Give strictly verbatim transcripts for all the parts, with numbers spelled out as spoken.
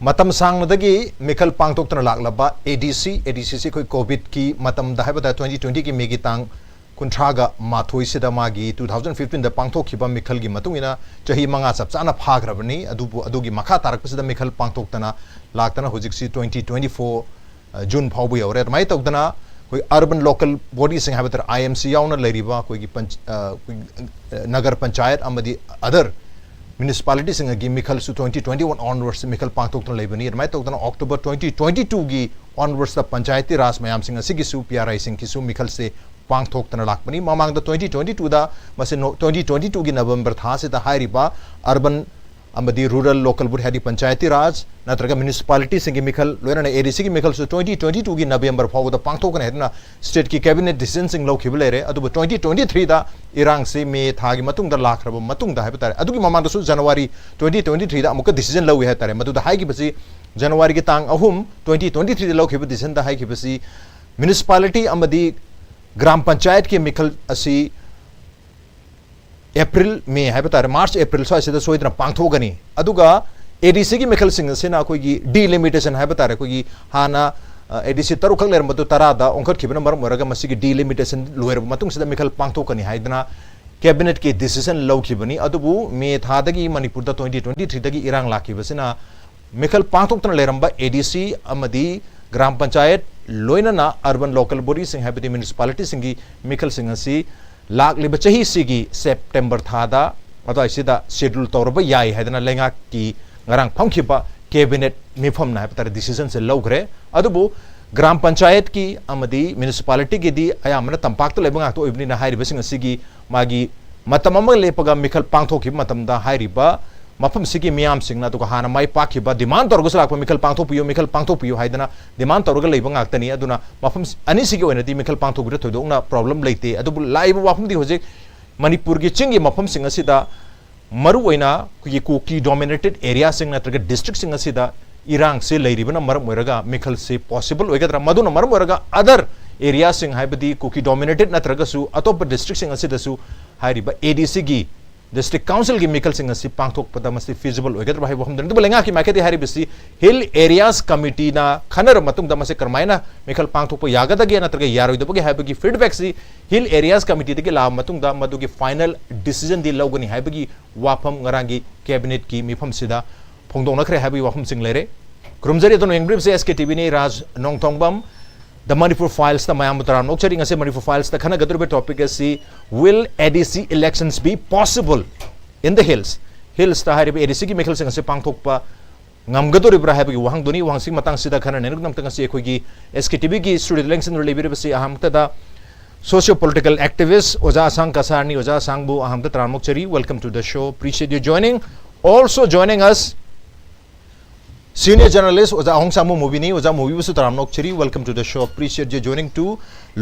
ꯃꯇꯝ ꯁꯥꯡꯅꯗꯒꯤ ꯃꯤꯈꯜ ꯄꯥꯡꯊꯣꯛꯇꯨꯅ ꯂꯥꯛꯂꯕ ADC, ADCꯁꯤ ꯑꯩꯈꯣꯏ ꯀꯣꯚꯤꯗꯀꯤ ꯃꯇꯝꯗ ꯍꯥꯏꯕ ꯇꯥꯔꯦ, twenty twentyꯒꯤ ꯃꯦꯒꯤ ꯇꯥꯡ ꯀꯨꯟꯊ꯭ꯔꯥꯒ ꯃꯥꯊꯣꯏꯁꯤꯗ ꯃꯥꯒꯤ two thousand fifteenꯗ ꯄꯥꯡꯊꯣꯛꯈꯤꯕ ꯃꯤꯈꯜꯒꯤ ꯃꯇꯨꯡ ꯏꯟꯅ ꯆꯍꯤ ꯃꯉꯥ ꯆꯞ ꯆꯥꯅ ꯐꯥꯈ꯭ꯔꯕꯅꯤ꯫ ꯑꯗꯨꯕꯨ ꯑꯗꯨꯒꯤ ꯃꯈꯥ ꯇꯥꯔꯛꯄꯁꯤꯗ ꯃꯤꯈꯜ ꯄꯥꯡꯊꯣꯛꯇꯅ ꯂꯥꯛꯇꯅ ꯍꯧꯖꯤꯛꯁꯤ twenty twenty four, ꯑ, ꯖꯨꯟ ꯐꯥꯎꯕ ꯌꯧꯔꯦ꯫ ꯑꯗꯨꯃꯥꯏꯅ ꯇꯧꯗꯅ ꯑꯩꯈꯣꯏ urban local bodyꯁꯤꯡ ꯍꯥꯏꯕ ꯇꯥꯔꯦ, IMC ꯌꯥꯎꯅ ꯂꯩꯔꯤꯕ ꯑꯩꯈꯣꯏꯒꯤ ꯄꯟꯆ-, ꯑ, ꯑꯩꯈꯣꯏꯒꯤ, ꯑ, ꯅꯒꯔ ꯄꯟꯆꯥꯌꯠ ꯑꯃꯗꯤ other municipalityꯁꯤꯡꯒꯤ ꯃꯤꯈꯜꯁꯨ twenty twenty one onwards ꯃꯤꯈꯜ ꯄꯥꯡꯊꯣꯛꯇꯨꯅ ꯂꯩꯕꯅꯤ꯫ ꯑꯗꯨꯃꯥꯏꯅ ꯇꯧꯗꯅ October twenty twenty twoꯒꯤ onwardsꯇ ꯄꯟꯆꯥꯌꯇꯤ ꯔꯥꯖ ꯃꯌꯥꯝꯁꯤꯡ ꯑꯁꯤꯒꯤꯁꯨ PRIꯁꯤꯡꯒꯤꯁꯨ ꯃꯤꯈꯜꯁꯦ ꯄꯥꯡꯊꯣꯛꯇꯅ ꯂꯥꯛꯄꯅꯤ꯫ ꯃꯃꯥꯡꯗ twenty twenty twoꯗ ꯃꯁꯤ ꯅꯣ-, twenty twenty twoꯒꯤ November ꯊꯥꯁꯤꯗ ꯍꯥꯏꯔꯤꯕ urban ꯑꯃꯗꯤ rural local body, ꯍꯥꯏꯗꯤ ꯄꯟꯆꯥꯌꯇꯤ ꯔꯥꯖ ꯅꯠꯇ꯭ꯔꯒ municipalityꯁꯤꯡꯒꯤ ꯃꯤꯈꯜ, ꯂꯣꯏꯅꯅ ADCꯒꯤ ꯃꯤꯈꯜꯁꯨ twenty twenty twoꯒꯤ November ꯐꯥꯎꯕꯗ ꯄꯥꯡꯊꯣꯛꯀꯅꯤ ꯍꯥꯏꯗꯨꯅ stateꯀꯤ cabinet decisionꯁꯤꯡ ꯂꯧꯈꯤꯕ ꯂꯩꯔꯦ꯫ ꯑꯗꯨꯕꯨ twenty twenty threeꯗ ꯏꯔꯥꯡꯁꯤ ꯃꯦ ꯊꯥꯒꯤ ꯃꯇꯨꯡꯗ ꯂꯥꯛꯈ꯭ꯔꯕ ꯃꯇꯨꯡꯗ ꯍꯥꯏꯕ ꯇꯥꯔꯦ, ꯑꯗꯨꯒꯤ ꯃꯃꯥꯡꯗꯁꯨ January twenty twenty threeꯗ ꯑꯃꯨꯛꯀ decision ꯂꯧꯏ ꯍꯥꯏ ꯇꯥꯔꯦ꯫ ꯃꯗꯨꯗ ꯍꯥꯏꯈꯤꯕꯁꯤ, Januaryꯒꯤ ꯇꯥꯡ ꯑꯍꯨꯝ, twenty twenty threeꯗ ꯂꯧꯈꯤꯕ decisionꯗ ꯍꯥꯏꯈꯤꯕꯁꯤ, municipality ꯑꯃꯗꯤ ꯒ꯭ꯔꯥꯝ ꯄꯟꯆꯥꯌꯠꯀꯤ ꯃꯤꯈꯜ ꯑꯁꯤ April, May ꯍꯥꯏꯕ ꯇꯥꯔꯦ, March, April ꯁ꯭ꯋꯥꯏꯁꯤꯗ ꯁꯣꯏꯗꯅ ꯄꯥꯡꯊꯣꯛꯀꯅꯤ꯫ ꯑꯗꯨꯒ ADCꯒꯤ ꯃꯤꯈꯜꯁꯤꯡ ꯑꯁꯤꯅ ꯑꯩꯈꯣꯏꯒꯤ delimitation ꯍꯥꯏꯕ ꯇꯥꯔꯦ, ꯑꯩꯈꯣꯏꯒꯤ ꯍꯥꯟꯅ, ꯑ, ADC ꯇꯔꯨꯛꯈꯛ ꯂꯩꯔꯝꯕꯗꯨ ꯇꯔꯥꯗ ꯑꯣꯟꯈꯠꯈꯤꯕꯅ ꯃꯔꯝ ꯑꯣꯏꯔꯒ ꯃꯁꯤꯒꯤ delimitation ꯂꯣꯏꯔꯕ ꯃꯇꯨꯡꯁꯤꯗ ꯃꯤꯈꯜ ꯄꯥꯡꯊꯣꯛꯀꯅꯤ ꯍꯥꯏꯗꯅ cabinetꯀꯤ decision ꯂꯧꯈꯤꯕꯅꯤ꯫ ꯑꯗꯨꯕꯨ ꯃꯦ ꯊꯥꯗꯒꯤ ꯃꯅꯤꯄꯨꯔꯗ twenty twenty threeꯗꯒꯤ ꯏꯔꯥꯡ ꯂꯥꯛꯈꯤꯕꯁꯤꯅ ꯃꯤꯈꯜ ꯄꯥꯡꯊꯣꯛꯇꯅ ꯂꯩꯔꯝꯕ ADC ꯑꯃꯗꯤ ꯒ꯭ꯔꯥꯝ ꯄꯟꯆꯥꯌꯠ, ꯂꯣꯏꯅꯅ urban local bodyꯁꯤꯡ ꯍꯥꯏꯕꯗꯤ municipalityꯁꯤꯡꯒꯤ ꯃꯤꯈꯜꯁꯤꯡ ꯑꯁꯤ ꯂꯥꯛꯂꯤꯕ ꯆꯍꯤꯁꯤꯒꯤ September ꯊꯥꯗ ꯑꯗꯨꯋꯥꯏꯁꯤꯗ schedule ꯇꯧꯔꯕ ꯌꯥꯏ ꯍꯥꯏꯗꯅ ꯂꯩꯉꯥꯛꯀꯤ ꯉꯔꯥꯡ ꯐꯝꯈꯤꯕ cabinet ꯃꯤꯐꯝꯅ ꯍꯥꯏꯕ ꯇꯥꯔꯦ decisionꯁꯦ ꯂꯧꯈ꯭ꯔꯦ꯫ ꯑꯗꯨꯕꯨ ꯒ꯭ꯔꯥꯝ ꯄꯟꯆꯥꯌꯠꯀꯤ ꯑꯃꯗꯤ municipalityꯒꯤꯗꯤ ꯑꯌꯥꯝꯕꯅ ꯇꯝꯄꯥꯛꯇ ꯂꯩꯕ ꯉꯥꯛꯇ ꯑꯣꯏꯕꯅꯤꯅ ꯍꯥꯏꯔꯤꯕꯁꯤꯡ ꯑꯁꯤꯒꯤ ꯃꯥꯒꯤ ꯃꯇꯝ ꯑꯃ ꯂꯦꯞꯄꯒ ꯃꯤꯈꯜ ꯄꯥꯡꯊꯣꯛꯈꯤꯕ ꯃꯇꯝꯗ ꯍꯥꯏꯔꯤꯕ ꯃꯐꯝꯁꯤꯒꯤ ꯃꯤꯌꯥꯝꯁꯤꯡꯅ, ꯑꯗꯨꯒ ꯍꯥꯟꯅ ꯃꯥꯏ ꯄꯥꯛꯈꯤꯕ, demand ꯇꯧꯔꯒꯁꯨ ꯂꯥꯛꯄ, "ꯃꯤꯈꯜ ꯄꯥꯡꯊꯣꯛꯄꯤꯌꯨ, ꯃꯤꯈꯜ ꯄꯥꯡꯊꯣꯛꯄꯤꯌꯨ" ꯍꯥꯏꯗꯅ demand ꯇꯧꯔꯒ ꯂꯩꯕ ꯉꯥꯛꯇꯅꯤ꯫ ꯑꯗꯨꯅ ꯃꯐꯝ ꯑꯅꯤꯁꯤꯒꯤ ꯑꯣꯏꯅꯗꯤ ꯃꯤꯈꯜ ꯄꯥꯡꯊꯣꯛꯄꯗ ꯊꯣꯏꯗꯣꯛꯅ problem ꯂꯩꯇꯦ꯫ ꯑꯗꯨꯕꯨ ꯂꯥꯛꯏꯕ ꯋꯥꯐꯝꯗꯤ ꯍꯧꯖꯤꯛ ꯃꯅꯤꯄꯨꯔꯒꯤ ꯆꯤꯡꯒꯤ ꯃꯐꯝꯁꯤꯡ ꯑꯁꯤꯗ, ꯃꯔꯨꯑꯣꯏꯅ ꯑꯩꯈꯣꯏꯒꯤ ꯀꯨꯀꯤ dominated areaꯁꯤꯡ ꯅꯠꯇ꯭ꯔꯒ districtꯁꯤꯡ ꯑꯁꯤꯗ ꯏꯔꯥꯡꯁꯦ ꯂꯩꯔꯤꯕꯅ ꯃꯔꯝ ꯑꯣꯏꯔꯒ ꯃꯤꯈꯜꯁꯦ possible ꯑꯣꯏꯒꯗ꯭ꯔꯥ? ꯃꯗꯨꯅ ꯃꯔꯝ ꯑꯣꯏꯔꯒ other areaꯁꯤꯡ, ꯍꯥꯏꯕꯗꯤ ꯀꯨꯀꯤ dominated ꯅꯠꯇ꯭ꯔꯒꯁꯨ ꯑꯇꯣꯞꯄ districtꯁꯤꯡ ꯑꯁꯤꯗꯁꯨ ꯍꯥꯏꯔꯤꯕ ADCꯒꯤ ꯗꯤꯁꯇ꯭ꯔꯤꯛ ꯀꯥꯎꯟꯁꯤꯜꯒꯤ ꯃꯤꯈꯜꯁꯤꯡ ꯑꯁꯤ ꯄꯥꯡꯊꯣꯛꯄꯗ ꯃꯁꯤ ꯐꯤꯖꯤꯕꯜ ꯑꯣꯏꯒꯗ꯭ꯔꯥ ꯍꯥꯏꯕ ꯋꯥꯐꯝꯗꯨꯅꯤ꯫ ꯑꯗꯨꯕꯨ ꯂꯩꯉꯥꯛꯀꯤ ꯃꯥꯏꯀꯩꯗꯒꯤ ꯍꯥꯏꯔꯤꯕꯁꯤ ꯍꯤꯜ ꯑꯦꯔꯤꯌꯥꯁ ꯀꯃꯤꯇꯤꯅ ꯈꯟꯅꯔꯕ ꯃꯇꯨꯡꯗ ꯃꯁꯤ ꯀꯔꯝꯍꯥꯏꯅ ꯃꯤꯈꯜ ꯄꯥꯡꯊꯣꯛꯄ ꯌꯥꯒꯗꯒꯦ ꯅꯠꯇ꯭ꯔꯒ ꯌꯥꯔꯣꯏꯗꯕꯒꯦ ꯍꯥꯏꯕꯒꯤ ꯐꯤꯗꯕꯦꯛꯁꯤ ꯍꯤꯜ ꯑꯦꯔꯤꯌꯥꯁ ꯀꯃꯤꯇꯤꯗꯒꯤ ꯂꯥꯛꯑꯕ ꯃꯇꯨꯡꯗ ꯃꯗꯨꯒꯤ ꯐꯥꯏꯅꯦꯜ ꯗꯤꯁꯤꯖꯟꯗꯤ ꯂꯧꯒꯅꯤ ꯍꯥꯏꯕꯒꯤ ꯋꯥꯐꯝ ꯉꯔꯥꯡꯒꯤ ꯀꯦꯕꯤꯅꯦꯠꯀꯤ ꯃꯤꯐꯝꯁꯤꯗ ꯐꯣꯡꯗꯣꯛꯅꯈ꯭ꯔꯦ ꯍꯥꯏꯕꯒꯤ ꯋꯥꯐꯝꯁꯤꯡ ꯂꯩꯔꯦ꯫ ꯈꯨꯔꯨꯝꯖꯔꯤ ꯑꯗꯨꯅ ꯌꯦꯡꯕꯤꯔꯤꯕꯁꯤ ꯑꯦꯁ ꯀꯦ ꯇꯤ ꯚꯤꯅꯤ, Raj Nongthombam. The Manipur Files ꯇ ꯃꯌꯥꯝꯕꯨ ꯇꯔꯥꯝꯅ ꯑꯣꯛꯆꯔꯤ꯫ ꯉꯁꯤ ꯃꯅꯤꯄꯨꯔ ꯐꯥꯏꯜꯁꯇ ꯈꯟꯅꯒꯗꯧꯔꯤꯕ ꯇꯣꯄꯤꯛ ꯑꯁꯤ, "Will A D C elections be possible in the hills?" ꯍꯤꯜꯁꯇ ꯍꯥꯏꯔꯤꯕ ꯑꯦ ꯗꯤ ꯁꯤꯒꯤ ꯃꯤꯈꯜꯁꯤꯡ ꯑꯁꯤ ꯄꯥꯡꯊꯣꯛꯄ ꯉꯝꯒꯗꯧꯔꯤꯕ꯭ꯔꯥ ꯍꯥꯏꯕꯒꯤ ꯋꯥꯍꯪꯗꯨꯅꯤ꯫ ꯋꯥꯍꯪꯁꯤꯒꯤ ꯃꯇꯥꯡꯁꯤꯗ ꯈꯟꯅ ꯅꯩꯅꯕꯒꯤꯗꯃꯛꯇ ꯉꯁꯤ ꯑꯩꯈꯣꯏꯒꯤ ꯑꯦꯁ ꯀꯦ ꯇꯤ ꯚꯤꯒꯤ ꯁ꯭ꯇꯨꯗꯤꯑꯣꯗ ꯂꯦꯡꯁꯤꯟꯗꯨꯅ ꯂꯩꯕꯤꯔꯤꯕꯁꯤ ꯑꯍꯥꯟꯕꯗ socio political activist ꯑꯣꯖꯥ ꯑꯁꯥꯡ ꯀꯁꯥꯔꯅꯤ꯫ ꯑꯣꯖꯥ ꯑꯁꯥꯡꯕꯨ ꯑꯍꯥꯟꯕꯗ ꯇꯔꯥꯝꯅ ꯑꯣꯛꯆꯔꯤ꯫ Welcome to the show. Appreciate you joining. Also joining us, senior journalist ꯑꯣꯖꯥ ꯑꯍꯣꯡꯁꯥꯡꯕ ꯃꯨꯕꯤꯅꯤ꯫ ꯑꯣꯖꯥ ꯃꯨꯕꯤꯕꯨꯁꯨ ꯇꯔꯥꯝꯅ ꯑꯣꯛꯆꯔꯤ꯫ Welcome to the show. Appreciate you joining too.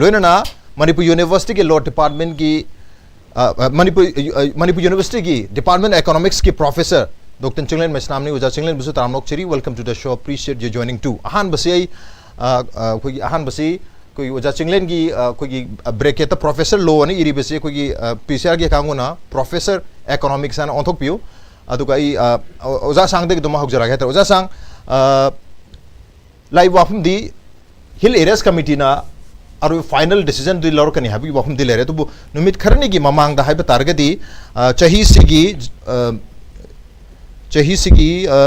ꯂꯣꯏꯅꯅ ꯃꯅꯤꯄꯨꯔ ꯌꯨꯅꯤꯚꯔꯁꯤꯇꯤꯒꯤ ꯂꯣ ꯗꯤꯄꯥꯔꯠꯃꯦꯟꯒꯤ, ꯑ, ꯑ, ꯃꯅꯤꯄꯨꯔ, ꯑ, ꯃꯅꯤꯄꯨꯔ ꯌꯨꯅꯤꯚꯔꯁꯤꯇꯤꯒꯤ ꯗꯤꯄꯥꯔꯠꯃꯦꯟ ꯑꯦꯀꯣꯅꯣꯃꯤꯛꯁꯀꯤ ꯄ꯭ꯔꯣꯐꯦꯁꯔ ꯗꯣꯛꯇꯔ ꯆꯤꯡꯂꯦꯟ ꯃꯩꯁꯅꯥꯝꯅꯤ꯫ ꯑꯣꯖꯥ ꯆꯤꯡꯂꯦꯟꯕꯨꯁꯨ ꯇꯔꯥꯝꯅ ꯑꯣꯛꯆꯔꯤ꯫ Welcome to the show. Appreciate you joining too. ꯑꯍꯥꯟꯕꯁꯤ ꯑꯩ, ꯑ, ꯑ, ꯑꯩꯈꯣꯏꯒꯤ ꯑꯍꯥꯟꯕꯁꯤ ꯑꯩꯈꯣꯏꯒꯤ ꯑꯣꯖꯥ ꯆꯤꯡꯂꯦꯟꯒꯤ, ꯑ, ꯑꯩꯈꯣꯏꯒꯤ, ꯑ, ꯕ꯭ꯔꯦꯀꯦꯠꯇ ꯄ꯭ꯔꯣꯐꯦꯁꯔ ꯂꯣ ꯑꯅ ꯏꯔꯤꯕꯁꯤ ꯑꯩꯈꯣꯏꯒꯤ, ꯑ, ꯄꯤ ꯁꯤ ꯑꯥꯔꯒꯤ ꯑꯀꯥꯡꯕꯅ ꯄ꯭ꯔꯣꯐꯦꯁꯔ ꯑꯦꯀꯣꯅꯣꯃꯤꯛꯁ ꯍꯥꯏꯅ ꯑꯣꯟꯊꯣꯛꯄꯤꯌꯨ꯫ ꯑꯗꯨꯒ ꯑꯩ, ꯑ, ꯑꯣ-, ꯑꯣꯖꯥ ꯑꯁꯥꯡꯗꯒꯤ ꯑꯗꯨꯝ ꯍꯧꯖꯔꯛꯑꯒꯦ ꯍꯥꯏꯇꯥꯔꯦ꯫ ꯑꯣꯖꯥ ꯑꯁꯥꯡ, ꯑ, ꯂꯥꯛꯏꯕ ꯋꯥꯐꯝꯗꯤ ꯍꯤꯜ ꯑꯦꯔꯤꯌꯥꯁ ꯀꯃꯤꯇꯤꯅ ꯑꯔꯣꯏꯕ ꯐꯥꯏꯅꯦꯜ ꯗꯤꯁꯤꯖꯟꯗꯨ ꯂꯧꯔꯛꯀꯅꯤ ꯍꯥꯏꯕꯒꯤ ꯋꯥꯐꯝꯗꯤ ꯂꯩꯔꯦ꯫ ꯑꯗꯨꯕꯨ ꯅꯨꯃꯤꯠ ꯈꯔꯅꯤꯒꯤ ꯃꯃꯥꯡꯗ ꯍꯥꯏꯕ ꯇꯥꯔꯒꯗꯤ, ꯑ, ꯆꯍꯤꯁꯤꯒꯤ, ꯑ, ꯆꯍꯤꯁꯤꯒꯤ, ꯑ,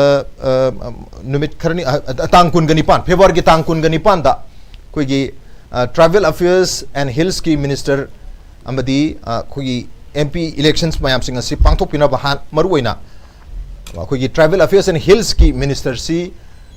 ꯑ, ꯅꯨꯃꯤꯠ ꯈꯔꯅꯤ, ꯑ, ꯇꯥꯡ ꯀꯨꯟꯒ ꯅꯤꯄꯥꯟ, ꯐꯦꯕ꯭ꯔꯨꯋꯥꯔꯤꯒꯤ ꯇꯥꯡ ꯀꯨꯟꯒ ꯅꯤꯄꯥꯟꯗ ꯑꯩꯈꯣꯏꯒꯤ, ꯑ, Tribal Affairs and Hillsꯀꯤ ꯃꯤꯅꯤꯁꯇꯔ ꯑꯃꯗꯤ, ꯑ, ꯑꯩꯈꯣꯏꯒꯤ ꯑꯦꯝ ꯄꯤ ꯏꯂꯦꯛꯁꯟꯁ ꯃꯌꯥꯝꯁꯤꯡ ꯑꯁꯤ ꯄꯥꯡꯊꯣꯛꯄꯤꯅꯕ ꯍꯥꯟ-, ꯃꯔꯨꯑꯣꯏꯅ ꯑꯩꯈꯣꯏꯒꯤ Tribal Affairs and Hillsꯀꯤ ꯃꯤꯅꯤꯁꯇꯔꯁꯤ,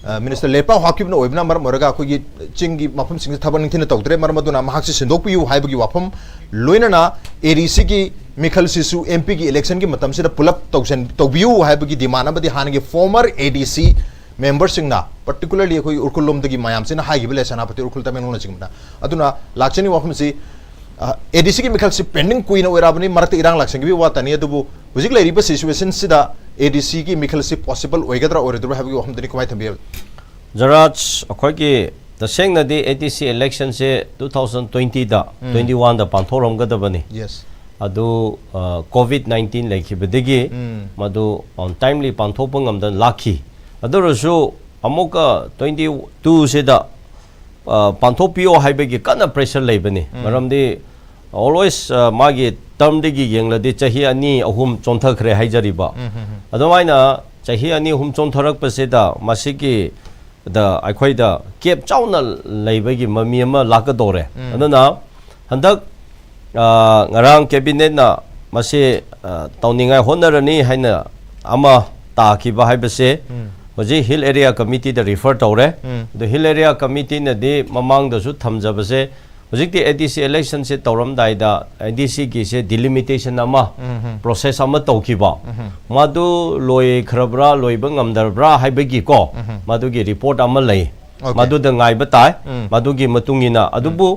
ꯑ, ꯃꯤꯅꯤꯁꯇꯔ ꯂꯦꯠꯄꯥꯎ ꯍꯥꯞꯈꯤꯕꯅ ꯑꯣꯏꯕꯅ ꯃꯔꯝ ꯑꯣꯏꯔꯒ ꯑꯩꯈꯣꯏꯒꯤ ꯆꯤꯡꯒꯤ ꯃꯐꯝꯁꯤꯡꯁꯤꯗ ꯊꯕꯛ ꯅꯤꯡꯊꯤꯅ ꯇꯧꯗ꯭ꯔꯦ꯫ ꯃꯔꯝ ꯑꯗꯨꯅ ꯃꯍꯥꯛꯁꯤ ꯁꯤꯟꯗꯣꯛꯄꯤꯌꯨ ꯍꯥꯏꯕꯒꯤ ꯋꯥꯐꯝ, ꯂꯣꯏꯅꯅ ꯑꯦ ꯗꯤ ꯁꯤꯒꯤ ꯃꯤꯈꯜꯁꯤꯁꯨ ꯑꯦꯝ ꯄꯤꯒꯤ ꯏꯂꯦꯛꯁꯟꯒꯤ ꯃꯇꯝꯁꯤꯗ ꯄꯨꯂꯞ ꯇꯧꯁꯟ-, ꯇꯧꯕꯤꯌꯨ ꯍꯥꯏꯕꯒꯤ ꯗꯤꯃꯥꯟ ꯑꯃꯗꯤ ꯍꯥꯟꯅꯒꯤ ꯐꯣꯔꯃꯔ ꯑꯦ ꯗꯤ ꯁꯤ ꯃꯦꯝꯕꯔꯁꯤꯡꯅ, particularly ꯑꯩꯈꯣꯏ ꯎꯈ꯭ꯔꯨꯜ ꯂꯣꯝꯗꯒꯤ ꯃꯌꯥꯝꯁꯤꯅ ꯍꯥꯏꯈꯤꯕ ꯂꯩ, ꯁꯦꯅꯥꯄꯇꯤ, ꯎꯈ꯭ꯔꯨꯜ, ꯇꯃꯦꯡꯂꯣꯡꯅꯆꯤꯡꯕꯗ꯫ ꯑꯗꯨꯅ ꯂꯥꯛꯆꯔꯤꯕ ꯋꯥꯐꯝꯁꯤ, ꯑ, ꯑꯦ ꯗꯤ ꯁꯤꯒꯤ ꯃꯤꯈꯜꯁꯤ ꯄꯦꯟꯗꯤꯡ ꯀꯨꯏꯅ ꯑꯣꯏꯔꯛꯑꯕꯅꯤ, ꯃꯔꯛꯇ ꯏꯔꯥꯡ ꯂꯥꯛꯁꯟꯈꯤꯕꯒꯤ ꯋꯥꯇꯅꯤ꯫ ꯑꯗꯨꯕꯨ ꯍꯧꯖꯤꯛ ꯂꯩꯔꯤꯕ ꯁꯤꯆꯨꯋꯦꯁꯟꯁꯤꯗ ꯑꯦ ꯗꯤ ꯁꯤꯒꯤ ꯃꯤꯈꯜꯁꯤ ꯄꯣꯁꯤꯕꯜ ꯑꯣꯏꯒꯗ꯭ꯔꯥ ꯑꯣꯏꯔꯣꯏꯗ꯭ꯔꯥ ꯍꯥꯏꯕꯒꯤ ꯋꯥꯐꯝꯗꯨꯅꯤ ꯀꯃꯥꯏꯅ ꯊꯝꯕꯤꯕ? ꯖꯔꯥꯖ, ꯑꯩꯈꯣꯏꯒꯤ ꯇꯁꯦꯡꯅꯗꯤ ꯑꯦ ꯗꯤ ꯁꯤ ꯏꯂꯦꯛꯁꯟꯁꯦ ꯇꯨ ꯊꯥꯎꯖꯟ ꯇ꯭ꯋꯦꯟꯇꯤꯗ, ꯎꯝ꯫ ꯇ꯭ꯋꯦꯟꯇꯤ ꯋꯥꯟꯗ ꯄꯥꯡꯊꯣꯛꯂꯝꯒꯗꯕꯅꯤ꯫ Yes. ꯑꯗꯨ ꯀꯣꯚꯤꯗ ꯅꯥꯏꯟꯇꯤꯟ ꯂꯩꯈꯤꯕꯗꯒꯤ ꯃꯗꯨ ꯑꯣꯟ ꯇꯥꯏꯝꯂꯤ ꯄꯥꯡꯊꯣꯛꯄ ꯉꯝꯗꯅ ꯂꯥꯛꯈꯤ꯫ ꯑꯗꯨ ꯑꯣꯏꯔꯁꯨ ꯑꯃꯨꯛꯀ ꯇ꯭ꯋꯦꯟꯇꯤ ꯇꯨꯁꯤꯗ ꯄꯥꯡꯊꯣꯛꯄꯤꯌꯣ ꯍꯥꯏꯕꯒꯤ ꯀꯟꯅ ꯄ꯭ꯔꯦꯁꯔ ꯂꯩꯕꯅꯤ꯫ ꯃꯔꯝꯗꯤ ꯑꯣꯜꯋꯦꯁ ꯃꯥꯒꯤ ꯇꯔꯝꯗꯒꯤ ꯌꯦꯡꯂꯗꯤ ꯆꯍꯤ ꯑꯅꯤ ꯑꯍꯨꯝ ꯆꯣꯟꯊꯈ꯭ꯔꯦ ꯍꯥꯏꯖꯔꯤꯕ꯫ ꯑꯗꯨꯃꯥꯏꯅ ꯆꯍꯤ ꯑꯅꯤ ꯑꯍꯨꯝ ꯆꯣꯟꯊꯔꯛꯄꯁꯤꯗ ꯃꯁꯤꯒꯤ ꯗ ꯑꯩꯈꯣꯏꯗ ꯀꯦꯞ ꯆꯥꯎꯅ ꯂꯩꯕꯒꯤ ꯃꯃꯤ ꯑꯃ ꯂꯥꯛꯀꯗꯧꯔꯦ꯫ ꯑꯗꯨꯅ ꯍꯟꯗꯛ ꯉꯔꯥꯡ ꯀꯦꯕꯤꯅꯦꯠꯅ ꯃꯁꯤ ꯇꯧꯅꯤꯡꯉꯥꯏ ꯍꯣꯠꯅꯔꯅꯤ ꯍꯥꯏꯅ ꯑꯃ ꯇꯥꯈꯤꯕ ꯍꯥꯏꯕꯁꯦ ꯍꯧꯖꯤꯛ ꯍꯤꯜ ꯑꯦꯔꯤꯌꯥ ꯀꯃꯤꯇꯤꯗ ꯔꯤꯐꯔ ꯇꯧꯔꯦ꯫ ꯑꯗꯣ ꯍꯤꯜ ꯑꯦꯔꯤꯌꯥ ꯀꯃꯤꯇꯤꯅꯗꯤ ꯃꯃꯥꯡꯗꯁꯨ ꯊꯝꯖꯕꯁꯦ ꯍꯧꯖꯤꯛꯇꯤ ꯑꯦ ꯗꯤ ꯁꯤ ꯏꯂꯦꯛꯁꯟꯁꯦ ꯇꯧꯔꯝꯗꯥꯏꯗ ꯑꯦ ꯗꯤ ꯁꯤꯒꯤꯁꯦ ꯗꯤꯂꯤꯃꯤꯇꯦꯁꯟ ꯑꯃ ꯄ꯭ꯔꯣꯁꯦꯁ ꯑꯃ ꯇꯧꯈꯤꯕ, ꯃꯗꯨ ꯂꯣꯏꯈ꯭ꯔꯕ꯭ꯔꯥ ꯂꯣꯏꯕ ꯉꯝꯗ꯭ꯔꯕ꯭ꯔꯥ ꯍꯥꯏꯕꯒꯤꯀꯣ, ꯃꯗꯨꯒꯤ ꯔꯤꯄꯣꯔꯠ ꯑꯃ ꯂꯩ꯫ ꯃꯗꯨꯗ ꯉꯥꯏꯕ ꯇꯥꯏ꯫ ꯃꯗꯨꯒꯤ ꯃꯇꯨꯡ ꯏꯟꯅ, ꯑꯗꯨꯕꯨ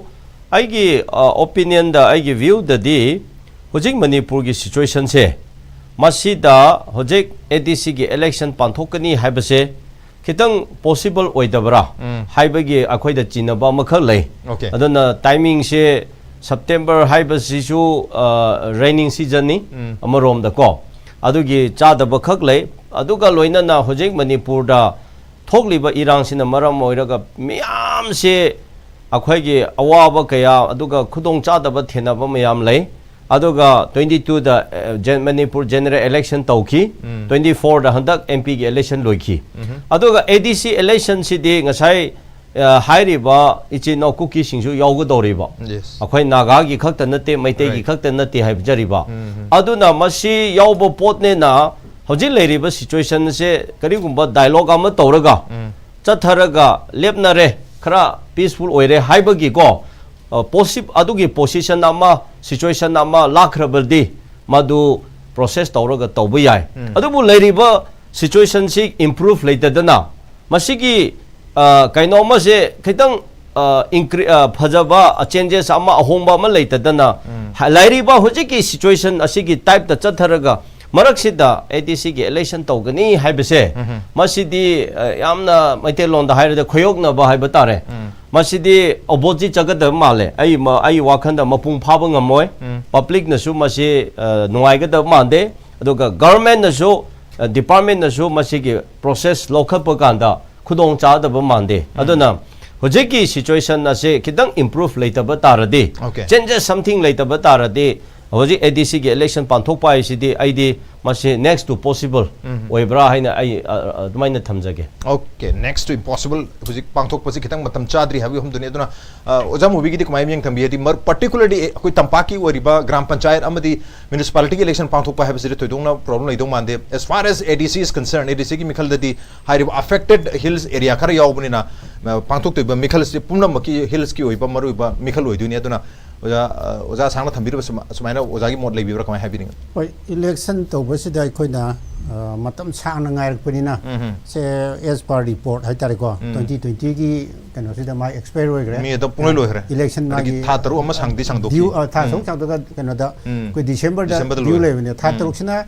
ꯑꯩꯒꯤ ꯑꯣꯄꯤꯅꯤꯌꯟꯗ, ꯑꯩꯒꯤ ꯚ꯭ꯌꯨꯗꯗꯤ ꯍꯧꯖꯤꯛ ꯃꯅꯤꯄꯨꯔꯒꯤ ꯁꯤꯆꯨꯋꯦꯁꯟꯁꯦ, ꯃꯁꯤꯗ ꯍꯧꯖꯤꯛ ꯑꯦ ꯗꯤ ꯁꯤꯒꯤ ꯏꯂꯦꯛꯁꯟ ꯄꯥꯡꯊꯣꯛꯀꯅꯤ ꯍꯥꯏꯕꯁꯦ ꯈꯤꯇꯪ ꯄꯣꯁꯤꯕꯜ ꯑꯣꯏꯗꯕ꯭ꯔꯥ ꯍꯥꯏꯕꯒꯤ ꯑꯩꯈꯣꯏꯗ ꯆꯤꯡꯅꯕ ꯑꯃꯈꯛ ꯂꯩ꯫ ꯑꯗꯨꯅ ꯇꯥꯏꯃꯤꯡꯁꯦ, ꯁꯦꯞꯇꯦꯝꯕꯔ ꯍꯥꯏꯕꯁꯤꯁꯨ ꯔꯦꯅꯤꯡ ꯁꯤꯖꯟꯅꯤ ꯑꯃꯔꯣꯝꯗꯀꯣ, ꯑꯗꯨꯒꯤ ꯆꯥꯗꯕ ꯈꯛ ꯂꯩ꯫ ꯑꯗꯨꯒ ꯂꯣꯏꯅꯅ ꯍꯧꯖꯤꯛ ꯃꯅꯤꯄꯨꯔꯗ ꯊꯣꯛꯂꯤꯕ ꯏꯔꯥꯡꯁꯤꯅ ꯃꯔꯝ ꯑꯣꯏꯔꯒ ꯃꯤꯌꯥꯝꯁꯦ ꯑꯩꯈꯣꯏꯒꯤ ꯑꯋꯥꯕ ꯀꯌꯥ ꯑꯗꯨꯒ ꯈꯨꯗꯣꯡ ꯆꯥꯗꯕ ꯊꯦꯡꯅꯕ ꯃꯌꯥꯝ ꯂꯩ꯫ ꯑꯗꯨꯒ ꯇ꯭ꯋꯦꯟꯇꯤ ꯇꯨꯗ ꯃꯅꯤꯄꯨꯔ ꯖꯦꯅꯔꯦꯜ ꯏꯂꯦꯛꯁꯟ ꯇꯧꯈꯤ꯫ ꯇ꯭ꯋꯦꯟꯇꯤ ꯐꯣꯔꯗ ꯍꯟꯗꯛ ꯑꯦꯝ ꯄꯤꯒꯤ ꯏꯂꯦꯛꯁꯟ ꯂꯣꯏꯈꯤ꯫ ꯑꯗꯨꯒ ꯑꯦ ꯗꯤ ꯁꯤ ꯏꯂꯦꯛꯁꯟꯁꯤꯗꯤ ꯉꯁꯥꯏ ꯍꯥꯏꯔꯤꯕ ꯏꯆꯤꯟ ꯏꯅꯥꯎ ꯀꯨꯀꯤꯁꯤꯡꯁꯨ ꯌꯥꯎꯒꯗꯧꯔꯤꯕ꯫ ꯑꯩꯈꯣꯏ ꯅꯥꯒꯥꯒꯤ ꯈꯛꯇ ꯅꯠꯇꯦ, ꯃꯩꯇꯩꯒꯤ ꯈꯛꯇ ꯅꯠꯇꯦ ꯍꯥꯏꯖꯔꯤꯕ꯫ ꯑꯗꯨꯅ ꯃꯁꯤ ꯌꯥꯎꯕ ꯄꯣꯠꯅꯦꯅ ꯍꯧꯖꯤꯛ ꯂꯩꯔꯤꯕ ꯁꯤꯆꯨꯋꯦꯁꯟꯁꯦ ꯀꯔꯤꯒꯨꯝꯕ ꯗꯥꯏꯂꯣꯒ ꯑꯃ ꯇꯧꯔꯒ ꯆꯠꯊꯔꯒ ꯂꯦꯞꯅꯔꯦ, ꯈꯔ ꯄꯤꯁꯐꯨꯜ ꯑꯣꯏꯔꯦ ꯍꯥꯏꯕꯒꯤꯀꯣ, ꯄꯣꯁꯤꯞ ꯑꯗꯨꯒꯤ ꯄꯣꯁꯤꯁꯟ ꯑꯃ, ꯁꯤꯆꯨꯋꯦꯁꯟ ꯑꯃ ꯂꯥꯛꯈ꯭ꯔꯕꯗꯤ ꯃꯗꯨ ꯄ꯭ꯔꯣꯁꯦꯁ ꯇꯧꯔꯒ ꯇꯧꯕ ꯌꯥꯏ꯫ ꯑꯗꯨꯕꯨ ꯂꯩꯔꯤꯕ ꯁꯤꯆꯨꯋꯦꯁꯟꯁꯤ ꯏꯝꯄ꯭ꯔꯨꯚ ꯂꯩꯇꯗꯅ ꯃꯁꯤꯒꯤ ꯀꯩꯅꯣ ꯑꯃꯁꯦ ꯈꯤꯇꯪ ꯏꯟꯀ꯭ꯔꯤ ꯐꯖꯕ ꯆꯦꯟꯖꯦꯁ ꯑꯃ, ꯑꯍꯣꯡꯕ ꯑꯃ ꯂꯩꯇꯗꯅ ꯂꯩꯔꯤꯕ ꯍꯧꯖꯤꯛꯀꯤ ꯁꯤꯆꯨꯋꯦꯁꯟ ꯑꯁꯤꯒꯤ ꯇꯥꯏꯞꯇ ꯆꯠꯊꯔꯒ ꯃꯔꯛꯁꯤꯗ ꯑꯦ ꯗꯤ ꯁꯤꯒꯤ ꯏꯂꯦꯛꯁꯟ ꯇꯧꯒꯅꯤ ꯍꯥꯏꯕꯁꯦ, ꯃꯁꯤꯗꯤ ꯌꯥꯝꯅ ꯃꯩꯇꯩꯂꯣꯟꯗ ꯍꯥꯏꯔꯗꯤ ꯈꯣꯏꯌꯣꯛꯅꯕ ꯍꯥꯏꯕ ꯇꯥꯔꯦ꯫ ꯃꯁꯤꯗꯤ ꯑꯣꯄꯣꯖꯤꯠ ꯆꯠꯀꯗꯕ ꯃꯥꯜꯂꯦ꯫ ꯑꯩ ꯃ- ꯑꯩ ꯋꯥꯈꯜꯗ ꯃꯄꯨꯡ ꯐꯥꯕ ꯉꯝꯃꯣꯏ꯫ ꯎꯝ꯫ ꯄꯕ꯭ꯂꯤꯛꯅꯁꯨ ꯃꯁꯤ ꯑ, ꯅꯨꯡꯉꯥꯏꯒꯗꯕ ꯃꯥꯟꯗꯦ꯫ ꯑꯗꯨꯒ ꯒꯚꯔꯟꯃꯦꯟꯠꯅꯁꯨ, ꯑ, ꯗꯤꯄꯥꯔꯠꯃꯦꯟꯠꯅꯁꯨ ꯃꯁꯤꯒꯤ ꯄ꯭ꯔꯣꯁꯦꯁ ꯂꯧꯈꯠꯄ ꯀꯥꯟꯗ ꯈꯨꯗꯣꯡ ꯆꯥꯗꯕ ꯃꯥꯟꯗꯦ꯫ ꯎꯝ꯫ ꯑꯗꯨꯅ ꯍꯧꯖꯤꯛꯀꯤ ꯁꯤꯆꯨꯋꯦꯁꯟ ꯑꯁꯦ ꯈꯤꯇꯪ ꯏꯝꯄ꯭ꯔꯨꯚ ꯂꯩꯇꯕ ꯇꯥꯔꯗꯤ, Okay. ꯆꯦꯟꯖꯦꯁ ꯁꯝꯊꯤꯡ ꯂꯩꯇꯕ ꯇꯥꯔꯗꯤ, ꯍꯧꯖꯤꯛ ꯑꯦ ꯗꯤ ꯁꯤꯒꯤ ꯏꯂꯦꯛꯁꯟ ꯄꯥꯡꯊꯣꯛꯄ ꯍꯥꯏꯁꯤꯗꯤ ꯑꯩꯗꯤ ꯃꯁꯤ next to possible ꯎꯝ꯫ ꯑꯣꯏꯕ꯭ꯔꯥ ꯍꯥꯏꯅ ꯑꯩ, ꯑ, ꯑ, ꯑꯗꯨꯃꯥꯏꯅ ꯊꯝꯖꯒꯦ꯫ Okay, next to impossible, ꯍꯧꯖꯤꯛ ꯄꯥꯡꯊꯣꯛꯄꯁꯤ ꯈꯤꯇꯪ ꯃꯇꯝ ꯆꯥꯗ꯭ꯔꯤ ꯍꯥꯏꯕꯒꯤ ꯋꯥꯐꯝꯗꯨꯅꯤ꯫ ꯑꯗꯨꯅ, ꯑ, ꯑꯣꯖꯥ ꯃꯨꯕꯤꯒꯤꯗꯤ ꯀꯃꯥꯏꯅ ꯃꯤꯠꯌꯦꯡ ꯊꯝꯕꯤ? ꯍꯥꯏꯗꯤ, ꯃꯔ-, particularly ꯑꯩꯈꯣꯏ ꯇꯝꯄꯥꯛꯀꯤ ꯑꯣꯏꯔꯤꯕ ꯒ꯭ꯔꯥꯝ ꯄꯟꯆꯥꯌꯠ ꯑꯃꯗꯤ ꯃ꯭ꯌꯨꯅꯤꯁꯤꯄꯥꯂꯤꯇꯤꯒꯤ ꯏꯂꯦꯛꯁꯟ ꯄꯥꯡꯊꯣꯛꯄ ꯍꯥꯏꯕꯁꯤꯗꯤ ꯊꯣꯏꯗꯣꯛꯅ ꯄ꯭ꯔꯣꯕ꯭ꯂꯦꯝ ꯂꯩꯗꯧ ꯃꯥꯟꯗꯦ꯫ As far as A D C is concerned, A D C ꯒꯤ ꯃꯤꯈꯜꯗꯗꯤ ꯍꯥꯏꯔꯤꯕ affected hills area ꯈꯔ ꯌꯥꯎꯕꯅꯤꯅ, ꯑ, ꯄꯥꯡꯊꯣꯛꯇꯣꯏꯕ ꯃꯤꯈꯜꯁꯤ ꯄꯨꯝꯅꯃꯛꯀꯤ ꯍꯤꯜꯁꯀꯤ ꯑꯣꯏꯕ ꯃꯔꯨꯑꯣꯏꯕ ꯃꯤꯈꯜ ꯑꯣꯏꯗꯣꯏꯅꯤ꯫ ꯑꯗꯨꯅ ꯑꯣꯖꯥ, ꯑ, ꯑꯣꯖꯥ ꯁꯥꯡꯅ ꯊꯝꯕꯤꯔꯤꯕ ꯁꯨꯃ-, ꯁꯨꯃꯥꯏꯅ ꯑꯣꯖꯥꯒꯤ ꯃꯣꯠ ꯂꯩꯕꯤꯕ꯭ꯔꯥ? ꯀꯃꯥꯏꯅ ꯍꯥꯏꯕꯤꯅꯤꯡꯉꯤ? ꯍꯣꯏ, ꯏꯂꯦꯛꯁꯟ ꯇꯧꯕꯁꯤꯗ ꯑꯩꯈꯣꯏꯅ, ꯑ, ꯃꯇꯝ ꯁꯥꯡꯅ ꯉꯥꯏꯔꯛꯄꯅꯤꯅ, ꯎꯝ ꯍꯝ꯫ ꯁꯦ, as per report ꯍꯥꯏꯇꯥꯔꯦꯀꯣ, ꯎꯝ꯫ Twenty twenty ꯒꯤ ꯀꯩꯅꯣꯁꯤꯗ ꯃꯥ ꯑꯦꯛꯁꯄꯥꯌꯔ ꯑꯣꯏꯈ꯭ꯔꯦ꯫ ꯃꯤ ꯑꯗꯨꯝ ꯄꯨꯡꯂꯣꯏ ꯂꯣꯏꯈ꯭ꯔꯦ꯫ ꯏꯂꯦꯛꯁꯟ ꯑꯗꯒꯤ ꯃꯥꯒꯤ ꯊꯥ ꯇꯔꯨꯛ ꯑꯃ ꯁꯥꯡꯗꯤ ꯁꯥꯡꯗꯣꯛꯈꯤ꯫ ꯗ꯭ꯌꯨ, ꯑ, ꯊꯥ ꯎꯝ꯫ ꯇꯔꯨꯛ ꯁꯥꯡꯗꯣꯛꯑꯒ ꯀꯩꯅꯣꯗ ꯎꯝ꯫ ꯑꯩꯈꯣꯏ ꯗꯤꯁꯦꯝꯕꯔꯗ ꯗꯤꯁꯦꯝꯕꯔꯗ ꯗ꯭ꯌꯨ ꯂꯣꯏꯔꯦ꯫ ꯂꯩꯕꯅꯦ꯫ ꯊꯥ ꯎꯝ꯫ ꯇꯔꯨꯛꯁꯤꯅ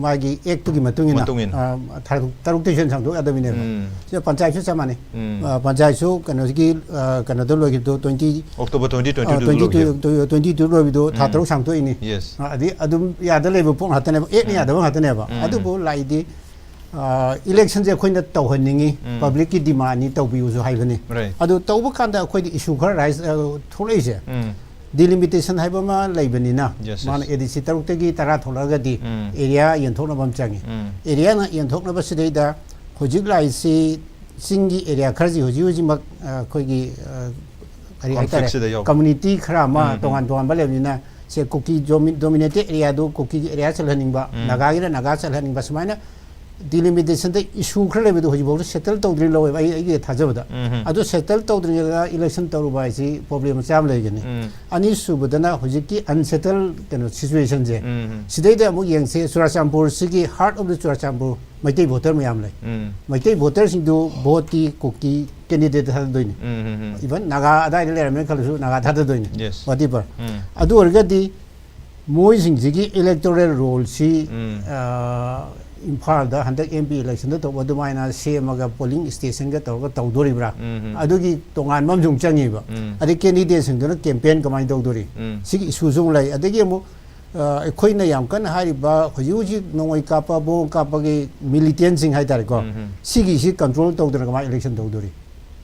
ꯃꯥꯒꯤ ꯑꯦꯛꯇꯨꯒꯤ ꯃꯇꯨꯡ ꯏꯟꯅ, ꯃꯇꯨꯡ ꯏꯟꯅ꯫ ꯑ, ꯊꯥ ꯇꯔꯨꯛꯇꯩ ꯍꯦꯟꯅ ꯁꯥꯡꯗꯣꯛ ꯌꯥꯗꯕꯅꯦꯕ꯫ ꯎꯝ꯫ ꯁꯤꯗ ꯄꯟꯆꯥꯌꯠꯁꯨ ꯆꯞ ꯃꯥꯟꯅꯩ꯫ ꯎꯝ꯫ ꯑ, ꯄꯟꯆꯥꯌꯠꯁꯨ ꯀꯩꯅꯣꯁꯤꯒꯤ, ꯑ, ꯀꯩꯅꯣꯗ ꯂꯣꯏꯈꯤꯕꯗꯣ twenty, October twenty twenty two ꯑ, ꯇ꯭ꯋꯦꯟꯇꯤ ꯇꯨ, ꯂꯣꯏꯈꯤꯕ꯫ ꯇ꯭ꯋꯦꯟꯇꯤ ꯇꯨ ꯂꯣꯏꯕꯗꯣ ꯊꯥ ꯎꯝ꯫ ꯇꯔꯨꯛ ꯁꯥꯡꯗꯣꯛꯏꯅꯤ꯫ Yes꯫ ꯑ, ꯑꯗꯤ ꯑꯗꯨꯝ ꯌꯥꯗ ꯂꯩꯕ ꯄꯣꯠ ꯉꯥꯛꯇꯅꯦꯕ, ꯑꯦꯛꯅ ꯎꯝ꯫ ꯌꯥꯗꯕ ꯉꯥꯛꯇꯅꯦꯕ꯫ ꯎꯝ꯫ ꯑꯗꯨꯕꯨ ꯂꯥꯛꯏꯗꯤ, ꯑ, ꯏꯂꯦꯛꯁꯟꯁꯦ ꯑꯩꯈꯣꯏꯅ ꯇꯧꯍꯟꯅꯤꯡꯉꯤ, ꯎꯝ꯫ ꯄꯕ꯭ꯂꯤꯛꯀꯤ ꯗꯤꯃꯥꯟꯅꯤ, ꯇꯧꯕꯤꯌꯨꯁꯨ ꯍꯥꯏꯕꯅꯤ꯫ Right꯫ ꯑꯗꯨ ꯇꯧꯕ ꯀꯥꯟꯗ ꯑꯩꯈꯣꯏꯗ ꯏꯁꯨ ꯈꯔ ꯔꯥꯏꯖ, ꯑ, ꯊꯣꯛꯂꯛꯏꯁꯦ꯫ ꯎꯝ꯫ ꯗꯤꯂꯤꯃꯤꯇꯦꯁꯟ ꯍꯥꯏꯕ ꯑꯃ ꯂꯩꯕꯅꯤꯅ, Yes, yes꯫ ꯃꯥꯅ A D C ꯇꯔꯨꯛꯇꯒꯤ ꯇꯔꯥ ꯊꯣꯛꯂꯛꯑꯒꯗꯤ ꯎꯝ꯫ ꯑꯦꯔꯤꯌꯥ ꯌꯦꯟꯊꯣꯛꯅꯕ ꯑꯃ ꯆꯪꯉꯤ꯫ ꯎꯝ꯫ ꯑꯦꯔꯤꯌꯥꯅ ꯌꯦꯟꯊꯣꯛꯅꯕꯁꯤꯗꯩꯗ ꯍꯧꯖꯤꯛ ꯂꯥꯛꯏꯁꯤ ꯆꯤꯡꯒꯤ ꯑꯦꯔꯤꯌꯥ ꯈꯔꯁꯤ ꯍꯧꯖꯤꯛ ꯍꯧꯖꯤꯛꯃꯛ, ꯑ, ꯑꯩꯈꯣꯏꯒꯤ, ꯑ, ꯀꯔꯤ ꯍꯥꯏꯇꯥꯔꯦ, ꯀꯣꯟꯐ꯭ꯂꯤꯛꯁꯤꯗ ꯌꯥꯎ-, ꯀꯝꯃꯨꯅꯤꯇꯤ ꯈꯔ ꯑꯃ ꯎꯝ, ꯎꯝ꯫ ꯇꯣꯉꯥꯟ ꯇꯣꯉꯥꯟꯕ ꯂꯩꯕꯅꯤꯅ, ꯁꯦ ꯀꯨꯀꯤ ꯗꯣꯃꯤ-, ꯗꯣꯃꯤꯅꯦꯇꯦꯠ ꯑꯦꯔꯤꯌꯥꯗꯨ ꯀꯨꯀꯤꯒꯤ ꯑꯦꯔꯤꯌꯥ ꯆꯜꯍꯟꯅꯤꯡꯕ, ꯎꯝ꯫ ꯅꯥꯒꯥꯒꯤꯅ ꯅꯥꯒꯥ ꯆꯜꯍꯟꯅꯤꯡꯕ, ꯁꯨꯃꯥꯏꯅ ꯗꯤꯂꯤꯃꯤꯇꯦꯁꯟꯗ ꯏꯁꯨ ꯈꯔ ꯂꯩꯕꯗꯣ ꯍꯧꯖꯤꯛꯐꯥꯎꯗ ꯁꯦꯇꯜ ꯇꯧꯗ꯭ꯔꯤ ꯂꯧꯋꯦꯕ, ꯑꯩ, ꯑꯩꯒꯤ ꯊꯥꯖꯕꯗ꯫ ꯎꯝ, ꯎꯝ꯫ ꯑꯗꯨ ꯁꯦꯇꯜ ꯇꯧꯗ꯭ꯔꯤꯉꯩꯗ ꯏꯂꯦꯛꯁꯟ ꯇꯧꯔꯨꯕ ꯍꯥꯏꯁꯤ ꯄ꯭ꯔꯣꯕ꯭ꯂꯦꯝ ꯃꯆꯥ ꯑꯃ ꯂꯩꯒꯅꯤ꯫ ꯎꯝ꯫ ꯑꯅꯤꯁꯨꯕꯗꯅ ꯍꯧꯖꯤꯛꯀꯤ ꯑꯟꯁꯦꯇꯜ ꯀꯩꯅꯣ ꯁꯤꯆꯨꯋꯦꯁꯟꯁꯦ, ꯎꯝ, ꯎꯝ꯫ ꯁꯤꯗꯩꯗ ꯑꯃꯨꯛ ꯌꯦꯡꯁꯦ, ꯆꯨꯔꯥꯆꯥꯟꯄꯨꯔꯁꯤꯒꯤ heart of the Churachandpur Meitei voter ꯃꯌꯥꯝ ꯂꯩ꯫ ꯎꯝ꯫ ꯃꯩꯇꯩ ꯚꯣꯇꯔꯁꯤꯡꯗꯨ ꯚꯣꯠꯇꯤ ꯀꯨꯀꯤ ꯀꯦꯟꯗꯤꯗꯦꯠ ꯊꯥꯗꯗꯣꯏꯅꯤ꯫ ꯎꯝ, ꯎꯝ, ꯎꯝ꯫ Even ꯅꯥꯒꯥ ꯑꯗꯥꯏꯗ ꯂꯩꯔꯝꯃꯦꯅ ꯈꯜꯂꯁꯨ ꯅꯥꯒꯥ ꯊꯥꯗꯗꯣꯏꯅꯤ꯫ Yes꯫ Whatever꯫ ꯎꯝ꯫ ꯑꯗꯨ ꯑꯣꯏꯔꯒꯗꯤ ꯃꯣꯏꯁꯤꯡꯁꯤꯒꯤ electoral rollꯁꯤ, ꯎꯝ꯫ ꯑ, ꯏꯝꯐꯥꯜꯗ ꯍꯟꯗꯛ M P election ꯗ ꯇꯧꯕ ꯑꯗꯨꯃꯥꯏꯅ ꯁꯦꯝꯃꯒ polling station ꯒ ꯇꯧꯔꯒ ꯇꯧꯗꯣꯔꯤꯕ꯭ꯔꯥ? ꯎꯝ, ꯎꯝ. ꯑꯗꯨꯒꯤ ꯇꯣꯉꯥꯟꯕ ꯑꯃꯁꯨ ꯑꯃꯨꯛ ꯆꯪꯉꯤꯕ꯫ ꯎꯝ. ꯑꯗꯩ candidate ꯁꯤꯡꯗꯨꯅ campaign ꯀꯃꯥꯏꯅ ꯇꯧꯗꯣꯔꯤ? ꯎꯝ. ꯁꯤꯒꯤ issue ꯁꯨ ꯑꯃꯨꯛ ꯂꯩ꯫ ꯑꯗꯒꯤ ꯑꯃꯨꯛ, ꯑ, ꯑꯩꯈꯣꯏꯅ ꯌꯥꯝ ꯀꯟꯅ ꯍꯥꯏꯔꯤꯕ ꯍꯧꯖꯤꯛ ꯍꯧꯖꯤꯛ ꯅꯣꯡꯃꯩ ꯀꯥꯞꯄ, ꯕꯣꯝ ꯀꯥꯞꯄꯒꯤ militant ꯁꯤꯡ ꯍꯥꯏꯇꯥꯔꯦꯀꯣ, ꯎꯝ, ꯎꯝ. ꯁꯤꯒꯤꯁꯤ control ꯇꯧꯗꯅ ꯀꯃꯥꯏꯅ election ꯇꯧꯗꯣꯔꯤ?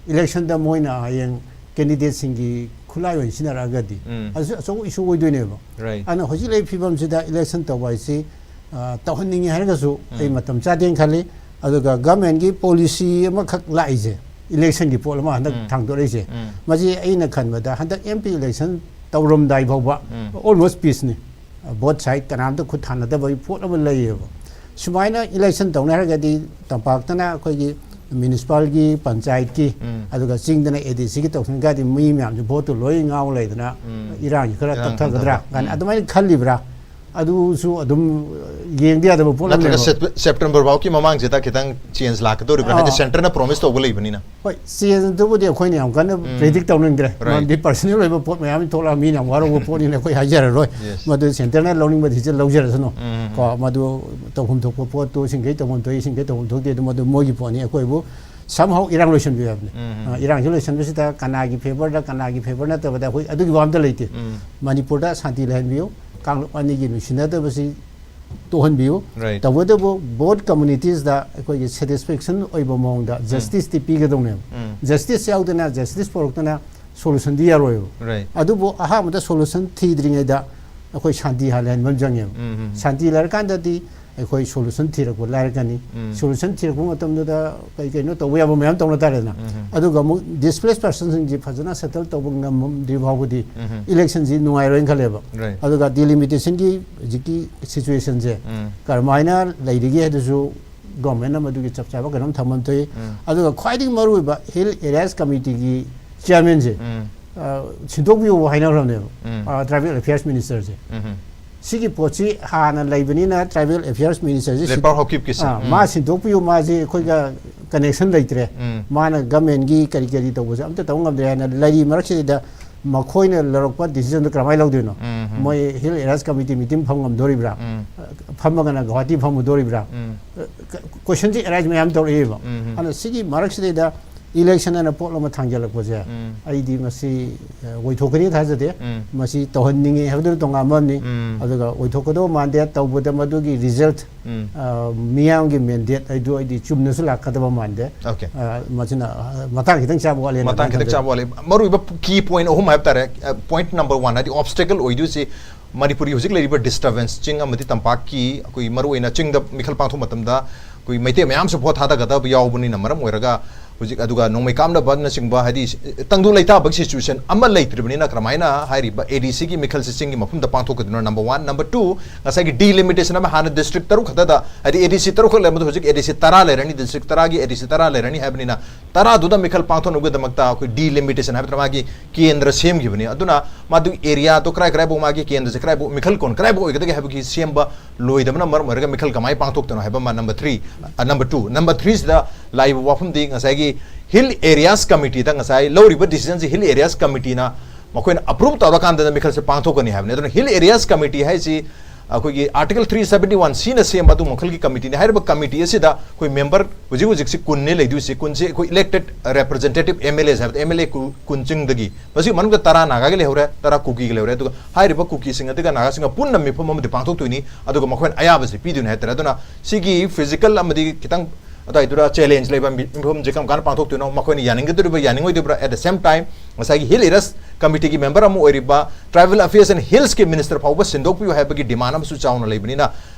Election ꯗ ꯃꯣꯏꯅ ꯍꯌꯦꯡ candidate ꯁꯤꯡꯒꯤ ꯈꯨꯠꯂꯥꯏ ꯑꯣꯏꯅ ꯁꯤꯖꯤꯟꯅꯔꯛꯑꯒꯗꯤ, ꯎꯝ. ꯑꯗꯨꯁꯨ ꯑꯆꯧꯕ issue ꯑꯣꯏꯗꯣꯏꯅꯦꯕ꯫ Right. ꯑꯗꯨꯅ ꯍꯧꯖꯤꯛ ꯂꯩꯔꯤꯕ ꯐꯤꯕꯝꯁꯤꯗ election ꯇꯧꯕ ꯍꯥꯏꯁꯤ, ꯑ, ꯇꯧꯍꯟꯅꯤꯡꯉꯤ ꯍꯥꯏꯔꯒꯁꯨ ꯑꯩ ꯎꯝ. ꯃꯇꯝ ꯆꯥꯗꯦꯅ ꯈꯜꯂꯤ꯫ ꯑꯗꯨꯒ government ꯀꯤ policy ꯑꯃꯈꯛ ꯂꯥꯛꯏꯁꯦ, election ꯒꯤ ꯄꯣꯠ ꯑꯃ ꯍꯟꯗꯛ ꯎꯝ. ꯊꯥꯡꯗꯣꯔꯛꯏꯁꯦ, ꯎꯝ. ꯃꯁꯤ ꯑꯩꯅ ꯈꯟꯕꯗ ꯍꯟꯗꯛ M P election ꯇꯧꯔꯝꯗꯥꯏ ꯐꯥꯎꯕ ꯎꯝ. almost peace ꯅꯤ꯫ Both side ꯀꯅꯥꯝꯇ ꯈꯨꯠ ꯊꯥꯅꯗꯕꯒꯤ ꯄꯣꯠ ꯑꯃ ꯂꯩꯌꯦꯕ꯫ ꯁꯨꯃꯥꯏꯅ election ꯇꯧꯅꯤ ꯍꯥꯏꯔꯒꯗꯤ ꯇꯝꯄꯥꯛꯇꯅ ꯑꯩꯈꯣꯏꯒꯤ municipal ꯒꯤ, ꯄꯟꯆꯥꯌꯠ ꯀꯤ, ꯎꯝ. ꯑꯗꯨꯒ ꯆꯤꯡꯗꯅ A D C ꯒꯤ ꯇꯧꯁꯤꯟꯈ꯭ꯔꯗꯤ ꯃꯤ ꯃꯌꯥꯝꯁꯦ vote ꯇꯨ ꯂꯣꯏ ꯉꯥꯎ ꯂꯩꯗꯅ ꯎꯝ. ꯏꯔꯥꯡꯁꯤ ꯈꯔ ꯏꯔꯥꯡ ꯇꯞꯊꯒꯗ꯭ꯔꯥ ꯇꯞꯊꯕ. ꯀꯥꯏꯅ ꯎꯝ. ꯑꯗꯨꯃꯥꯏꯅ ꯈꯜꯂꯤꯕ꯭ꯔꯥ? ꯑꯗꯨꯁꯨ ꯑꯗꯨꯝ ꯌꯦꯡꯗ ꯌꯥꯗꯕ ꯄꯣꯠ ꯅꯠꯇ꯭ꯔꯒ ꯑꯃꯅꯦꯕ꯫ Sep- September ꯐꯥꯎꯒꯤ ꯃꯃꯥꯡꯁꯤꯗ ꯈꯤꯇꯪ change ꯂꯥꯛꯀꯗꯧꯔꯤꯕ꯭ꯔꯥ? ꯍꯥꯏꯗꯤ ꯑꯥ. centre ꯅ promise ꯇꯧꯕ ꯂꯩꯕꯅꯤꯅ. ꯍꯣꯏ, change ꯗꯨꯕꯨꯗꯤ ꯑꯩꯈꯣꯏꯅ ꯌꯥꯝ ꯀꯟꯅ ꯎꯝ. predict ꯇꯧꯅꯤꯡꯗ꯭ꯔꯦ꯫ Right. ꯃꯔꯝꯗꯤ personal ꯑꯣꯏꯕ ꯄꯣꯠ ꯃꯌꯥꯝ ꯊꯣꯛꯂꯛꯑ ꯃꯤꯅ ꯌꯥꯝ ꯋꯥꯔꯧꯕ ꯄꯣꯠꯅꯤꯅ ꯑꯩꯈꯣꯏ ꯍꯥꯏꯖꯔꯔꯣꯏ꯫ Yes. ꯃꯗꯨ centre ꯅ ꯂꯧꯅꯤꯡꯕ decision ꯂꯧꯖꯔꯁꯅꯨ꯫ ꯎꯝ. ꯀꯣ, ꯃꯗꯨ ꯇꯧꯐꯝ ꯊꯣꯛꯄ ꯄꯣꯠꯇꯨ ꯁꯤꯡꯈꯩ ꯇꯧꯐꯝ ꯊꯣꯛꯏ, ꯁꯤꯡꯈꯩ ꯇꯧꯐꯝ ꯊꯣꯛꯇꯦ, ꯑꯗꯨ ꯃꯗꯨ ꯃꯣꯏꯒꯤ ꯄꯣꯠꯅꯤ꯫ ꯑꯩꯈꯣꯏꯕꯨ somehow ꯏꯔꯥꯡ ꯂꯣꯏꯁꯤꯟꯕꯤꯌꯨ ꯍꯥꯏꯕꯅꯤ꯫ ꯎꯝ. ꯑ, ꯏꯔꯥꯡꯁꯤ ꯂꯣꯏꯁꯤꯟꯕꯁꯤꯗ ꯀꯅꯥꯒꯤ favour ꯗ, ꯀꯅꯥꯒꯤ favour ꯅꯠꯇꯕꯗ ꯑꯩꯈꯣꯏ ꯑꯗꯨꯒꯤ ꯋꯥ ꯑꯝꯇ ꯂꯩꯇꯦ꯫ ꯎꯝ. ꯃꯅꯤꯄꯨꯔꯗ ꯁꯥꯟꯇꯤ ꯂꯩꯍꯟꯕꯤꯌꯨ, ꯀꯥꯡꯂꯨꯞ ꯑꯅꯤꯒꯤ ꯅꯨꯡꯁꯤꯅꯗꯕꯁꯤ ꯇꯣꯛꯍꯟꯕꯤꯌꯨ꯫ Right. ꯇꯧꯕꯇꯕꯨ both communities ꯗ ꯑꯩꯈꯣꯏꯒꯤ satisfaction ꯑꯣꯏꯕ ꯃꯑꯣꯡꯗ justice ꯇꯤ ꯄꯤꯒꯗꯧꯅꯦꯕ꯫ ꯎꯝ. Justice ꯌꯥꯎꯗꯅ, justice ꯄꯨꯔꯛꯇꯅ solution ꯗꯤ ꯌꯥꯔꯣꯏꯕ꯫ Right. ꯑꯗꯨꯕꯨ ꯑꯍꯥꯟꯕꯗ solution ꯊꯤꯗ꯭ꯔꯤꯉꯩꯗ ꯑꯩꯈꯣꯏ ꯁꯥꯟꯇꯤ ꯍꯥꯟꯅ ꯂꯩꯍꯟꯕ ꯑꯃ ꯆꯪꯉꯦꯕ꯫ ꯎꯝ, ꯎꯝ. ꯁꯥꯟꯇꯤ ꯂꯩꯔꯀꯥꯟꯗꯗꯤ ꯑꯩꯈꯣꯏ solution ꯊꯤꯔꯛꯄ ꯂꯥꯏꯔꯛꯀꯅꯤ꯫ ꯎꯝ. Solution ꯊꯤꯔꯛꯄ ꯃꯇꯝꯗꯨꯗ ꯀꯩ ꯀꯩꯅꯣ ꯇꯧꯕ ꯌꯥꯕ ꯃꯌꯥꯝ ꯇꯧꯅ ꯇꯥꯔꯦꯗꯅ꯫ ꯎꯝ, ꯎꯝ. ꯑꯗꯨꯒ ꯑꯃꯨꯛ displaced person ꯁꯤꯡꯁꯤ ꯐꯖꯅ settle ꯇꯧꯕ ꯉꯝꯗ꯭ꯔꯤ ꯐꯥꯎꯕꯗꯤ ꯎꯝ, ꯎꯝ. election ꯁꯤ ꯅꯨꯡꯉꯥꯏꯔꯣꯏꯅ ꯈꯜꯂꯦꯕ꯫ Right. ꯑꯗꯨꯒ delimitationꯒꯤ ꯍꯧꯖꯤꯛꯀꯤ situationꯁꯦ ꯎꯝ. ꯀꯔꯝꯍꯥꯏꯅ ꯂꯩꯔꯤꯒꯦ ꯍꯥꯏꯗꯨꯁꯨ government ꯅ ꯃꯗꯨꯒꯤ ꯆꯞ ꯆꯥꯕ ꯀꯩꯅꯣꯝ ꯊꯝꯐꯝ ꯊꯣꯛꯏ꯫ ꯎꯝ. ꯑꯗꯨꯒ ꯈ꯭ꯋꯥꯏꯗꯒꯤ ꯃꯔꯨꯑꯣꯏꯕ Hill Areas Committeeꯒꯤ chairmanꯁꯦ, ꯎꯝ. ꯑ, ꯁꯤꯟꯗꯣꯛꯄꯤꯌꯨ ꯍꯥꯏꯅꯈ꯭ꯔꯕꯅꯦꯕ, ꯎꯝ. ꯑ, tribal affairs ministerꯁꯦ꯫ ꯎꯝ. ꯁꯤꯒꯤ ꯄꯣꯠꯁꯤ ꯍꯥꯟꯅ ꯂꯩꯕꯅꯤꯅ tribal affairs ministerꯁꯦ ꯁꯤ-, ꯂꯦꯄꯥꯔ ꯍꯥꯎꯀꯤꯞꯀꯤꯁꯦ. ꯑ, ꯎꯝ. ꯃꯥ ꯁꯤꯟꯗꯣꯛꯄꯤꯌꯨ, ꯃꯥꯁꯦ ꯑꯩꯈꯣꯏꯒ connection ꯂꯩꯇ꯭ꯔꯦ꯫ ꯎꯝ. ꯃꯥꯅ governmentꯀꯤ ꯀꯔꯤ ꯀꯔꯤ ꯇꯧꯕꯁꯦ ꯑꯝꯇ ꯇꯧ ꯉꯝꯗ꯭ꯔꯦ ꯍꯥꯏꯅ ꯂꯩꯔꯤ ꯃꯔꯛꯁꯤꯗ ꯃꯈꯣꯏꯅ ꯂꯧꯔꯛꯄ decisionꯗꯣ ꯀꯔꯝꯍꯥꯏꯅ ꯂꯧꯗꯣꯏꯅꯣ? ꯎꯝ, ꯎꯝ. ꯃꯣꯏ Hill Areas Committee meeting ꯐꯝ ꯉꯝꯗꯣꯔꯤꯕ꯭ꯔꯥ? ꯎꯝ. ꯐꯝꯃꯒꯅ ꯒꯨꯋꯥꯍꯥꯇꯤ ꯐꯝꯃꯨꯗꯣꯔꯤꯕ꯭ꯔꯥ? ꯎꯝ. ꯀꯣꯏꯁꯟꯁꯤ ꯑꯦꯔꯥꯏꯖ ꯃꯌꯥꯝ ꯇꯧꯔꯛꯏꯕ꯫ ꯎꯝ. ꯑꯗꯨꯅ ꯁꯤꯒꯤ ꯃꯔꯛꯁꯤꯗꯩꯗ ꯏꯂꯦꯛꯁꯟ ꯍꯥꯏꯅ ꯄꯣꯠ ꯑꯃ ꯊꯥꯡꯖꯜꯂꯛꯄꯁꯦ, ꯎꯝ. ꯑꯩꯗꯤ ꯃꯁꯤ ꯑ, ꯑꯣꯏꯊꯣꯛꯀꯅꯤ ꯊꯥꯖꯗꯦ꯫ ꯎꯝ. ꯃꯁꯤ ꯇꯧꯍꯟꯅꯤꯡꯉꯤ ꯍꯥꯏꯕꯗꯨꯅ ꯇꯣꯉꯥꯟꯕ ꯑꯃꯅꯤ꯫ ꯎꯝ. ꯑꯗꯨꯒ ꯑꯣꯏꯊꯣꯛꯀꯗꯧꯕ ꯃꯥꯟꯗꯦ, ꯇꯧꯕꯗ ꯃꯗꯨꯒꯤ ꯔꯤꯖꯜꯠ, ꯎꯝ. ꯑ, ꯃꯤꯌꯥꯝꯒꯤ ꯃꯦꯟꯗꯦꯠ ꯍꯥꯏꯗꯨ ꯑꯩꯗꯤ ꯆꯨꯝꯅꯁꯨ ꯂꯥꯛꯀꯗꯕ ꯃꯥꯟꯗꯦ꯫ Okay. ꯑ, ꯃꯁꯤꯅ ꯑ, ꯃꯇꯥꯡ ꯈꯤꯇꯪ ꯆꯥꯕ ꯋꯥꯠꯂꯦꯅ ꯃꯇꯥꯡ ꯈꯤꯇꯪ ꯈꯟꯖꯩ꯫ ꯆꯥꯕ ꯋꯥꯠꯂꯦ꯫ ꯃꯔꯨꯑꯣꯏꯕ ꯀꯤ ꯄꯣꯏꯟ ꯑꯍꯨꯝ ꯍꯥꯏꯕ ꯇꯥꯔꯦ꯫ ꯄꯣꯏꯟ ꯅꯝꯕꯔ ꯋꯥꯟ ꯍꯥꯏꯗꯤ ꯑꯣꯕꯁꯇꯦꯀꯜ ꯑꯣꯏꯗꯣꯏꯁꯤ ꯃꯅꯤꯄꯨꯔꯒꯤ ꯍꯧꯖꯤꯛ ꯂꯩꯔꯤꯕ ꯗꯤꯁꯇꯔꯕꯦꯟꯁ, ꯆꯤꯡ ꯑꯃꯗꯤ ꯇꯝꯄꯥꯛꯀꯤ ꯑꯩꯈꯣꯏ ꯃꯔꯨꯑꯣꯏꯅ ꯆꯤꯡꯗ ꯃꯤꯈꯜ ꯄꯥꯡꯊꯣꯛꯄ ꯃꯇꯝꯗ ꯑꯩꯈꯣꯏ ꯃꯩꯇꯩ ꯃꯌꯥꯝꯁꯨ ꯚꯣꯠ ꯊꯥꯗꯒꯗꯕ ꯌꯥꯎꯕꯅꯤꯅ ꯃꯔꯝ ꯑꯣꯏꯔꯒ ꯍꯧꯖꯤꯛ ꯑꯗꯨꯒ ꯅꯣꯡꯃꯩ ꯀꯥꯞꯅꯕꯅꯆꯤꯡꯕ ꯍꯥꯏꯗꯤ ꯇꯪꯗꯨ ꯂꯩꯇꯥꯕꯒꯤ ꯁꯤꯆꯨꯋꯦꯁꯟ ꯑꯃ ꯂꯩꯇ꯭ꯔꯤꯕꯅꯤꯅ ꯀꯔꯝꯍꯥꯏꯅ ꯍꯥꯏꯔꯤꯕ ꯑꯦ ꯗꯤ ꯁꯤꯒꯤ ꯃꯤꯈꯜꯁꯤ ꯆꯤꯡꯒꯤ ꯃꯐꯝꯗ ꯄꯥꯡꯊꯣꯛꯀꯗꯣꯏꯅꯣ? Number one. ꯅꯝꯕꯔ ꯇꯨ, ꯉꯁꯥꯏꯒꯤ ꯗꯤꯂꯤꯃꯤꯇꯦꯁꯟ ꯑꯃ ꯍꯥꯟꯅ ꯗꯤꯁꯇ꯭ꯔꯤꯛ ꯇꯔꯨꯛ ꯈꯛꯇꯗ ꯍꯥꯏꯗꯤ ꯑꯦ ꯗꯤ ꯁꯤ ꯇꯔꯨꯛꯈꯛ ꯂꯩꯔꯝꯕꯗꯣ ꯍꯧꯖꯤꯛ ꯑꯦ ꯗꯤ ꯁꯤ ꯇꯔꯥ ꯂꯩꯔꯅꯤ, ꯗꯤꯁꯇ꯭ꯔꯤꯛ ꯇꯔꯥꯒꯤ ꯑꯦ ꯗꯤ ꯁꯤ ꯇꯔꯥ ꯂꯩꯔꯅꯤ ꯍꯥꯏꯕꯅꯤꯅ ꯇꯔꯥꯗꯨꯗ ꯃꯤꯈꯜ ꯄꯥꯡꯊꯣꯛꯅꯕꯒꯤꯗꯃꯛꯇ ꯑꯩꯈꯣꯏ ꯗꯤꯂꯤꯃꯤꯇꯦꯁꯟ ꯍꯥꯏꯕꯗ ꯃꯥꯒꯤ ꯀꯦꯟꯗ꯭ꯔ ꯁꯦꯝꯈꯤꯕꯅꯤ꯫ ꯑꯗꯨꯅ ꯃꯗꯨꯒꯤ ꯑꯦꯔꯤꯌꯥꯗꯣ ꯀꯔꯥꯏ ꯀꯔꯥꯏꯐꯥꯎ ꯃꯥꯒꯤ ꯀꯦꯟꯗ꯭ꯔꯁꯦ ꯀꯔꯥꯏꯐꯥꯎ ꯃꯤꯈꯜ ꯀꯣꯟ ꯀꯔꯥꯏꯐꯥꯎ ꯑꯣꯏꯒꯗꯒꯦ ꯍꯥꯏꯕꯒꯤ ꯁꯦꯝꯕ ꯂꯣꯏꯗꯕꯅ ꯃꯔꯝ ꯑꯣꯏꯔꯒ ꯃꯤꯈꯜ ꯀꯃꯥꯏꯅ ꯄꯥꯡꯊꯣꯛꯇꯣꯏꯅꯣ ꯍꯥꯏꯕ ꯑꯃ꯫ ꯅꯝꯕꯔ ꯊ꯭ꯔꯤ, ꯅꯝꯕꯔ ꯇꯨꯁꯤꯗ ꯂꯥꯛꯏꯕ ꯋꯥꯐꯝꯗꯤ ꯉꯁꯥꯏꯒꯤ ꯍꯤꯜ ꯑꯦꯔꯤꯌꯥꯁ ꯀꯃꯤꯇꯤꯗ ꯉꯁꯥꯏ ꯂꯧꯔꯤꯕ ꯗꯤꯁꯤꯖꯟꯁꯤ ꯍꯤꯜ ꯑꯦꯔꯤꯌꯥꯁ ꯀꯃꯤꯇꯤꯅ ꯃꯈꯣꯏꯅ ꯑꯄ꯭ꯔꯨꯞ ꯇꯧꯔꯀꯥꯟꯗ ꯃꯤꯈꯜꯁꯦ ꯄꯥꯡꯊꯣꯛꯀꯅꯤ ꯍꯥꯏꯕꯅꯤ꯫ ꯑꯗꯨꯅ ꯍꯤꯜ ꯑꯦꯔꯤꯌꯥꯁ ꯀꯃꯤꯇꯤ ꯍꯥꯏꯁꯤ ꯑꯩꯈꯣꯏꯒꯤ ꯑꯥꯔꯇꯤꯀꯜ ꯊ꯭ꯔꯤ ꯁꯕꯦꯟꯇꯤ ꯋꯥꯟ ꯁꯤꯅ ꯁꯦꯝꯕ ꯑꯗꯨꯒꯨꯝꯕ ꯃꯈꯜꯒꯤ ꯀꯃꯤꯇꯤꯅꯤ꯫ ꯍꯥꯏꯔꯤꯕ ꯀꯃꯤꯇꯤ ꯑꯁꯤꯗ ꯑꯩꯈꯣꯏ ꯃꯦꯝꯕꯔ ꯍꯧꯖꯤꯛ ꯍꯧꯖꯤꯛꯁꯤ ꯀꯨꯟꯅꯤ ꯂꯩꯗꯣꯏꯁꯤ꯫ ꯀꯨꯟꯁꯤ ꯑꯩꯈꯣꯏ ꯏꯂꯦꯛꯇꯦꯗ ꯔꯦꯄ꯭ꯔꯖꯦꯟꯇꯦꯇꯤꯚ ꯑꯦꯝ ꯑꯦꯜ ꯑꯦꯁ ꯍꯥꯏꯕꯗꯤ ꯑꯦꯝ ꯑꯦꯜ ꯑꯦ ꯀꯨꯟ ꯆꯤꯡꯗꯒꯤ, ꯃꯁꯤꯒꯤ ꯃꯅꯨꯡꯗ ꯇꯔꯥ ꯅꯥꯒꯥꯒꯤ ꯂꯩꯍꯧꯔꯦ, ꯇꯔꯥ ꯀꯨꯀꯤꯒꯤ ꯂꯩꯍꯧꯔꯦ꯫ ꯑꯗꯨꯒ ꯍꯥꯏꯔꯤꯕ ꯀꯨꯀꯤꯁꯤꯡ ꯑꯗꯨꯒ ꯅꯥꯒꯥꯁꯤꯡꯒ ꯄꯨꯟꯅ ꯃꯤꯐꯝ ꯑꯃꯗꯤ ꯄꯥꯡꯊꯣꯛꯇꯣꯏꯅꯤ꯫ ꯑꯗꯨꯒ ꯃꯈꯣꯏꯅ ꯑꯌꯥꯕꯁꯤ ꯄꯤꯗꯣꯏꯅꯤ ꯍꯥꯏꯇꯥꯔꯦ꯫ ꯑꯗꯨꯅ ꯁꯤꯒꯤ ꯐꯤꯖꯤꯀꯦꯜ ꯑꯃꯗꯤ ꯈꯤꯇꯪ ꯑꯗꯨꯋꯥꯏꯗꯨꯗ ꯆꯦꯂꯦꯟꯖ ꯂꯩꯕ ꯃꯤ-, ꯃꯤꯐꯝꯁꯦ ꯀꯔꯝ ꯀꯥꯟꯗ ꯄꯥꯡꯊꯣꯛꯇꯣꯏꯅꯣ, ꯃꯈꯣꯏꯅ ꯌꯥꯅꯤꯡꯒꯗꯧꯔꯤꯕ꯭ꯔꯥ ꯌꯥꯅꯤꯡꯉꯣꯏꯗꯧꯔꯤꯕ꯭ꯔꯥ? At the same time, ꯉꯁꯥꯏꯒꯤ ꯍꯤꯜ ꯑꯦꯔꯤꯌꯥꯁ ꯀꯃꯤꯇꯤꯒꯤ ꯃꯦꯝꯕꯔ ꯑꯃ ꯑꯣꯏꯔꯤꯕ ꯇ꯭ꯔꯥꯏꯕꯦꯜ ꯑꯐꯤꯌꯔꯁ ꯑꯦꯟ ꯍꯤꯜꯁꯀꯤ ꯃꯤꯅꯤꯁꯇꯔ ꯐꯥꯎꯕ ꯁꯤꯟꯗꯣꯛꯄꯤꯌꯨ ꯍꯥꯏꯕꯒꯤ ꯗꯤꯃꯥꯟ ꯑꯃꯁꯨ ꯆꯥꯎꯅ ꯂꯩꯕꯅꯤꯅ,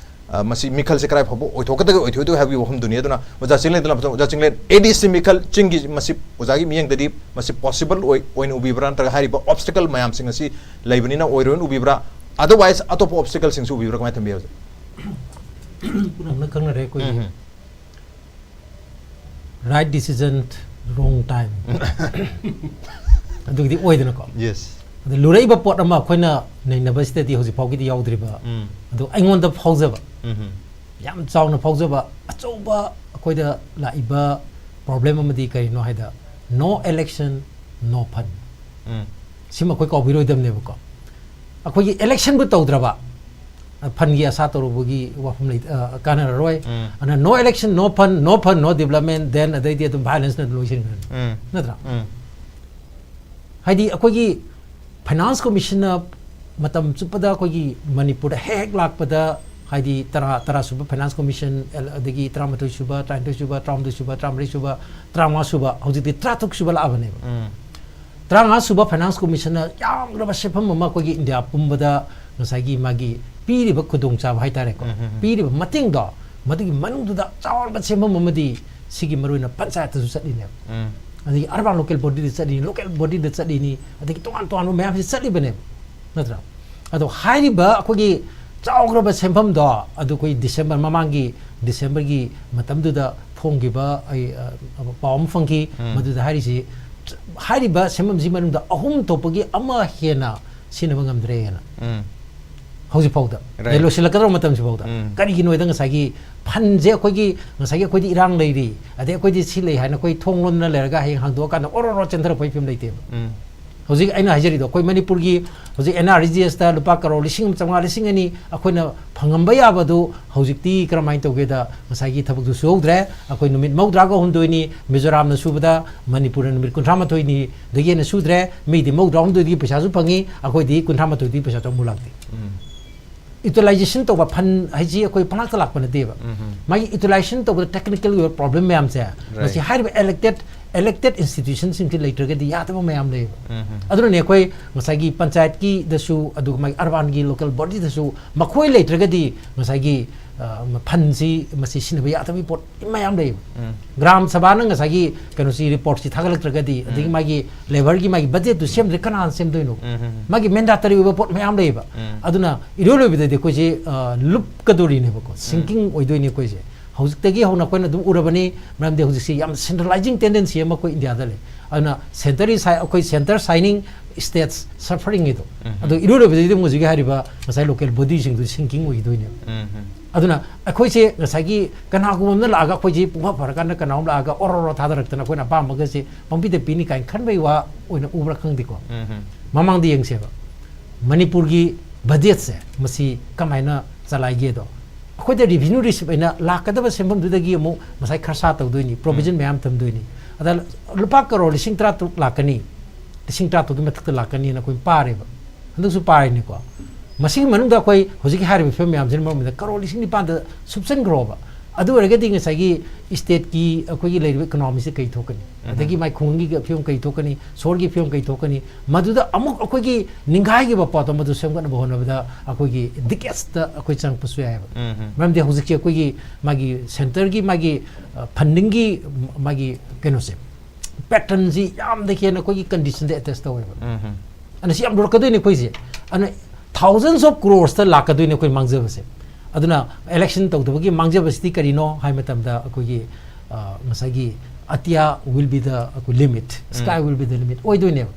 ꯑ, ꯃꯁꯤ ꯃꯤꯈꯜꯁꯦ ꯀꯗꯥꯏ ꯐꯥꯎꯕ ꯑꯣꯏꯊꯣꯛꯀꯗꯒꯦ ꯑꯣꯏꯊꯣꯛꯑꯣꯏꯗꯒꯦ ꯍꯥꯏꯕꯒꯤ ꯋꯥꯐꯝꯗꯨꯅꯤ꯫ ꯑꯗꯨꯅ ꯑꯣꯖꯥ ꯆꯤꯡꯂꯦꯟꯗ ꯂꯥꯛꯄꯗ, ꯑꯣꯖꯥ ꯆꯤꯡꯂꯦꯟ, ꯑꯦ ꯗꯤ ꯁꯤ ꯃꯤꯈꯜ ꯆꯤꯡꯒꯤ ꯃꯁꯤ ꯑꯣꯖꯥꯒꯤ ꯃꯤꯠꯌꯦꯡꯗꯗꯤ ꯃꯁꯤ ꯄꯣꯁꯤꯕꯜ ꯑꯣꯏ-, ꯑꯣꯏꯅ ꯎꯕꯤꯕ꯭ꯔꯥ, ꯅꯠꯇ꯭ꯔꯒ ꯍꯥꯏꯔꯤꯕ ꯑꯣꯕꯁꯇꯤꯀꯜ ꯃꯌꯥꯝꯁꯤꯡ ꯑꯁꯤ ꯂꯩꯕꯅꯤꯅ ꯑꯣꯏꯔꯣꯏꯅ ꯎꯕꯤꯕ꯭ꯔꯥ? ꯑꯗꯔꯋꯥꯏꯁ ꯑꯇꯣꯞꯄ ꯑꯣꯕꯁꯇꯤꯀꯜꯁꯤꯡꯁꯨ ꯎꯕꯤꯕ꯭ꯔꯥ? ꯀꯃꯥꯏꯅ ꯊꯝꯕꯤ ꯍꯧꯖꯤꯛ? ꯄꯨꯝꯅꯃꯛꯅ ꯈꯪꯅꯔꯦ ꯑꯩꯈꯣꯏꯒꯤ ꯎꯝ. Right decision, wrong time. ꯑꯗꯨꯒꯤꯗꯤ ꯑꯣꯏꯗꯅꯀꯣ꯫ Yes. ꯑꯗ ꯂꯨꯔꯛꯏꯕ ꯄꯣꯠ ꯑꯃ ꯑꯩꯈꯣꯏꯅ ꯅꯩꯅꯕꯁꯤꯗꯗꯤ ꯍꯧꯖꯤꯛ ꯐꯥꯎꯒꯤꯗꯤ ꯌꯥꯎꯗ꯭ꯔꯤꯕ꯫ ꯎꯝ. ꯑꯗꯣ ꯑꯩꯉꯣꯟꯗ ꯐꯥꯎꯖꯕ, ꯎꯝ. ꯌꯥꯝ ꯆꯥꯎꯅ ꯐꯥꯎꯖꯕ, ꯑꯆꯧꯕ ꯑꯩꯈꯣꯏꯗ ꯂꯥꯛꯏꯕ ꯄ꯭ꯔꯣꯕ꯭ꯂꯦꯝ ꯑꯃꯗꯤ ꯀꯔꯤꯅꯣ ꯍꯥꯏꯗ, no election, no fund. ꯎꯝ. ꯁꯤꯃ ꯑꯩꯈꯣꯏ ꯀꯥꯎꯕꯤꯔꯣꯏꯗꯕꯅꯦꯕꯀꯣ꯫ ꯑꯩꯈꯣꯏꯒꯤ ꯏꯂꯦꯛꯁꯟꯕꯨ ꯇꯧꯗ꯭ꯔꯕ, ꯐꯟꯒꯤ ꯑꯁꯥ ꯇꯧꯔꯨꯕꯒꯤ ꯋꯥꯐꯝ ꯂꯩ, ꯑ, ꯀꯥꯟꯅꯔꯔꯣꯏ꯫ ꯎꯝ. ꯑꯗꯨꯅ no election, no fund, no fund, no development, then ꯑꯗꯩꯗꯤ ꯑꯗꯨꯝ violence ꯅ ꯑꯗꯨꯝ ꯂꯣꯏꯁꯤꯟꯈ꯭ꯔꯅꯤ꯫ ꯎꯝ. ꯅꯠꯇ꯭ꯔꯥ? ꯎꯝ. ꯍꯥꯏꯗꯤ ꯑꯩꯈꯣꯏꯒꯤ finance commission ꯅ ꯃꯇꯝ ꯆꯨꯞꯄꯗ ꯑꯩꯈꯣꯏꯒꯤ ꯃꯅꯤꯄꯨꯔꯗ ꯍꯦꯛ ꯍꯦꯛ ꯂꯥꯛꯄꯗ, ꯍꯥꯏꯗꯤ ꯇꯔꯥ, ꯇꯔꯥ ꯁꯨꯕ finance commission, ꯑꯗꯒꯤ ꯇꯔꯥꯃꯥꯊꯣꯏ ꯁꯨꯕ, ꯇꯔꯥꯅꯤꯊꯣꯏ ꯁꯨꯕ, ꯇꯔꯥꯍꯨꯝꯗꯣꯏ ꯁꯨꯕ, ꯇꯔꯥꯃꯔꯤ ꯁꯨꯕ, ꯇꯔꯥꯃꯉꯥ ꯁꯨꯕ, ꯍꯧꯖꯤꯛꯇꯤ ꯇꯔꯥꯇꯔꯨꯛ ꯁꯨꯕ ꯂꯥꯛꯑꯕꯅꯦꯕ꯫ ꯎꯝ. ꯇꯔꯥꯃꯉꯥ ꯁꯨꯕ finance commission ꯅ ꯌꯥꯝꯈ꯭ꯔꯕ ꯁꯦꯟꯐꯝ ꯑꯃ ꯑꯩꯈꯣꯏꯒꯤ ꯏꯟꯗꯤꯌꯥ ꯄꯨꯝꯕꯗ ꯉꯁꯥꯏꯒꯤ ꯃꯥꯒꯤ ꯄꯤꯔꯤꯕ ꯈꯨꯗꯣꯡꯆꯥꯕ ꯍꯥꯏꯇꯥꯔꯦꯀꯣ, ꯎꯝ, ꯎꯝ, ꯎꯝ. ꯄꯤꯔꯤꯕ ꯃꯇꯦꯡꯗꯣ, ꯃꯗꯨꯒꯤ ꯃꯅꯨꯡꯗꯨꯗ ꯆꯥꯎꯔꯕ ꯁꯦꯟꯐꯝ ꯑꯃꯗꯤ ꯁꯤꯒꯤ ꯃꯔꯨ ꯑꯣꯏꯅ ꯄꯟꯆꯥꯌꯠꯇꯁꯨ ꯆꯠꯂꯤꯅꯦꯕ꯫ ꯎꯝ. ꯑꯗꯒꯤ urban local body ꯗ ꯆꯠꯂꯤꯅꯤ, local body ꯗ ꯆꯠꯂꯤꯅꯤ, ꯑꯗꯒꯤ ꯇꯣꯉꯥꯟ ꯇꯣꯉꯥꯟꯕ ꯃꯌꯥꯝꯁꯤ ꯆꯠꯂꯤꯕꯅꯦꯕ, ꯅꯠꯇ꯭ꯔꯥ? ꯑꯗꯣ ꯍꯥꯏꯔꯤꯕ ꯑꯩꯈꯣꯏꯒꯤ ꯆꯥꯎꯈ꯭ꯔꯕ ꯁꯦꯟꯐꯝꯗꯣ, ꯑꯗꯨ ꯑꯩꯈꯣꯏ December, ꯃꯃꯥꯡꯒꯤ December ꯒꯤ ꯃꯇꯝꯗꯨꯗ ꯐꯣꯡꯈꯤꯕ ꯑꯩ, ꯑ, ꯄꯥꯎ ꯑꯃ ꯐꯪꯈꯤ꯫ ꯎꯝ. ꯃꯗꯨꯗ ꯍꯥꯏꯔꯤꯁꯤ, ꯍꯥꯏꯔꯤꯕ ꯁꯦꯟꯐꯝꯁꯤ ꯃꯅꯨꯡꯗ ꯑꯍꯨꯝ ꯊꯣꯛꯄꯒꯤ ꯑꯃ ꯍꯦꯟꯅ ꯁꯤꯖꯤꯟꯅꯕ ꯉꯝꯗ꯭ꯔꯦꯅ꯫ ꯎꯝ. ꯍꯧꯖꯤꯛ ꯐꯥꯎꯗ꯫ Right. ꯑꯩ ꯂꯣꯏꯁꯤꯜꯂꯛꯀꯗꯧꯕ ꯃꯇꯝꯁꯤ ꯐꯥꯎꯗ꯫ ꯎꯝ. ꯀꯔꯤꯒꯤꯅꯣꯗ ꯉꯁꯥꯏꯒꯤ fund ꯁꯦ ꯑꯩꯈꯣꯏꯒꯤ, ꯉꯁꯥꯏꯒꯤ ꯑꯩꯈꯣꯏꯗꯤ ꯏꯔꯥꯡ ꯂꯩꯔꯤ, ꯑꯗꯩ ꯑꯩꯈꯣꯏꯗꯤ ꯁꯤ ꯂꯩ ꯍꯥꯏꯅ ꯑꯩꯈꯣꯏ ꯊꯣꯡ ꯂꯣꯟꯗꯅ ꯂꯩꯔꯒ ꯍꯌꯦꯡ ꯍꯥꯡꯗꯣꯛꯑꯀꯥꯟꯗ ꯑꯣꯔꯣ ꯑꯣꯔꯣ ꯆꯦꯟꯊꯔꯛꯄꯒꯤ ꯐꯤꯕꯝ ꯂꯩꯇꯦꯕ꯫ ꯎꯝ. ꯍꯧꯖꯤꯛ ꯑꯩꯅ ꯍꯥꯏꯖꯔꯤꯗꯣ, ꯑꯩꯈꯣꯏ ꯃꯅꯤꯄꯨꯔꯒꯤ ꯍꯧꯖꯤꯛ N R E G S ꯇ ꯂꯨꯄꯥ ꯀꯔꯣꯔ ꯂꯤꯁꯤꯡ ꯑꯃ ꯆꯥꯝꯃꯉꯥ, ꯂꯤꯁꯤꯡ ꯑꯅꯤ ꯑꯩꯈꯣꯏꯅ ꯐꯪꯉꯝꯕ ꯌꯥꯕꯗꯨ ꯍꯧꯖꯤꯛꯇꯤ ꯀꯔꯝꯍꯥꯏꯅ ꯇꯧꯒꯦꯗ, ꯉꯁꯥꯏꯒꯤ ꯊꯕꯛꯇꯨ ꯁꯨꯍꯧꯗ꯭ꯔꯦ, ꯑꯩꯈꯣꯏ ꯅꯨꯃꯤꯠ ꯃꯧꯗ꯭ꯔꯥꯒ ꯍꯨꯝꯗꯣꯏꯅꯤ, ꯃꯤꯖꯣꯔꯥꯝꯅ ꯁꯨꯕꯗ ꯃꯅꯤꯄꯨꯔꯅ ꯅꯨꯃꯤꯠ ꯀꯨꯟꯊ꯭ꯔꯥ ꯃꯥꯊꯣꯏꯅꯤꯗꯒꯤ ꯍꯦꯟꯅ ꯁꯨꯗ꯭ꯔꯦ, ꯃꯤꯗꯤ ꯃꯧꯗ꯭ꯔꯥ ꯍꯨꯝꯗꯣꯏꯗꯒꯤ ꯄꯩꯁꯥꯁꯨ ꯐꯪꯉꯤ, ꯑꯩꯈꯣꯏꯗꯤ ꯀꯨꯟꯊ꯭ꯔꯥ ꯃꯥꯊꯣꯏꯗꯒꯤ ꯄꯩꯁꯥꯁꯨ ꯑꯃꯨꯛ ꯂꯥꯛꯇꯦ꯫ ꯎꯝ. Utilization ꯇꯧꯕ fund ꯍꯥꯏꯁꯤ ꯑꯩꯈꯣꯏ ꯄꯪꯂꯥꯛꯇ ꯂꯥꯛꯄ ꯅꯠꯇꯦꯕ꯫ ꯎꯝ. ꯃꯥꯒꯤ utilization ꯇꯧꯕꯗ technical ꯑꯣꯏꯕ problem ꯃꯌꯥꯝꯁꯦ, Right. ꯃꯁꯤ ꯍꯥꯏꯔꯤꯕ elected, elected institution ꯁꯤꯡꯁꯤ ꯂꯩꯇ꯭ꯔꯒꯗꯤ ꯌꯥꯗꯕ ꯃꯌꯥꯝ ꯂꯩꯌꯦꯕ꯫ ꯎꯝ. ꯑꯗꯨꯅꯅꯦ ꯑꯩꯈꯣꯏ ꯉꯁꯥꯏꯒꯤ ꯄꯟꯆꯥꯌꯠꯀꯤꯗꯁꯨ, ꯑꯗꯨꯒ ꯃꯥꯒꯤ urban ꯒꯤ local body ꯗꯁꯨ ꯃꯈꯣꯏ ꯂꯩꯇ꯭ꯔꯒꯗꯤ ꯉꯁꯥꯏꯒꯤ, ꯑ, fund ꯁꯤ ꯃꯁꯤ ꯁꯤꯖꯤꯟꯅꯕ ꯌꯥꯗꯕꯒꯤ ꯄꯣꯠ ꯃꯌꯥꯝ ꯂꯩꯌꯦꯕ꯫ ꯎꯝ. ꯒ꯭ꯔꯥꯝ ꯁꯚꯥꯅ ꯉꯁꯥꯏꯒꯤ ꯀꯩꯅꯣꯁꯤ, report ꯁꯤ ꯊꯥꯒꯠꯂꯛꯇ꯭ꯔꯒꯗꯤ, ꯑꯗꯒꯤ ꯎꯝ. ꯃꯥꯒꯤ level ꯒꯤ ꯃꯥꯒꯤ budget ꯇꯨ ꯁꯦꯝꯗ꯭ꯔꯗꯤ ꯀꯅꯥꯅ ꯁꯦꯝꯗꯣꯏꯅꯣ? ꯎꯝ, ꯎꯝ, ꯎꯝ. ꯃꯥꯒꯤ mandatory ꯑꯣꯏꯕ ꯄꯣꯠ ꯃꯌꯥꯝ ꯂꯩꯌꯦꯕ꯫ ꯎꯝ. ꯑꯗꯨꯅ ꯏꯔꯣꯏ ꯂꯣꯏꯕꯗꯗꯤ ꯑꯩꯈꯣꯏꯁꯦ, ꯑ, ꯂꯨꯞꯀꯗꯣꯔꯤꯅꯦꯕꯀꯣ, sinking ꯑꯣꯏꯗꯣꯏꯅꯦ ꯑꯩꯈꯣꯏꯁꯦ꯫ ꯍꯧꯖꯤꯛꯇꯒꯤ ꯍꯧꯅ ꯑꯩꯈꯣꯏꯅ ꯑꯗꯨꯝ ꯎꯔꯕꯅꯤ, ꯃꯔꯝꯗꯤ ꯍꯧꯖꯤꯛꯁꯤ ꯌꯥꯝ centralizing tendency ꯑꯃ ꯑꯩꯈꯣꯏ ꯏꯟꯗꯤꯌꯥꯗ ꯂꯩ꯫ ꯑꯗꯨꯅ centre ꯁꯤ ꯑꯩꯈꯣꯏ centre shining, states suffering ꯗꯣ꯫ ꯎꯝ. ꯑꯗꯣ ꯏꯔꯣꯏ ꯂꯣꯏꯕꯗꯗꯤ ꯑꯗꯨꯝ ꯍꯧꯖꯤꯛ ꯍꯥꯏꯔꯤꯕ ꯉꯁꯥꯏ local body ꯁꯤꯡꯗꯨ sinking ꯑꯣꯏꯈꯤꯗꯣꯏꯅꯦꯕ꯫ ꯎꯝ. ꯑꯗꯨꯅ ꯑꯩꯈꯣꯏꯁꯦ ꯉꯁꯥꯏꯒꯤ ꯀꯅꯥꯒꯨꯝꯕ ꯑꯃꯅ ꯂꯥꯛꯑꯒ ꯑꯩꯈꯣꯏꯁꯦ ꯄꯨꯡꯐ ꯐꯔꯀꯥꯟꯗ ꯀꯅꯥꯒꯨꯝꯕ ꯂꯥꯛꯑꯒ ꯑꯣꯔꯣ ꯑꯣꯔꯣ ꯊꯥꯗꯔꯛꯇꯅ ꯑꯩꯈꯣꯏꯅ ꯑꯄꯥꯝꯕꯒꯁꯦ ꯄꯪꯄꯤꯗ ꯄꯤꯅꯤ ꯀꯥꯏꯅ ꯈꯟꯕꯩ ꯋꯥ ꯑꯣꯏꯅ ꯎꯕ꯭ꯔꯥ ꯈꯪꯗꯦꯀꯣ꯫ ꯎꯝ. ꯃꯃꯥꯡꯗ ꯌꯦꯡꯁꯦꯕ, ꯃꯅꯤꯄꯨꯔꯒꯤ ꯕꯖꯦꯠꯁꯦ ꯃꯁꯤ ꯀꯃꯥꯏꯅ ꯆꯂꯥꯏꯒꯦꯗꯣ, ꯑꯩꯈꯣꯏꯗ ꯔꯤꯚꯤꯅ꯭ꯌꯨ ꯔꯤꯁꯤꯞ ꯑꯩꯅ ꯂꯥꯛꯀꯗꯕ ꯁꯦꯟꯐꯝꯗꯨꯗꯒꯤ ꯑꯃꯨꯛ ꯉꯁꯥꯏ ꯈꯔꯁꯥ ꯇꯧꯗꯣꯏꯅꯤ, ꯄ꯭ꯔꯣꯚꯤꯖꯟ ꯃꯌꯥꯝ ꯊꯝꯗꯣꯏꯅꯤ꯫ ꯑꯗ ꯂꯨꯄꯥ ꯀꯔꯣꯔ ꯂꯤꯁꯤꯡ ꯇꯔꯥ ꯇꯔꯨꯛ ꯂꯥꯛꯀꯅꯤ, ꯂꯤꯁꯤꯡ ꯇꯔꯥ ꯇꯔꯨꯛꯀꯤ ꯃꯊꯛꯇ ꯂꯥꯛꯀꯅꯤꯅ ꯑꯩꯈꯣꯏ ꯄꯥꯔꯦꯕ, ꯍꯟꯗꯛꯁꯨ ꯄꯥꯔꯤꯅꯤꯀꯣ꯫ ꯃꯁꯤꯒꯤ ꯃꯅꯨꯡꯗ ꯑꯩꯈꯣꯏ ꯍꯧꯖꯤꯛꯀꯤ ꯍꯥꯏꯔꯤꯕ ꯐꯤꯕꯝ ꯃꯌꯥꯝꯁꯤꯅ ꯃꯔꯝ ꯑꯣꯏꯔꯒ ꯀꯔꯣꯔ ꯂꯤꯁꯤꯡ ꯅꯤꯄꯥꯟꯗ ꯁꯨꯞꯆꯟꯈ꯭ꯔꯣꯕ꯫ ꯑꯗꯨ ꯑꯣꯏꯔꯒꯗꯤ ꯉꯁꯥꯏꯒꯤ ꯁ꯭ꯇꯦꯠꯀꯤ ꯑꯩꯈꯣꯏꯒꯤ ꯂꯩꯔꯤꯕ ꯏꯀꯣꯅꯣꯃꯤꯁꯤ ꯀꯩ ꯊꯣꯛꯀꯅꯤ, ꯑꯗꯒꯤ ꯃꯥꯏ ꯈꯨꯡꯒꯪꯒꯤ ꯐꯤꯕꯝ ꯀꯩ ꯊꯣꯛꯀꯅꯤ, ꯁꯣꯍꯣꯔꯒꯤ ꯐꯤꯕꯝ ꯀꯩ ꯊꯣꯛꯀꯅꯤ, ꯃꯗꯨꯗ ꯑꯃꯨꯛ ꯑꯩꯈꯣꯏꯒꯤ ꯅꯤꯡꯒꯥꯏꯈꯤꯕ ꯄꯣꯠꯇꯣ ꯃꯗꯨ ꯁꯦꯝꯒꯠꯅꯕ ꯍꯣꯠꯅꯕꯗ ꯑꯩꯈꯣꯏꯒꯤ ꯗꯤꯀꯦꯠꯁꯇ ꯑꯩꯈꯣꯏ ꯆꯪꯉꯛꯄꯁꯨ ꯌꯥꯏꯑꯕ꯫ ꯃꯔꯝꯗꯤ ꯍꯧꯖꯤꯛꯁꯦ ꯑꯩꯈꯣꯏꯒꯤ ꯃꯥꯒꯤ ꯁꯦꯟꯇꯔꯒꯤ ꯃꯥꯒꯤ ꯐꯟꯗꯤꯡꯒꯤ ꯃꯥꯒꯤ ꯀꯩꯅꯣꯁꯦ, ꯄꯦꯇꯔꯟꯁꯤ ꯌꯥꯝꯅ ꯍꯦꯟꯅ ꯑꯩꯈꯣꯏꯒꯤ ꯀꯟꯗꯤꯁꯟꯗ ꯑꯦꯇꯦꯁ ꯇꯧꯋꯦꯕ꯫ ꯑꯗꯨꯅ ꯁꯤ ꯌꯥꯝ ꯂꯨꯔꯛꯀꯗꯣꯏꯅꯤ ꯑꯩꯈꯣꯏꯁꯦ꯫ ꯑꯗꯨꯅ ꯊꯥꯎꯖꯟꯁ ꯑꯣꯐ ꯀ꯭ꯔꯣꯔꯁꯇ ꯂꯥꯛꯀꯗꯣꯏꯅꯤ ꯑꯩꯈꯣꯏ ꯃꯥꯡꯖꯕꯁꯦ꯫ ꯑꯗꯨꯅ ꯏꯂꯦꯛꯁꯟ ꯇꯧꯗꯕꯒꯤ ꯃꯥꯡꯖꯕꯁꯤꯗꯤ ꯀꯔꯤꯅꯣ ꯍꯥꯏ ꯃꯇꯝꯗ ꯑꯩꯈꯣꯏꯒꯤ, ꯑ, ꯉꯁꯥꯏꯒꯤ "ꯑꯇꯤꯌꯥ will be the limit, sky will be the limit" ꯑꯣꯏꯗꯣꯏꯅꯦꯕ꯫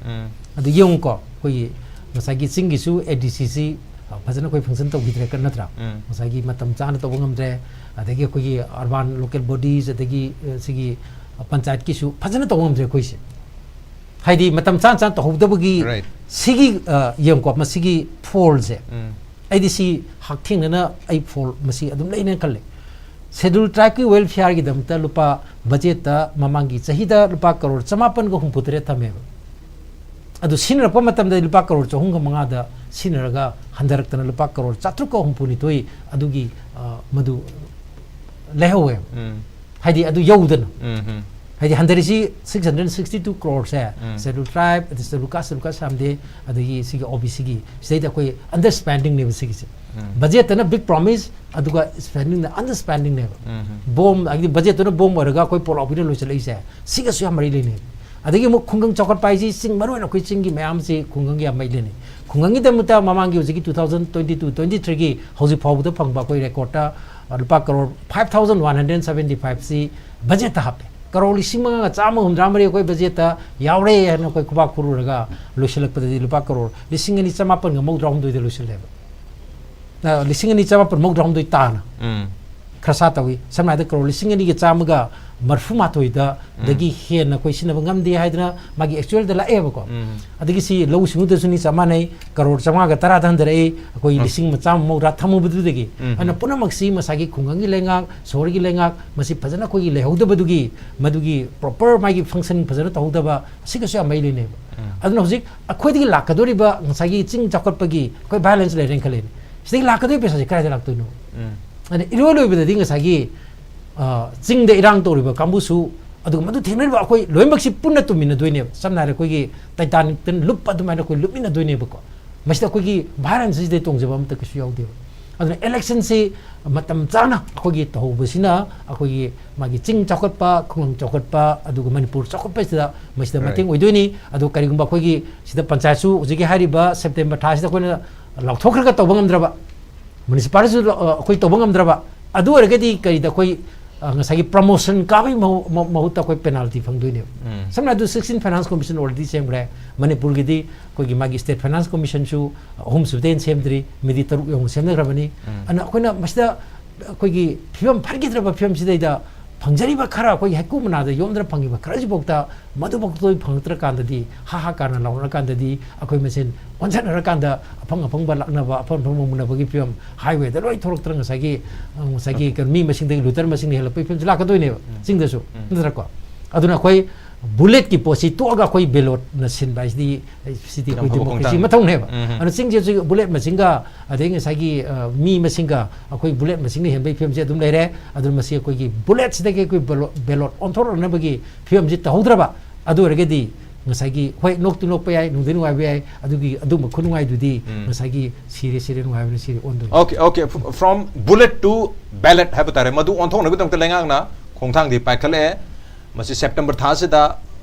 ꯑꯗꯨ ꯌꯦꯡꯉꯨꯀꯣ, ꯑꯩꯈꯣꯏꯒꯤ ꯉꯁꯥꯏꯒꯤ ꯆꯤꯡꯒꯤꯁꯨ ꯑꯦ ꯗꯤ ꯁꯤꯁꯤ, ꯑ, ꯐꯖꯅ ꯑꯩꯈꯣꯏ ꯐꯪꯁꯟ ꯇꯧꯈꯤꯗ꯭ꯔꯦ ꯀ-, ꯅꯠꯇ꯭ꯔꯥ? ꯉꯁꯥꯏꯒꯤ ꯃꯇꯝ ꯆꯥꯅ ꯇꯧꯕ ꯉꯝꯗ꯭ꯔꯦ, ꯑꯗꯒꯤ ꯑꯩꯈꯣꯏꯒꯤ ꯑꯔꯕꯥꯟ ꯂꯣꯀꯦꯜ ꯕꯣꯗꯤꯁ, ꯑꯗꯒꯤ, ꯑ, ꯁꯤꯒꯤ, ꯑ, ꯄꯟꯆꯥꯌꯠꯀꯤꯁꯨ ꯐꯖꯅ ꯇꯧꯕ ꯉꯝꯗ꯭ꯔꯦ ꯑꯩꯈꯣꯏꯁꯦ꯫ ꯍꯥꯏꯗꯤ ꯃꯇꯝ ꯆꯥꯅ ꯆꯥꯅ ꯇꯧꯍꯧꯗꯕꯒꯤ Right. ꯁꯤꯒꯤ, ꯑ, ꯌꯦꯡꯉꯨꯀꯣ, ꯃꯁꯤꯒꯤ ꯐꯣꯜꯁꯦ꯫ ꯑꯩꯗꯤ ꯁꯤ ꯍꯛꯊꯦꯡꯅꯅ ꯑꯩ ꯐꯣꯜ ꯃꯁꯤ ꯑꯗꯨꯝ ꯂꯩꯅꯦꯅ ꯈꯜꯂꯦ꯫ ꯁꯦꯗꯨꯜ ꯇ꯭ꯔꯥꯏꯕꯀꯤ ꯋꯦꯜꯐꯤꯌꯥꯔꯒꯤꯗꯃꯛꯇ ꯂꯨꯄꯥ, ꯕꯖꯦꯠꯇ ꯃꯃꯥꯡꯒꯤ ꯆꯍꯤꯗ ꯂꯨꯄꯥ ꯀꯔꯣꯔ ꯆꯃꯥꯄꯟꯒ ꯍꯨꯝꯐꯨꯇꯔꯦꯠ ꯊꯝꯃꯦꯕ꯫ ꯑꯗꯨ ꯁꯤꯖꯤꯟꯅꯔꯛꯄ ꯃꯇꯝꯗ ꯂꯨꯄꯥ ꯀꯔꯣꯔ ꯆꯍꯨꯝꯒ ꯃꯉꯥꯗ ꯁꯤꯖꯤꯟꯅꯔꯒ ꯍꯟꯊꯔꯛꯇꯅ ꯂꯨꯄꯥ ꯀꯔꯣꯔ ꯆꯥꯇ꯭ꯔꯨꯛꯀ ꯍꯨꯝꯐꯨꯅꯤꯊꯣꯏ ꯑꯗꯨꯒꯤ, ꯑ, ꯃꯗꯨ ꯂꯩꯍꯧꯋꯦꯕ꯫ ꯍꯥꯏꯗꯤ ꯑꯗꯨ ꯌꯧꯗꯅ꯫ ꯍꯥꯏꯗꯤ ꯍꯟꯊꯔꯤꯁꯤ six hundred sixty two ꯀ꯭ꯔꯣꯔꯁꯦ, ꯁꯦꯗꯨꯜ ꯇ꯭ꯔꯥꯏꯕ, ꯑꯗꯩ ꯁꯦꯗꯨꯜ ꯀꯥꯁ, ꯁꯦꯗꯨꯜ ꯀꯥꯁ ꯌꯥꯝꯗꯦ, ꯑꯗꯒꯤ ꯁꯤꯒꯤ ꯑꯣ ꯕꯤ ꯁꯤꯒꯤ, ꯁꯤꯗꯩꯗ ꯑꯩꯈꯣꯏ ꯑꯟꯗꯔꯁ꯭ꯄꯦꯟꯗꯤꯡꯅꯦꯕ ꯁꯤꯒꯤꯁꯦ꯫ ꯕꯖꯦꯠꯇꯅ ꯕꯤꯛ ꯄ꯭ꯔꯣꯃꯤꯁ, ꯑꯗꯨꯒ ꯁ꯭ꯄꯦꯟꯗꯤꯡꯅ ꯑꯟꯗꯔꯁ꯭ꯄꯦꯟꯗꯤꯡꯅꯦꯕ꯫ ꯕꯣꯝ, ꯍꯥꯏꯗꯤ ꯕꯖꯦꯠꯇꯨꯅ ꯕꯣꯝ ꯑꯣꯏꯔꯒ ꯑꯩꯈꯣꯏ ꯄꯣꯂꯥꯎꯕꯤꯅ ꯂꯣꯏꯁꯤꯜꯂꯛꯏꯁꯦ, ꯁꯤꯒꯁꯨ ꯌꯥꯝ ꯃꯔꯤ ꯂꯩꯅꯩ꯫ ꯑꯗꯒꯤ ꯑꯃꯨꯛ ꯈꯨꯡꯒꯪ ꯆꯥꯎꯈꯠꯄ ꯍꯥꯏꯁꯤ ꯆꯤꯡ, ꯃꯔꯨ ꯑꯣꯏꯅ ꯑꯩꯈꯣꯏ ꯆꯤꯡꯒꯤ ꯃꯌꯥꯝꯁꯤ ꯈꯨꯡꯒꯪꯒꯤ ꯌꯥꯝ ꯃꯔꯤ ꯂꯩꯅꯩ꯫ ꯈꯨꯡꯒꯪꯒꯤꯗꯃꯛꯇ ꯃꯃꯥꯡꯒꯤ ꯍꯧꯖꯤꯛꯀꯤ two thousand twenty two twenty threeꯒꯤ ꯍꯧꯖꯤꯛ ꯐꯥꯎꯕꯗ ꯐꯪꯕ ꯑꯩꯈꯣꯏ ꯔꯦꯀꯣꯔꯠꯇ, ꯑ, ꯂꯨꯄꯥ crore five thousand one hundred seventy fiveꯁꯤ ꯕꯖꯦꯠꯇ ꯍꯥꯞꯄꯦ꯫ ꯀꯔꯣꯔ ꯂꯤꯁꯤꯡ ꯃꯉꯥꯒ ꯆꯥꯝꯃ ꯍꯨꯝꯗ꯭ꯔꯥ ꯃꯔꯤ ꯑꯩꯈꯣꯏ ꯕꯖꯦꯠꯇ ꯌꯥꯎꯔꯦ ꯍꯥꯏꯅ ꯑꯩꯈꯣꯏ ꯈꯨꯕꯥꯛ ꯈꯨꯔꯨꯔꯒ ꯂꯣꯏꯁꯤꯜꯂꯛꯄꯗꯗꯤ ꯂꯨꯄꯥ ꯀꯔꯣꯔ ꯂꯤꯁꯤꯡ ꯑꯅꯤ ꯆꯃꯥꯄꯟꯒ ꯃꯧꯗ꯭ꯔꯥ ꯍꯨꯝꯗꯣꯏꯗ ꯂꯣꯏꯁꯤꯜꯂꯦꯕ꯫ ꯑ, ꯂꯤꯁꯤꯡ ꯑꯅꯤ ꯆꯃꯥꯄꯟ ꯃꯧꯗ꯭ꯔꯥ ꯍꯨꯝꯗꯣꯏ ꯇꯥꯅ ꯎꯝ꯫ ꯈꯔ ꯁꯥ ꯇꯧꯏ꯫ ꯁꯝꯅ ꯍꯥꯏꯔꯕꯗ ꯀꯔꯣꯔ ꯂꯤꯁꯤꯡ ꯑꯅꯤꯒ ꯆꯥꯝꯃꯒ ꯃꯔꯐꯨ ꯃꯥꯊꯣꯏꯗꯒꯤ ꯍꯦꯟꯅ ꯑꯩꯈꯣꯏ ꯁꯤꯖꯤꯟꯅꯕ ꯉꯝꯗꯦ ꯍꯥꯏꯗꯅ ꯃꯥꯒꯤ ꯑꯦꯛꯆꯨꯋꯦꯜꯗ ꯂꯥꯛꯑꯦꯕꯀꯣ꯫ ꯑꯗꯒꯤ ꯁꯤ ꯂꯧꯎ ꯁꯤꯡꯎꯗꯁꯨꯅꯤ, ꯆꯞ ꯃꯥꯟꯅꯩ, ꯀꯔꯣꯔ ꯆꯥꯝꯃꯉꯥꯒ ꯇꯔꯥꯗ ꯍꯟꯊꯔꯛꯏ, ꯑꯩꯈꯣꯏ ꯂꯤꯁꯤꯡ ꯆꯥꯝꯃ ꯃꯧꯗ꯭ꯔꯥ ꯊꯝꯃꯨꯕꯗꯨꯗꯒꯤ꯫ ꯑꯗꯨꯅ ꯄꯨꯝꯅꯃꯛꯁꯤ ꯉꯁꯥꯏꯒꯤ ꯈꯨꯡꯒꯪꯒꯤ ꯂꯩꯉꯥꯛ, ꯁꯣꯍꯣꯔꯒꯤ ꯂꯩꯉꯥꯛ, ꯃꯁꯤ ꯐꯖꯅ ꯑꯩꯈꯣꯏꯒꯤ ꯂꯩꯍꯧꯗꯕꯗꯨꯒꯤ, ꯃꯗꯨꯒꯤ ꯄ꯭ꯔꯣꯄꯔ ꯃꯥꯒꯤ ꯐꯪꯁꯟ ꯐꯖꯅ ꯇꯧꯍꯧꯗꯕ, ꯑꯁꯤꯒꯁꯨ ꯌꯥꯝ ꯃꯔꯤ ꯂꯩꯅꯩꯕ꯫ ꯑꯗꯨꯅ ꯍꯧꯖꯤꯛ ꯑꯩꯈꯣꯏꯗꯒꯤ ꯂꯥꯛꯀꯗꯧꯔꯤꯕ ꯉꯁꯥꯏꯒꯤ ꯆꯤꯡ ꯆꯥꯎꯈꯠꯄꯒꯤ ꯑꯩꯈꯣꯏ ꯚꯥꯏꯑꯣꯂꯦꯟꯁ ꯂꯩꯔꯦꯅ ꯈꯜꯂꯦꯅꯦ, ꯁꯤꯗꯒꯤ ꯂꯥꯛꯀꯗꯧꯔꯤꯕ ꯄꯩꯁꯥꯁꯦ ꯀꯗꯥꯏꯗ ꯂꯥꯛꯇꯣꯏꯅꯣ? ꯑꯗ ꯏꯔꯣꯏ ꯂꯣꯏꯕꯗꯗꯤ ꯉꯁꯥꯏꯒꯤ, ꯑ, ꯆꯤꯡꯗ ꯏꯔꯥꯡ ꯇꯧꯔꯤꯕ ꯀꯥꯡꯕꯨꯁꯨ, ꯑꯗꯨꯒ ꯃꯗꯨ ꯊꯦꯡꯅꯔꯤꯕ ꯑꯩꯈꯣꯏ ꯂꯣꯏꯅꯃꯛꯁꯤ ꯄꯨꯟꯅ ꯇꯨꯝꯃꯤꯟꯅꯗꯣꯏꯅꯦꯕ꯫ ꯁꯝꯅ ꯍꯥꯏꯔꯕꯗ ꯑꯩꯈꯣꯏꯒꯤ ꯇꯥꯏꯇꯥꯅꯤꯛꯇ ꯂꯨꯞꯄ ꯑꯗꯨꯃꯥꯏꯅ ꯑꯩꯈꯣꯏ ꯂꯨꯞꯃꯤꯟꯅꯗꯣꯏꯅꯦꯕꯀꯣ꯫ ꯃꯁꯤꯗ ꯑꯩꯈꯣꯏꯒꯤ ꯚꯥꯏꯑꯣꯂꯦꯟꯁꯁꯤꯗꯩ ꯇꯣꯡꯖꯕ ꯑꯃꯠꯇ ꯀꯩꯁꯨ ꯌꯥꯎꯗꯦꯕ꯫ ꯑꯗꯨꯅ ꯏꯂꯦꯛꯁꯟꯁꯤ ꯃꯇꯝ ꯆꯥꯅ ꯑꯩꯈꯣꯏꯒꯤ ꯇꯧꯍꯧꯕꯁꯤꯅ ꯑꯩꯈꯣꯏꯒꯤ ꯃꯥꯒꯤ ꯆꯤꯡ ꯆꯥꯎꯈꯠꯄ, ꯈꯨꯡꯒꯪ ꯆꯥꯎꯈꯠꯄ, ꯑꯗꯨꯒ ꯃꯅꯤꯄꯨꯔ ꯆꯥꯎꯈꯠꯄꯁꯤꯗ ꯃꯁꯤꯗ ꯃꯇꯦꯡ ꯑꯣꯏꯗꯣꯏꯅꯤ꯫ ꯑꯗꯣ ꯀꯔꯤꯒꯨꯝꯕ ꯑꯩꯈꯣꯏꯒꯤ ꯁꯤꯗ ꯄꯟꯆꯥꯌꯠꯁꯨ ꯍꯧꯖꯤꯛꯀꯤ ꯍꯥꯏꯔꯤꯕ ꯁꯦꯞꯇꯦꯝꯕꯔ ꯊꯥꯁꯤꯗ ꯑꯩꯈꯣꯏꯅ ꯂꯥꯎꯊꯣꯛꯈ꯭ꯔꯒ ꯇꯧꯕ ꯉꯝꯗ꯭ꯔꯕ, ꯃ꯭ꯌꯨꯅꯤꯁꯤꯄꯥꯂꯤꯇꯤꯁꯨ, ꯑ, ꯑꯩꯈꯣꯏ ꯇꯧꯕ ꯉꯝꯗ꯭ꯔꯕ, ꯑꯗꯨ ꯑꯣꯏꯔꯒꯗꯤ ꯀꯔꯤꯗ ꯑꯩꯈꯣꯏ, ꯑ, ꯉꯁꯥꯏꯒꯤ ꯄ꯭ꯔꯃꯣꯁꯟ ꯀꯥꯕꯒꯤ ꯃꯍꯨ-, ꯃ-, ꯃꯍꯨꯠꯇ ꯑꯩꯈꯣꯏ ꯄꯦꯅꯥꯜꯇꯤ ꯐꯪꯗꯣꯏꯅꯦꯕ꯫ ꯁꯝꯅ ꯍꯥꯏꯔꯕꯗ ꯁꯤꯛꯁꯇꯤꯟ ꯐꯥꯏꯅꯥꯟꯁ ꯀꯣꯃꯤꯁꯟ ꯑꯣꯜꯔꯦꯗꯤ ꯁꯦꯝꯈ꯭ꯔꯦ꯫ ꯃꯅꯤꯄꯨꯔꯒꯤꯗꯤ ꯑꯩꯈꯣꯏꯒꯤ ꯃꯥꯒꯤ ꯁ꯭ꯇꯦꯠ ꯐꯥꯏꯅꯥꯟꯁ ꯀꯣꯃꯤꯁꯟꯁꯨ ꯑꯍꯨꯝꯁꯨꯕꯗꯒꯤ ꯍꯦꯟꯅ ꯁꯦꯝꯗ꯭ꯔꯤ, ꯃꯤꯗꯤ ꯇꯔꯨꯛ ꯌꯧꯅ ꯁꯦꯝꯅꯈ꯭ꯔꯕꯅꯤ꯫ ꯑꯗꯨꯅ ꯑꯩꯈꯣꯏꯅ ꯃꯁꯤꯗ ꯑꯩꯈꯣꯏꯒꯤ ꯐꯤꯕꯝ ꯐꯠꯈꯤꯗ꯭ꯔꯕ ꯐꯤꯕꯝꯁꯤꯗꯩꯗ ꯐꯪꯖꯔꯤꯕ ꯈꯔ, ꯑꯩꯈꯣꯏꯒꯤ ꯍꯩꯀꯨ ꯃꯅꯥꯗ ꯌꯣꯝꯗꯅ ꯐꯪꯉꯤꯕ ꯈꯔꯁꯤꯐꯥꯎꯗ ꯃꯗꯨꯐꯥꯎꯗ ꯐꯪꯉꯛꯇ꯭ꯔꯀꯥꯟꯗꯗꯤ, ꯍꯥ ꯍꯥ ꯀꯥꯅ ꯂꯥꯎꯅꯔꯀꯥꯟꯗꯗꯤ, ꯑꯩꯈꯣꯏ ꯃꯁꯦꯟ ꯑꯣꯟꯁꯟꯅꯔꯀꯥꯟꯗ ꯑꯐꯪ ꯑꯐꯪꯕ ꯂꯥꯛꯅꯕ, ꯑꯐꯪ ꯑꯐꯪꯕ ꯃꯨꯟꯅꯕꯒꯤ ꯐꯤꯕꯝ, ꯍꯥꯏꯋꯦꯗ ꯂꯣꯏ ꯊꯣꯛꯂꯛꯇꯅ ꯉꯁꯥꯏꯒꯤ, ꯑ, ꯉꯁꯥꯏꯒꯤ ꯀꯩꯅꯣ, ꯃꯤ ꯃꯁꯤꯡꯗꯒꯤ ꯂꯨꯇꯔ ꯃꯁꯤꯡꯅ ꯍꯦꯜꯂꯛꯄꯒꯤ ꯐꯤꯕꯝꯁꯤ ꯂꯥꯛꯀꯗꯣꯏꯅꯦꯕ꯫ ꯆꯤꯡꯗꯁꯨ, ꯅꯠꯇ꯭ꯔꯀꯣ? ꯑꯗꯨꯅ ꯑꯩꯈꯣꯏ ꯕꯨꯂꯦꯠꯀꯤ ꯄꯣꯠꯁꯤ ꯇꯣꯛꯑꯒ ꯑꯩꯈꯣꯏ ꯕꯦꯂꯣꯠꯅ ꯁꯤꯟꯕ ꯍꯥꯏꯁꯤꯗꯤ, ꯁꯤꯗꯤ ꯌꯥꯝ ꯑꯩꯈꯣꯏ ꯐꯕ ꯗꯦꯃꯣꯀ꯭ꯔꯦꯁꯤ ꯈꯣꯡꯊꯥꯡꯅꯤ꯫ ꯃꯊꯧꯅꯦꯕ꯫ ꯑꯗꯨꯅ ꯆꯤꯡꯁꯤꯁꯨ ꯕꯨꯂꯦꯠ ꯃꯁꯤꯡꯒ, ꯑꯗꯩ ꯉꯁꯥꯏꯒꯤ, ꯑ, ꯃꯤ ꯃꯁꯤꯡꯒ ꯑꯩꯈꯣꯏ ꯕꯨꯂꯦꯠ ꯃꯁꯤꯡꯅ ꯍꯦꯟꯕꯒꯤ ꯐꯤꯕꯝꯁꯤ ꯑꯗꯨꯝ ꯂꯩꯔꯦ꯫ ꯑꯗꯨꯅ ꯃꯁꯤ ꯑꯩꯈꯣꯏꯒꯤ ꯕꯨꯂꯦꯠꯁꯤꯗꯒꯤ ꯑꯩꯈꯣꯏ ꯕꯦꯂꯣꯠ, ꯕꯦꯂꯣꯠ ꯑꯣꯟꯊꯣꯔꯛꯅꯕꯒꯤ ꯐꯤꯕꯝꯁꯤ ꯇꯧꯍꯧꯗ꯭ꯔꯕ, ꯑꯗꯨ ꯑꯣꯏꯔꯒꯗꯤ ꯉꯁꯥꯏꯒꯤ, ꯍꯣꯏ, ꯅꯣꯛꯇꯤ ꯅꯣꯛꯄ ꯌꯥꯏ, ꯅꯨꯡꯗꯤ ꯅꯨꯡꯉꯥꯏꯕ ꯌꯥꯏ, ꯑꯗꯨꯒꯤ ꯑꯗꯨꯝꯕ ꯈꯨꯅꯨꯡꯉꯥꯏꯗꯨꯗꯤ ꯉꯁꯥꯏꯒꯤ ꯁꯤꯔꯦ, ꯁꯤꯔꯦ, ꯅꯨꯡꯉꯥꯏꯕꯅ ꯁꯤꯔꯦ ꯑꯣꯟꯗꯣꯏꯅꯤ꯫ Okay, okay, from bullet to ballot ꯍꯥꯏꯕ ꯇꯥꯔꯦ, ꯃꯗꯨ ꯑꯣꯟꯊꯣꯛꯅꯕꯒꯤꯗꯃꯛꯇ ꯂꯩꯉꯥꯛꯅ ꯈꯣꯡꯊꯥꯡꯗꯤ ꯄꯥꯏꯈꯠꯂꯛꯑꯦ꯫ ꯃꯁꯤ ꯁꯦꯞꯇꯦꯝꯕꯔ ꯊꯥꯁꯤꯗ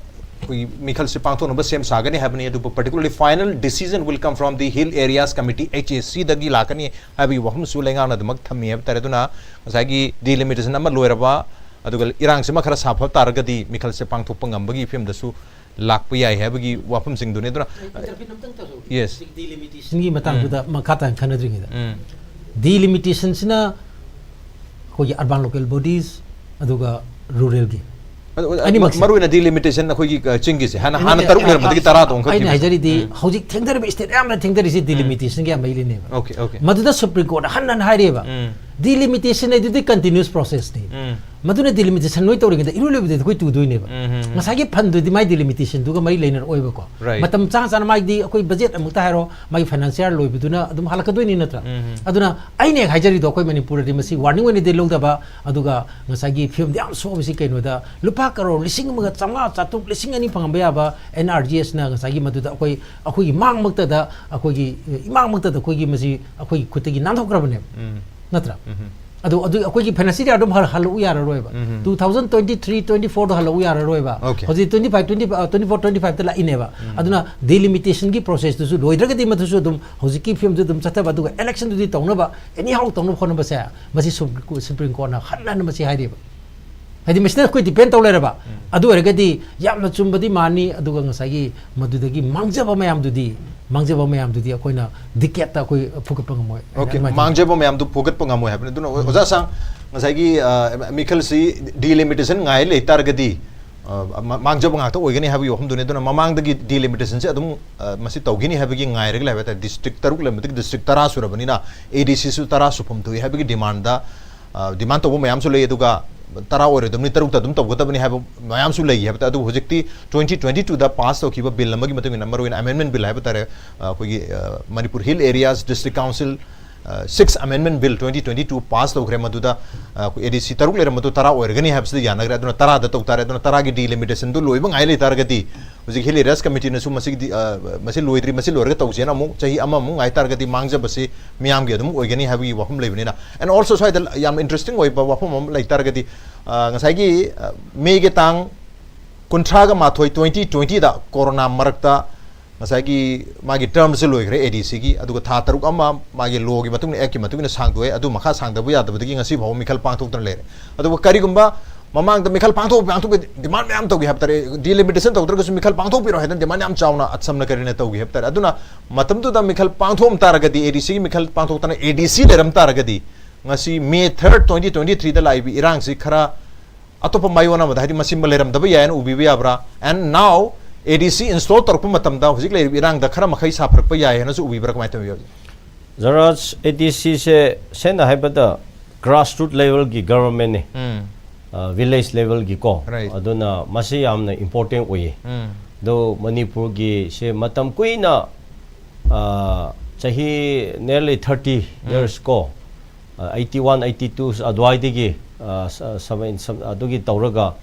ꯑꯩꯈꯣꯏꯒꯤ ꯃꯤꯈꯜꯁꯤ ꯄꯥꯡꯊꯣꯛꯅꯕ ꯁꯦꯝ ꯁꯥꯒꯅꯤ ꯍꯥꯏꯕꯅꯤ, ꯑꯗꯨꯕꯨ particularly final decision will come from the Hill Areas Committee, H A C, ꯗꯒꯤ ꯂꯥꯛꯀꯅꯤ ꯍꯥꯏꯕꯒꯤ ꯋꯥꯐꯝꯁꯨ ꯂꯩꯉꯥꯛꯅ ꯑꯗꯨꯃꯛ ꯊꯝꯃꯤ ꯍꯥꯏꯕ ꯇꯥꯔꯦ꯫ ꯑꯗꯨꯅ ꯉꯁꯥꯏꯒꯤ delimitation ꯑꯃ ꯂꯣꯏꯔꯕ, ꯑꯗꯨꯒ ꯏꯔꯥꯡꯁꯤꯃ ꯈꯔ ꯁꯥꯐꯕ ꯇꯥꯔꯒꯗꯤ ꯃꯤꯈꯜꯁꯦ ꯄꯥꯡꯊꯣꯛꯄ ꯉꯝꯕꯒꯤ ꯐꯤꯕꯝꯗꯁꯨ ꯂꯥꯛꯄ ꯌꯥꯏ ꯍꯥꯏꯕꯒꯤ ꯋꯥꯐꯝꯁꯤꯡꯗꯨꯅꯤ꯫ ꯑꯗꯨꯅ, ꯑꯩ intervene ꯑꯝꯇꯪ ꯇꯧꯖꯍꯧꯒꯦ꯫ Yes. ꯍꯧꯖꯤꯛ delimitation ꯒꯤ ꯃꯇꯥꯡꯗꯨꯗ ꯃꯈꯥ ꯇꯥꯅ ꯈꯟꯅꯗ꯭ꯔꯤꯉꯩꯗ, ꯎꯝ꯫ Delimitation ꯁꯤꯅ ꯑꯩꯈꯣꯏꯒꯤ urban local bodies, ꯑꯗꯨꯒ ꯔꯨꯔꯦꯜꯒꯤ꯫ ꯑꯗꯨ- ꯑꯗꯨ- ꯑꯅꯤꯃꯛꯁꯦ꯫ ꯃꯔꯨ ꯑꯣꯏꯅ ꯗꯤꯂꯤꯃꯤꯇꯦꯁꯟ ꯑꯩꯈꯣꯏꯒꯤ ꯑ, ꯆꯤꯡꯒꯤꯁꯦ ꯍꯥꯟꯅ ꯍꯥꯟꯅ ꯑꯩꯅ- ꯇꯔꯨꯛ ꯂꯩꯔꯝꯕꯗꯒꯤ ꯇꯔꯥꯗ ꯑꯣꯟꯈꯠꯈꯤꯕ꯫ ꯑꯩꯅ ꯍꯥꯏꯖꯔꯤꯗꯤ ꯍꯧꯖꯤꯛ ꯊꯦꯡꯊꯔꯤꯕ ꯁ꯭ꯇꯦꯠ ꯑꯌꯥꯝꯕꯅ ꯊꯦꯡꯊꯔꯤꯁꯦ ꯗꯤꯂꯤꯃꯤꯇꯦꯁꯟꯒꯤ ꯌꯥꯝꯕꯩꯅꯦꯕ꯫ ꯑꯣꯀꯦ ꯑꯣꯀꯦ ꯃꯗꯨꯗ ꯁꯨꯄ꯭ꯔꯤꯝ ꯀꯣꯔꯠꯅ ꯍꯟꯅ ꯍꯟꯅ ꯍꯥꯏꯔꯤꯕ ꯎꯝ ꯗꯤꯂꯤꯃꯤꯇꯦꯁꯟ ꯍꯥꯏꯗꯨꯗꯤ ꯀꯟꯇꯤꯅ꯭ꯌꯨꯁ ꯄ꯭ꯔꯣꯁꯦꯁꯅꯤ꯫ ꯎꯝ ꯃꯗꯨꯅ ꯗꯤꯂꯤꯃꯤꯇꯦꯁꯟ ꯅꯣꯏ ꯇꯧꯔꯤꯉꯩꯗ ꯏꯔꯣꯏ ꯂꯣꯏꯕꯗꯗꯤ ꯑꯩꯈꯣꯏ ꯇꯨꯗꯣꯏꯅꯦꯕ꯫ ꯎꯝ, ꯎꯝ, ꯎꯝ꯫ ꯉꯁꯥꯏꯒꯤ ꯐꯟꯗꯨꯗꯤ ꯃꯥꯏ ꯗꯤꯂꯤꯃꯤꯇꯦꯁꯟꯗꯨꯒ ꯃꯔꯤ ꯂꯩꯅꯔꯛꯑꯣꯏꯕꯀꯣ꯫ Right. ꯃꯇꯝ ꯆꯥ ꯆꯥꯅ ꯃꯥꯒꯤꯗꯤ ꯑꯩꯈꯣꯏ ꯕꯖꯦꯠ ꯑꯃꯨꯛꯇ ꯍꯥꯏꯔꯣ, ꯃꯥꯒꯤ ꯐꯥꯏꯅꯥꯟꯁꯤꯌꯔ ꯂꯣꯏꯕꯗꯨꯅ ꯑꯗꯨꯝ ꯍꯜꯂꯛꯀꯗꯣꯏꯅꯤ ꯅꯠꯇ꯭ꯔꯥ? ꯎꯝ, ꯎꯝ꯫ ꯑꯗꯨꯅ ꯑꯩꯅ ꯍꯦꯛ ꯍꯥꯏꯖꯔꯤꯗꯣ ꯑꯩꯈꯣꯏ ꯃꯅꯤꯄꯨꯔꯗꯗꯤ ꯃꯁꯤ ꯋꯥꯔꯅꯤꯡ ꯑꯣꯏꯅꯗꯤ ꯂꯧꯗꯕ, ꯑꯗꯨꯒ ꯉꯁꯥꯏꯒꯤ ꯐꯤꯕꯝꯗꯤ ꯌꯥꯝ ꯁꯣꯛꯑꯕꯁꯤ ꯀꯩꯅꯣꯗ ꯂꯨꯄꯥ ꯀꯔꯣꯔ ꯂꯤꯁꯤꯡ ꯑꯃꯒ ꯆꯥꯝꯃꯉꯥ, ꯆꯥꯇ꯭ꯔꯨꯛ, ꯂꯤꯁꯤꯡ ꯑꯅꯤ ꯐꯪꯉꯝꯕ ꯌꯥꯕ ꯑꯦꯟ ꯑꯥꯔ ꯖꯤ ꯑꯦꯁꯅ ꯉꯁꯥꯏꯒꯤ ꯃꯗꯨꯗ ꯑꯩꯈꯣꯏ ꯑꯩꯈꯣꯏꯒꯤ ꯃꯥꯡꯃꯛꯇꯗ ꯑꯩꯈꯣꯏꯒꯤ ꯏꯃꯥꯡꯃꯛꯇꯗ ꯑꯩꯈꯣꯏꯒꯤ ꯃꯁꯤ ꯑꯩꯈꯣꯏꯒꯤ ꯈꯨꯠꯇꯒꯤ ꯅꯥꯟꯊꯣꯛꯈ꯭ꯔꯕꯅꯦꯕ꯫ ꯎꯝ ꯅꯠꯇ꯭ꯔꯥ? ꯎꯝ ꯑꯗꯨ ꯑꯗꯨ ꯑꯩꯈꯣꯏꯒꯤ ꯐꯥꯏꯅꯥꯟꯁꯤꯌꯔ ꯑꯗꯨꯝ ꯍꯜ- ꯍꯜꯂꯛꯎ ꯌꯥꯔꯔꯣꯏꯕ꯫ ꯎꯝ꯫ Two thousand twenty three twenty ꯐꯣꯔꯗ ꯍꯜꯂꯛꯎ ꯌꯥꯔꯔꯣꯏꯕ꯫ Okay. ꯍꯧꯖꯤꯛ twenty five twenty twenty four twenty ꯐꯥꯏꯚꯇ ꯂꯥꯛꯏꯅꯦꯕ꯫ ꯎꯝ꯫ ꯑꯗꯨꯅ ꯗꯤꯂꯤꯃꯤꯇꯦꯁꯟꯒꯤ ꯄ꯭ꯔꯣꯁꯦꯁꯇꯨꯁꯨ ꯂꯣꯏꯗ꯭ꯔꯒꯗꯤ ꯃꯗꯨꯁꯨ ꯑꯗꯨꯝ ꯍꯧꯖꯤꯛꯀꯤ ꯐꯤꯕꯝꯗꯨ ꯑꯗꯨꯝ ꯆꯠꯊꯕ, ꯑꯗꯨꯒ ꯏꯂꯦꯛꯁꯟꯗꯨꯗꯤ ꯇꯧꯅꯕ ꯑꯦꯅꯤ ꯍꯥꯎ ꯇꯧꯅꯕ ꯍꯣꯠꯅꯕꯁꯦ ꯃꯁꯤ ꯁꯨꯄ꯭ꯔꯤꯝ ꯀꯣꯔꯠꯅ ꯍꯟꯅ ꯍꯟꯅ ꯃꯁꯤ ꯍꯥꯏꯔꯤꯕ꯫ ꯍꯥꯏꯗꯤ ꯃꯁꯤꯗ ꯑꯩꯈꯣꯏ ꯗꯤꯄꯦꯟ ꯇꯧ ꯂꯩꯔꯕ꯫ ꯑꯗꯨ ꯑꯣꯏꯔꯒꯗꯤ ꯌꯥꯝꯅ ꯆꯨꯝꯕꯗꯤ ꯃꯥꯅꯤ, ꯑꯗꯨꯒ ꯉꯁꯥꯏꯒꯤ ꯃꯗꯨꯗꯒꯤ ꯃꯥꯡꯖꯕ ꯃꯌꯥꯝꯗꯨꯗꯤ, ꯃꯥꯡꯖꯕ ꯃꯌꯥꯝꯗꯨꯗꯤ ꯑꯩꯈꯣꯏꯅ ꯗꯤꯀꯦꯠꯇ ꯑꯩꯈꯣꯏ ꯐꯨꯒꯠꯄ ꯉꯝꯃꯣꯏ꯫ ꯑꯣꯀꯦ꯫ ꯑꯗꯨꯃꯥꯏꯅ ꯃꯥꯡꯖꯕ ꯃꯌꯥꯝꯗꯨ ꯐꯨꯒꯠꯄ ꯉꯝꯃꯣꯏ ꯍꯥꯏꯕꯅꯤ꯫ ꯑꯗꯨꯅ ꯑꯣꯖꯥ ꯁꯥꯡ, ꯉꯁꯥꯏꯒꯤ ꯑ, ꯃꯤꯈꯜꯁꯤ ꯗꯤꯂꯤꯃꯤꯇꯦꯁꯟ ꯉꯥꯏ ꯂꯩꯇꯥꯔꯒꯗꯤ ꯑ, ꯃ- ꯃꯥꯡꯖꯕ ꯉꯥꯛꯇ ꯑꯣꯏꯒꯅꯤ ꯍꯥꯏꯕꯒꯤ ꯋꯥꯐꯝꯗꯨꯅꯤ꯫ ꯑꯗꯨꯅ ꯃꯃꯥꯡꯗꯒꯤ ꯗꯤꯂꯤꯃꯤꯇꯦꯁꯟꯁꯦ ꯑꯗꯨꯝ ꯑ, ꯃꯁꯤ ꯇꯧꯈꯤꯅꯤ ꯍꯥꯏꯕꯒꯤ ꯉꯥꯏꯔꯒ ꯂꯩꯕ ꯍꯥꯏ ꯇꯥꯔꯦ꯫ ꯗꯤꯁꯇ꯭ꯔꯤꯛ ꯇꯔꯨꯛ ꯂꯩꯔꯝꯕꯗꯒꯤ ꯗꯤꯁꯇ꯭ꯔꯤꯛ ꯇꯔꯥ ꯁꯨꯔꯕꯅꯤꯅ ꯑꯦ ꯗꯤ ꯁꯤꯁꯨ ꯇꯔꯥ ꯁꯨꯐꯝ ꯊꯣꯛꯏ ꯍꯥꯏꯕꯒꯤ ꯗꯤꯃꯥꯟꯗ, ꯑ, ꯗꯤꯃꯥꯟ ꯇꯧꯕ ꯃꯌꯥꯝꯁꯨ ꯂꯩ꯫ ꯑꯗꯨꯒ ꯇꯔꯥ ꯑꯣꯏꯔꯣꯏꯗꯕꯅꯤ, ꯇꯔꯨꯛꯇ ꯑꯗꯨꯝ ꯇꯧꯒꯗꯕꯅꯤ ꯍꯥꯏꯕ ꯃꯌꯥꯝꯁꯨ ꯂꯩ ꯍꯥꯏꯕ ꯇꯥꯔꯦ꯫ ꯑꯗꯨꯕꯨ ꯍꯧꯖꯤꯛꯇꯤ ꯇ꯭ꯋꯦꯟꯇꯤ ꯇ꯭ꯋꯦꯟꯇꯤ ꯇꯨꯗ ꯄꯥꯁ ꯇꯧꯈꯤꯕ ꯕꯤꯜ ꯑꯃꯒꯤ ꯃꯇꯨꯡ ꯏꯟꯅ, ꯃꯔꯨꯑꯣꯏꯅ ꯑꯦꯃꯦꯟꯃꯦꯟ ꯕꯤꯜ ꯍꯥꯏꯕ ꯇꯥꯔꯦ, ꯑ, ꯑꯩꯈꯣꯏꯒꯤ, ꯑ, Manipur hill areas district council six ꯑꯃꯦꯟꯃꯦꯟ bill twenty twenty two pass ꯇꯧꯈ꯭ꯔꯦ꯫ ꯃꯗꯨꯗ ꯑ, ꯑꯩꯈꯣꯏ ꯑꯦ ꯗꯤ ꯁꯤ ꯇꯔꯨꯛ ꯂꯩꯔꯝꯕꯗꯣ ꯇꯔꯥ ꯑꯣꯏꯔꯒꯅꯤ ꯍꯥꯏꯕꯁꯤꯗ ꯌꯥꯅꯈ꯭ꯔꯦ꯫ ꯑꯗꯨꯅ ꯇꯔꯥꯗ ꯇꯧ ꯇꯥꯔꯦ꯫ ꯑꯗꯨꯅ ꯇꯔꯥꯒꯤ ꯗꯤꯂꯤꯃꯤꯇꯦꯁꯟꯗꯨ ꯂꯣꯏꯕ ꯉꯥꯏ ꯂꯩꯇꯥꯔꯒꯗꯤ ꯍꯧꯖꯤꯛ ꯍꯤꯜ ꯑꯦꯔꯤꯌꯥꯁ ꯀꯃꯤꯇꯤꯅꯁꯨ ꯃꯁꯤꯒꯤꯗꯤ, ꯑ, ꯃꯁꯤ ꯂꯣꯏꯗ꯭ꯔꯤ, ꯃꯁꯤ ꯂꯣꯏꯔꯒ ꯇꯧꯁꯦꯅ ꯑꯃꯨꯛ ꯆꯍꯤ ꯑꯃꯃꯨꯛ ꯉꯥꯏ ꯇꯥꯔꯒꯗꯤ ꯃꯥꯡꯖꯕꯁꯤ ꯃꯤꯌꯥꯝꯒꯤ ꯑꯗꯨꯝ ꯑꯣꯏꯒꯅꯤ ꯍꯥꯏꯕꯒꯤ ꯋꯥꯐꯝ ꯂꯩꯕꯅꯤꯅ꯫ ꯑꯦꯟ ꯑꯣꯜꯁꯣ ꯁ꯭ꯋꯥꯏꯗ ꯌꯥꯝ ꯏꯟꯇꯔꯦꯁꯇꯤꯡ ꯑꯣꯏꯕ ꯋꯥꯐꯝ ꯑꯃ ꯂꯩ ꯇꯥꯔꯒꯗꯤ, ꯑ, ꯉꯁꯥꯏꯒꯤ, ꯑ, ꯃꯦꯒꯤ ꯇꯥꯡ ꯀꯨꯟꯊ꯭ꯔꯥꯒ ꯃꯥꯊꯣꯏ, ꯇ꯭ꯋꯦꯟꯇꯤ ꯇ꯭ꯋꯦꯟꯇꯤꯗ ꯀꯣꯔꯣꯅꯥ ꯃꯔꯛꯇ ꯉꯁꯥꯏꯒꯤ ꯃꯥꯒꯤ ꯇꯔꯝꯁꯦ ꯂꯣꯏꯈ꯭ꯔꯦ ꯑꯦ ꯗꯤ ꯁꯤꯒꯤ, ꯑꯗꯨꯒ ꯊꯥ ꯇꯔꯨꯛ ꯑꯃ ꯃꯥꯒꯤ ꯂꯣꯒꯤ ꯃꯇꯨꯡ ꯏꯟꯅ, ꯑꯦꯛꯀꯤ ꯃꯇꯨꯡ ꯏꯟꯅ ꯁꯥꯡꯗꯣꯛꯑꯦ꯫ ꯑꯗꯨ ꯃꯈꯥ ꯁꯥꯡꯗꯕ ꯌꯥꯗꯕꯗꯒꯤ ꯉꯁꯤ ꯐꯥꯎꯕ ꯃꯤꯈꯜ ꯄꯥꯡꯊꯣꯛꯇꯅ ꯂꯩꯔꯦ꯫ ꯑꯗꯨꯒ ꯀꯔꯤꯒꯨꯝꯕ ꯃꯃꯥꯡꯗ ꯃꯤꯈꯜ ꯄꯥꯡꯊꯣꯛ ꯄꯥꯡꯊꯣꯛꯄ ꯗꯤꯃꯥꯟ ꯃꯌꯥꯝ ꯇꯧꯈꯤ ꯍꯥꯏꯕ ꯇꯥꯔꯦ, ꯗꯤꯂꯤꯃꯤꯇꯦꯁꯟ ꯇꯧꯗ꯭ꯔꯒꯁꯨ ꯃꯤꯈꯜ ꯄꯥꯡꯊꯣꯛꯄꯤꯔꯣ ꯍꯥꯏꯗꯅ ꯗꯤꯃꯥꯟ ꯌꯥꯝ ꯆꯥꯎꯅ ꯁꯝꯅ ꯀꯔꯤꯅ ꯇꯧꯈꯤ ꯍꯥꯏꯕ ꯇꯥꯔꯦ꯫ ꯑꯗꯨꯅ ꯃꯇꯝꯗꯨꯗ ꯃꯤꯈꯜ ꯄꯥꯡꯊꯣꯛꯑꯝ ꯇꯥꯔꯒꯗꯤ, ꯑꯦ ꯗꯤ ꯁꯤꯒꯤ ꯃꯤꯈꯜ ꯄꯥꯡꯊꯣꯛꯇꯅ ꯑꯦ ꯗꯤ ꯁꯤ ꯂꯩꯔꯝ ꯇꯥꯔꯒꯗꯤ, ꯉꯁꯤ ꯃꯦ ꯊꯥꯔꯠ, ꯇ꯭ꯋꯦꯟꯇꯤ ꯇ꯭ꯋꯦꯟꯇꯤ ꯊ꯭ꯔꯤꯗ ꯂꯥꯛꯏꯕ ꯏꯔꯥꯡꯁꯤ ꯈꯔ ꯑꯇꯣꯞꯄ ꯃꯥꯏꯑꯣꯟ ꯑꯃꯗ, ꯍꯥꯏꯗꯤ ꯃꯁꯤꯃ ꯂꯩꯔꯝꯗꯕ ꯌꯥꯏ ꯍꯥꯏꯅ ꯎꯕꯤꯕ ꯌꯥꯕ꯭ꯔꯥ? And now A D C install ꯇꯧꯔꯛꯄ ꯃꯇꯝꯗ ꯍꯧꯖꯤꯛ ꯂꯩꯔꯤꯕ ꯏꯔꯥꯡꯗ ꯈꯔ ꯃꯈꯩ ꯁꯥꯐꯔꯛꯄ ꯌꯥꯏ ꯍꯥꯏꯅꯁꯨ ꯎꯕꯤꯕ꯭ꯔꯥ? ꯀꯃꯥꯏꯅ ꯇꯧꯕꯤꯕ? ꯖꯔꯥꯖ, A D C ꯁꯦ ꯁꯦꯡꯅ ꯍꯥꯏꯕꯗ grassroot level ꯒꯤ government ꯅꯦ, ꯎꯝ. ꯚꯤꯂꯦꯖ ꯂꯦꯚꯦꯜꯒꯤꯀꯣ꯫ Right. ꯑꯗꯨꯅ ꯃꯁꯤ ꯌꯥꯝꯅ important ꯑꯣꯏꯌꯦ꯫ ꯎꯝ. ꯑꯗꯣ ꯃꯅꯤꯄꯨꯔꯒꯤꯁꯦ ꯃꯇꯝ ꯀꯨꯏꯅ, ꯑ, ꯆꯍꯤ nearly thirty years ꯀꯣ, ꯑ, eighty one, eighty two ꯑꯗꯨꯋꯥꯏꯗꯒꯤ, ꯑ, ꯁ-, seven, some, ꯑꯗꯨꯒꯤ ꯇꯧꯔꯒ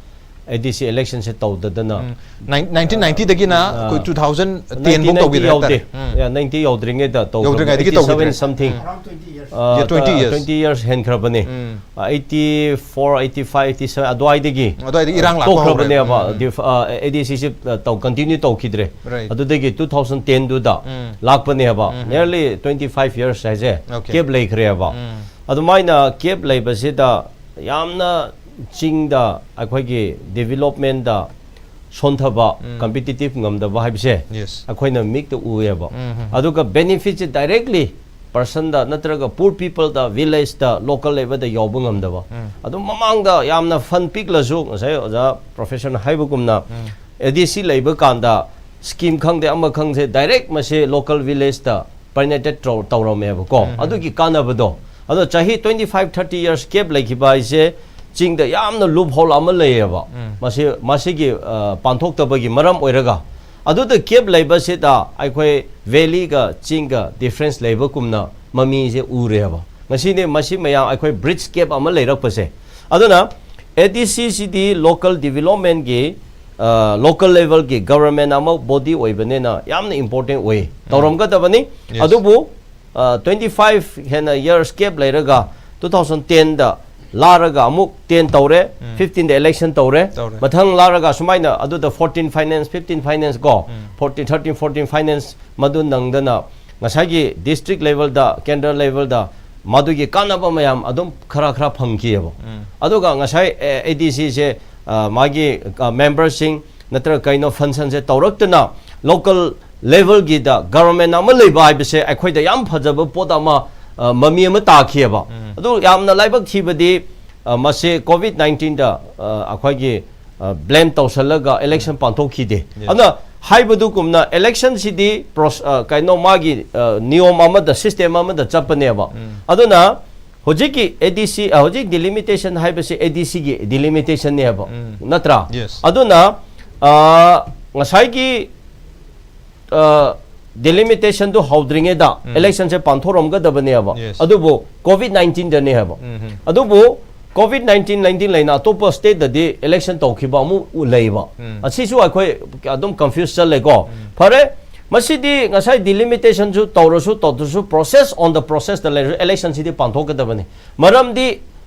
A D C election say ꯇꯧꯗꯗꯅ, um. Nine- nineteen ninety ꯗꯒꯤꯅ ꯑ, ꯑꯩꯈꯣꯏ two thousand ten nineteen ꯐꯥꯎ ninety ꯇꯧꯕꯤꯔꯦ ꯌꯧꯗ꯭ꯔꯤ꯫ ꯍꯥꯏꯇꯥꯔꯦ꯫ ꯎꯝ. Yeah, ninety ꯌꯧꯗ꯭ꯔꯤꯉꯩꯗ ꯇꯧꯈ꯭ꯔꯕꯅꯦ꯫ ꯌꯧꯗ꯭ꯔꯤꯉꯩꯗꯒꯤ Eighty seven ꯇꯧꯈꯤꯗ꯭ꯔꯦ꯫ something. ꯎꯝ. ꯑ, Yeah, twenty years. Twenty years ꯍꯦꯟꯈ꯭ꯔꯕꯅꯦ꯫ ꯎꯝ. ꯑ, eighty four, eighty five, eighty seven ꯑꯗꯨꯋꯥꯏꯗꯒꯤ, ꯑꯗꯨꯋꯥꯏꯗꯒꯤ ꯏꯔꯥꯡ ꯂꯥꯛꯄ ꯇꯣꯛꯈ꯭ꯔꯕꯅꯦꯕ꯫ ꯍꯧꯔꯦ꯫ ꯎꯝ. Dif-, ꯑ, A D C ꯁꯤ, ꯑ, ꯇꯧ-, continue ꯇꯧꯈꯤꯗ꯭ꯔꯦ꯫ Right. ꯑꯗꯨꯗꯒꯤ two thousand ten ꯗꯨꯗ ꯎꯝ. ꯂꯥꯛꯄꯅꯦꯕ꯫ ꯎꯝ. Nearly twenty five years ꯍꯥꯏꯁꯦ Okay. gap ꯂꯩꯈ꯭ꯔꯦꯕ꯫ ꯎꯝ. ꯑꯗꯨꯃꯥꯏꯅ gap ꯂꯩꯕꯁꯤꯗ ꯌꯥꯝꯅ ꯆꯤꯡꯗ ꯑꯩꯈꯣꯏꯒꯤ development ꯇ ꯁꯣꯟꯊꯕ, ꯎꯝ. Competitive ꯉꯝꯗꯕ ꯍꯥꯏꯕꯁꯦ Yes. ꯑꯩꯈꯣꯏꯅ ꯃꯤꯠꯇ ꯎꯑꯦꯕ꯫ ꯎꯝ, ꯎꯝ. ꯑꯗꯨꯒ benefit ꯁꯦ directly person ꯗ ꯅꯠꯇ꯭ꯔꯒ poor people ꯗ, village ꯇ, local level ꯗ ꯌꯧꯕ ꯉꯝꯗꯕ꯫ ꯎꯝ. ꯑꯗꯨꯝ ꯃꯃꯥꯡꯗ ꯌꯥꯝꯅ fund ꯄꯤꯛꯂꯁꯨ, ꯉꯁꯥꯏ ꯑꯣꯖꯥ professor ꯅ ꯍꯥꯏꯕꯒꯨꯝꯅ, ꯎꯝ. A D C ꯂꯩꯕ ꯀꯥꯟꯗ scheme ꯈꯪꯗꯦ ꯑꯃ ꯈꯪꯗꯦ direct ꯃꯁꯤ local village ꯇ permeate ꯇꯧ-, ꯇꯧꯔꯝꯃꯦꯕꯀꯣ꯫ ꯎꯝ. ꯑꯗꯨꯒꯤ ꯀꯥꯟꯅꯕꯗꯣ꯫ ꯑꯗꯣ ꯆꯍꯤ twenty five, thirty years gap ꯂꯩꯈꯤꯕ ꯍꯥꯏꯁꯦ ꯆꯤꯡꯗ ꯌꯥꯝꯅ loophole ꯑꯃ ꯂꯩꯌꯦꯕ꯫ ꯎꯝ. ꯃꯁꯤ, ꯃꯁꯤꯒꯤ, ꯑ, ꯄꯥꯡꯊꯣꯛꯇꯕꯒꯤ ꯃꯔꯝ ꯑꯣꯏꯔꯒ꯫ ꯑꯗꯨꯗ gap ꯂꯩꯕꯁꯤꯗ ꯑꯩꯈꯣꯏ valley ꯒ ꯆꯤꯡꯒ difference ꯂꯩꯕꯒꯨꯝꯅ ꯃꯃꯤꯁꯦ ꯎꯔꯦꯕ꯫ ꯉꯁꯤꯗꯤ ꯃꯁꯤ ꯃꯌꯥꯝ ꯑꯩꯈꯣꯏ bridge gap ꯑꯃ ꯂꯩꯔꯛꯄꯁꯦ꯫ ꯑꯗꯨꯅ A D C CD local development ꯀꯤ, ꯑ, local level ꯒꯤ government ꯑꯃ body ꯑꯣꯏꯕꯅꯤꯅ ꯌꯥꯝꯅ important ꯑꯣꯏ꯫ ꯇꯧꯔꯝꯒꯗꯕꯅꯤ꯫ Yes. ꯑꯗꯨꯕꯨ, ꯑ, twenty five ꯍꯦꯟꯅ years gap ꯂꯩꯔꯒ two thousand ten ꯗ ꯂꯥꯔꯒ ꯑꯃꯨꯛ ten ꯇꯧꯔꯦ, ꯎꯝ. fifteen ꯗ election ꯇꯧꯔꯦ, ꯇꯧꯔꯦ. ꯃꯊꯪ ꯂꯥꯔꯒ ꯁꯨꯃꯥꯏꯅ ꯑꯗꯨꯗ fourteen finance, fifteen finance ꯀꯣ, ꯎꯝ. fourteen, thirteen, fourteen finance ꯃꯗꯨ ꯅꯪꯗꯅ ꯉꯁꯥꯏꯒꯤ district level ꯗ, ꯀꯦꯟꯗ꯭ꯔ level ꯗ ꯃꯗꯨꯒꯤ ꯀꯥꯟꯅꯕ ꯃꯌꯥꯝ ꯑꯗꯨꯝ ꯈꯔ ꯈꯔ ꯐꯪꯈꯤꯑꯕ꯫ ꯎꯝ. ꯑꯗꯨꯒ ꯉꯁꯥꯏ, ꯑꯦ, A D C ꯁꯦ, ꯑ, ꯃꯥꯒꯤ, ꯑ, member ꯁꯤꯡ ꯅꯠꯇ꯭ꯔꯒ ꯀꯩꯅꯣ function ꯁꯦ ꯇꯧꯔꯛꯇꯅ local level ꯒꯤꯗ government ꯑꯃ ꯂꯩꯕ ꯍꯥꯏꯕꯁꯦ ꯑꯩꯈꯣꯏꯗ ꯌꯥꯝ ꯐꯖꯕ ꯄꯣꯠ ꯑꯃ, ꯑ, ꯃꯃꯤ ꯑꯃ ꯇꯥꯈꯤꯑꯕ꯫ ꯎꯝ. ꯑꯗꯨ ꯌꯥꯝꯅ ꯂꯥꯏꯕꯛ ꯊꯤꯕꯗꯤ, ꯑ, ꯃꯁꯤ ꯀꯣꯚꯤꯗ ꯅꯥꯏꯟꯇꯤꯟꯗ, ꯑ, ꯑꯩꯈꯣꯏꯒꯤ, ꯑ, ꯕ꯭ꯂꯦꯝ ꯇꯧꯁꯜꯂꯒ ꯏꯂꯦꯛꯁꯟ ꯄꯥꯡꯊꯣꯛꯈꯤꯗꯦ꯫ Yes. ꯑꯗꯨꯅ ꯍꯥꯏꯕꯗꯨꯒꯨꯝꯅ ꯏꯂꯦꯛꯁꯟꯁꯤꯗꯤ ꯄ꯭ꯔꯣꯁ-, ꯑ, ꯀꯩꯅꯣ ꯃꯥꯒꯤ, ꯑ, ꯅꯤꯌꯣꯝ ꯑꯃꯗ, ꯁꯤꯁꯇꯦꯝ ꯑꯃꯗ ꯆꯠꯄꯅꯦꯕ꯫ ꯑꯗꯨꯅ ꯍꯧꯖꯤꯛꯀꯤ ꯑꯦ ꯗꯤ ꯁꯤ, ꯑ, ꯍꯧꯖꯤꯛ ꯗꯤꯂꯤꯃꯤꯇꯦꯁꯟ ꯍꯥꯏꯕꯁꯤ ꯑꯦ ꯗꯤ ꯁꯤꯒꯤ ꯗꯤꯂꯤꯃꯤꯇꯦꯁꯟꯅꯦꯕ, ꯅꯠꯇ꯭ꯔꯥ? Yes. ꯑꯗꯨꯅ, ꯑ, ꯉꯁꯥꯏꯒꯤ, ꯑ, ꯗꯤꯂꯤꯃꯤꯇꯦꯁꯟꯗꯨ ꯍꯧꯗ꯭ꯔꯤꯉꯩꯗ ꯏꯂꯦꯛꯁꯟꯁꯦ ꯄꯥꯡꯊꯣꯛꯔꯝꯒꯗꯕꯅꯦꯕ꯫ Yes. ꯑꯗꯨꯕꯨ ꯀꯣꯚꯤꯗ ꯅꯥꯏꯟꯇꯤꯟꯗꯅꯦ ꯍꯥꯏꯕ꯫ ꯎꯝ. ꯑꯗꯨꯕꯨ ꯀꯣꯚꯤꯗ ꯅꯥꯏꯟꯇꯤꯟ, ꯅꯥꯏꯟꯇꯤꯟ ꯂꯩꯅ ꯑꯇꯣꯞꯄ ꯁ꯭ꯇꯦꯠꯇꯗꯤ ꯏꯂꯦꯛꯁꯟ ꯇꯧꯈꯤꯕ ꯑꯃꯨꯛ ꯂꯩꯕ꯫ ꯑꯁꯤꯁꯨ ꯑꯩꯈꯣꯏ ꯑꯗꯨꯝ ꯀꯟꯐ꯭ꯌꯨꯁ ꯆꯠꯂꯦꯀꯣ꯫ ꯐꯔꯦ, ꯃꯁꯤꯗꯤ ꯉꯁꯥꯏ ꯗꯤꯂꯤꯃꯤꯇꯦꯁꯟꯁꯨ ꯇꯧꯔꯁꯨ ꯇꯧꯗ꯭ꯔꯁꯨ, ꯄ꯭ꯔꯣꯁꯦꯁ ꯑꯣꯟ ꯗ ꯄ꯭ꯔꯣꯁꯦꯁꯇ ꯂꯩꯔꯁꯨ ꯏꯂꯦꯛꯁꯟꯁꯤꯗꯤ ꯄꯥꯡꯊꯣꯛꯀꯗꯕꯅꯤ꯫ ꯃꯔꯝꯗꯤ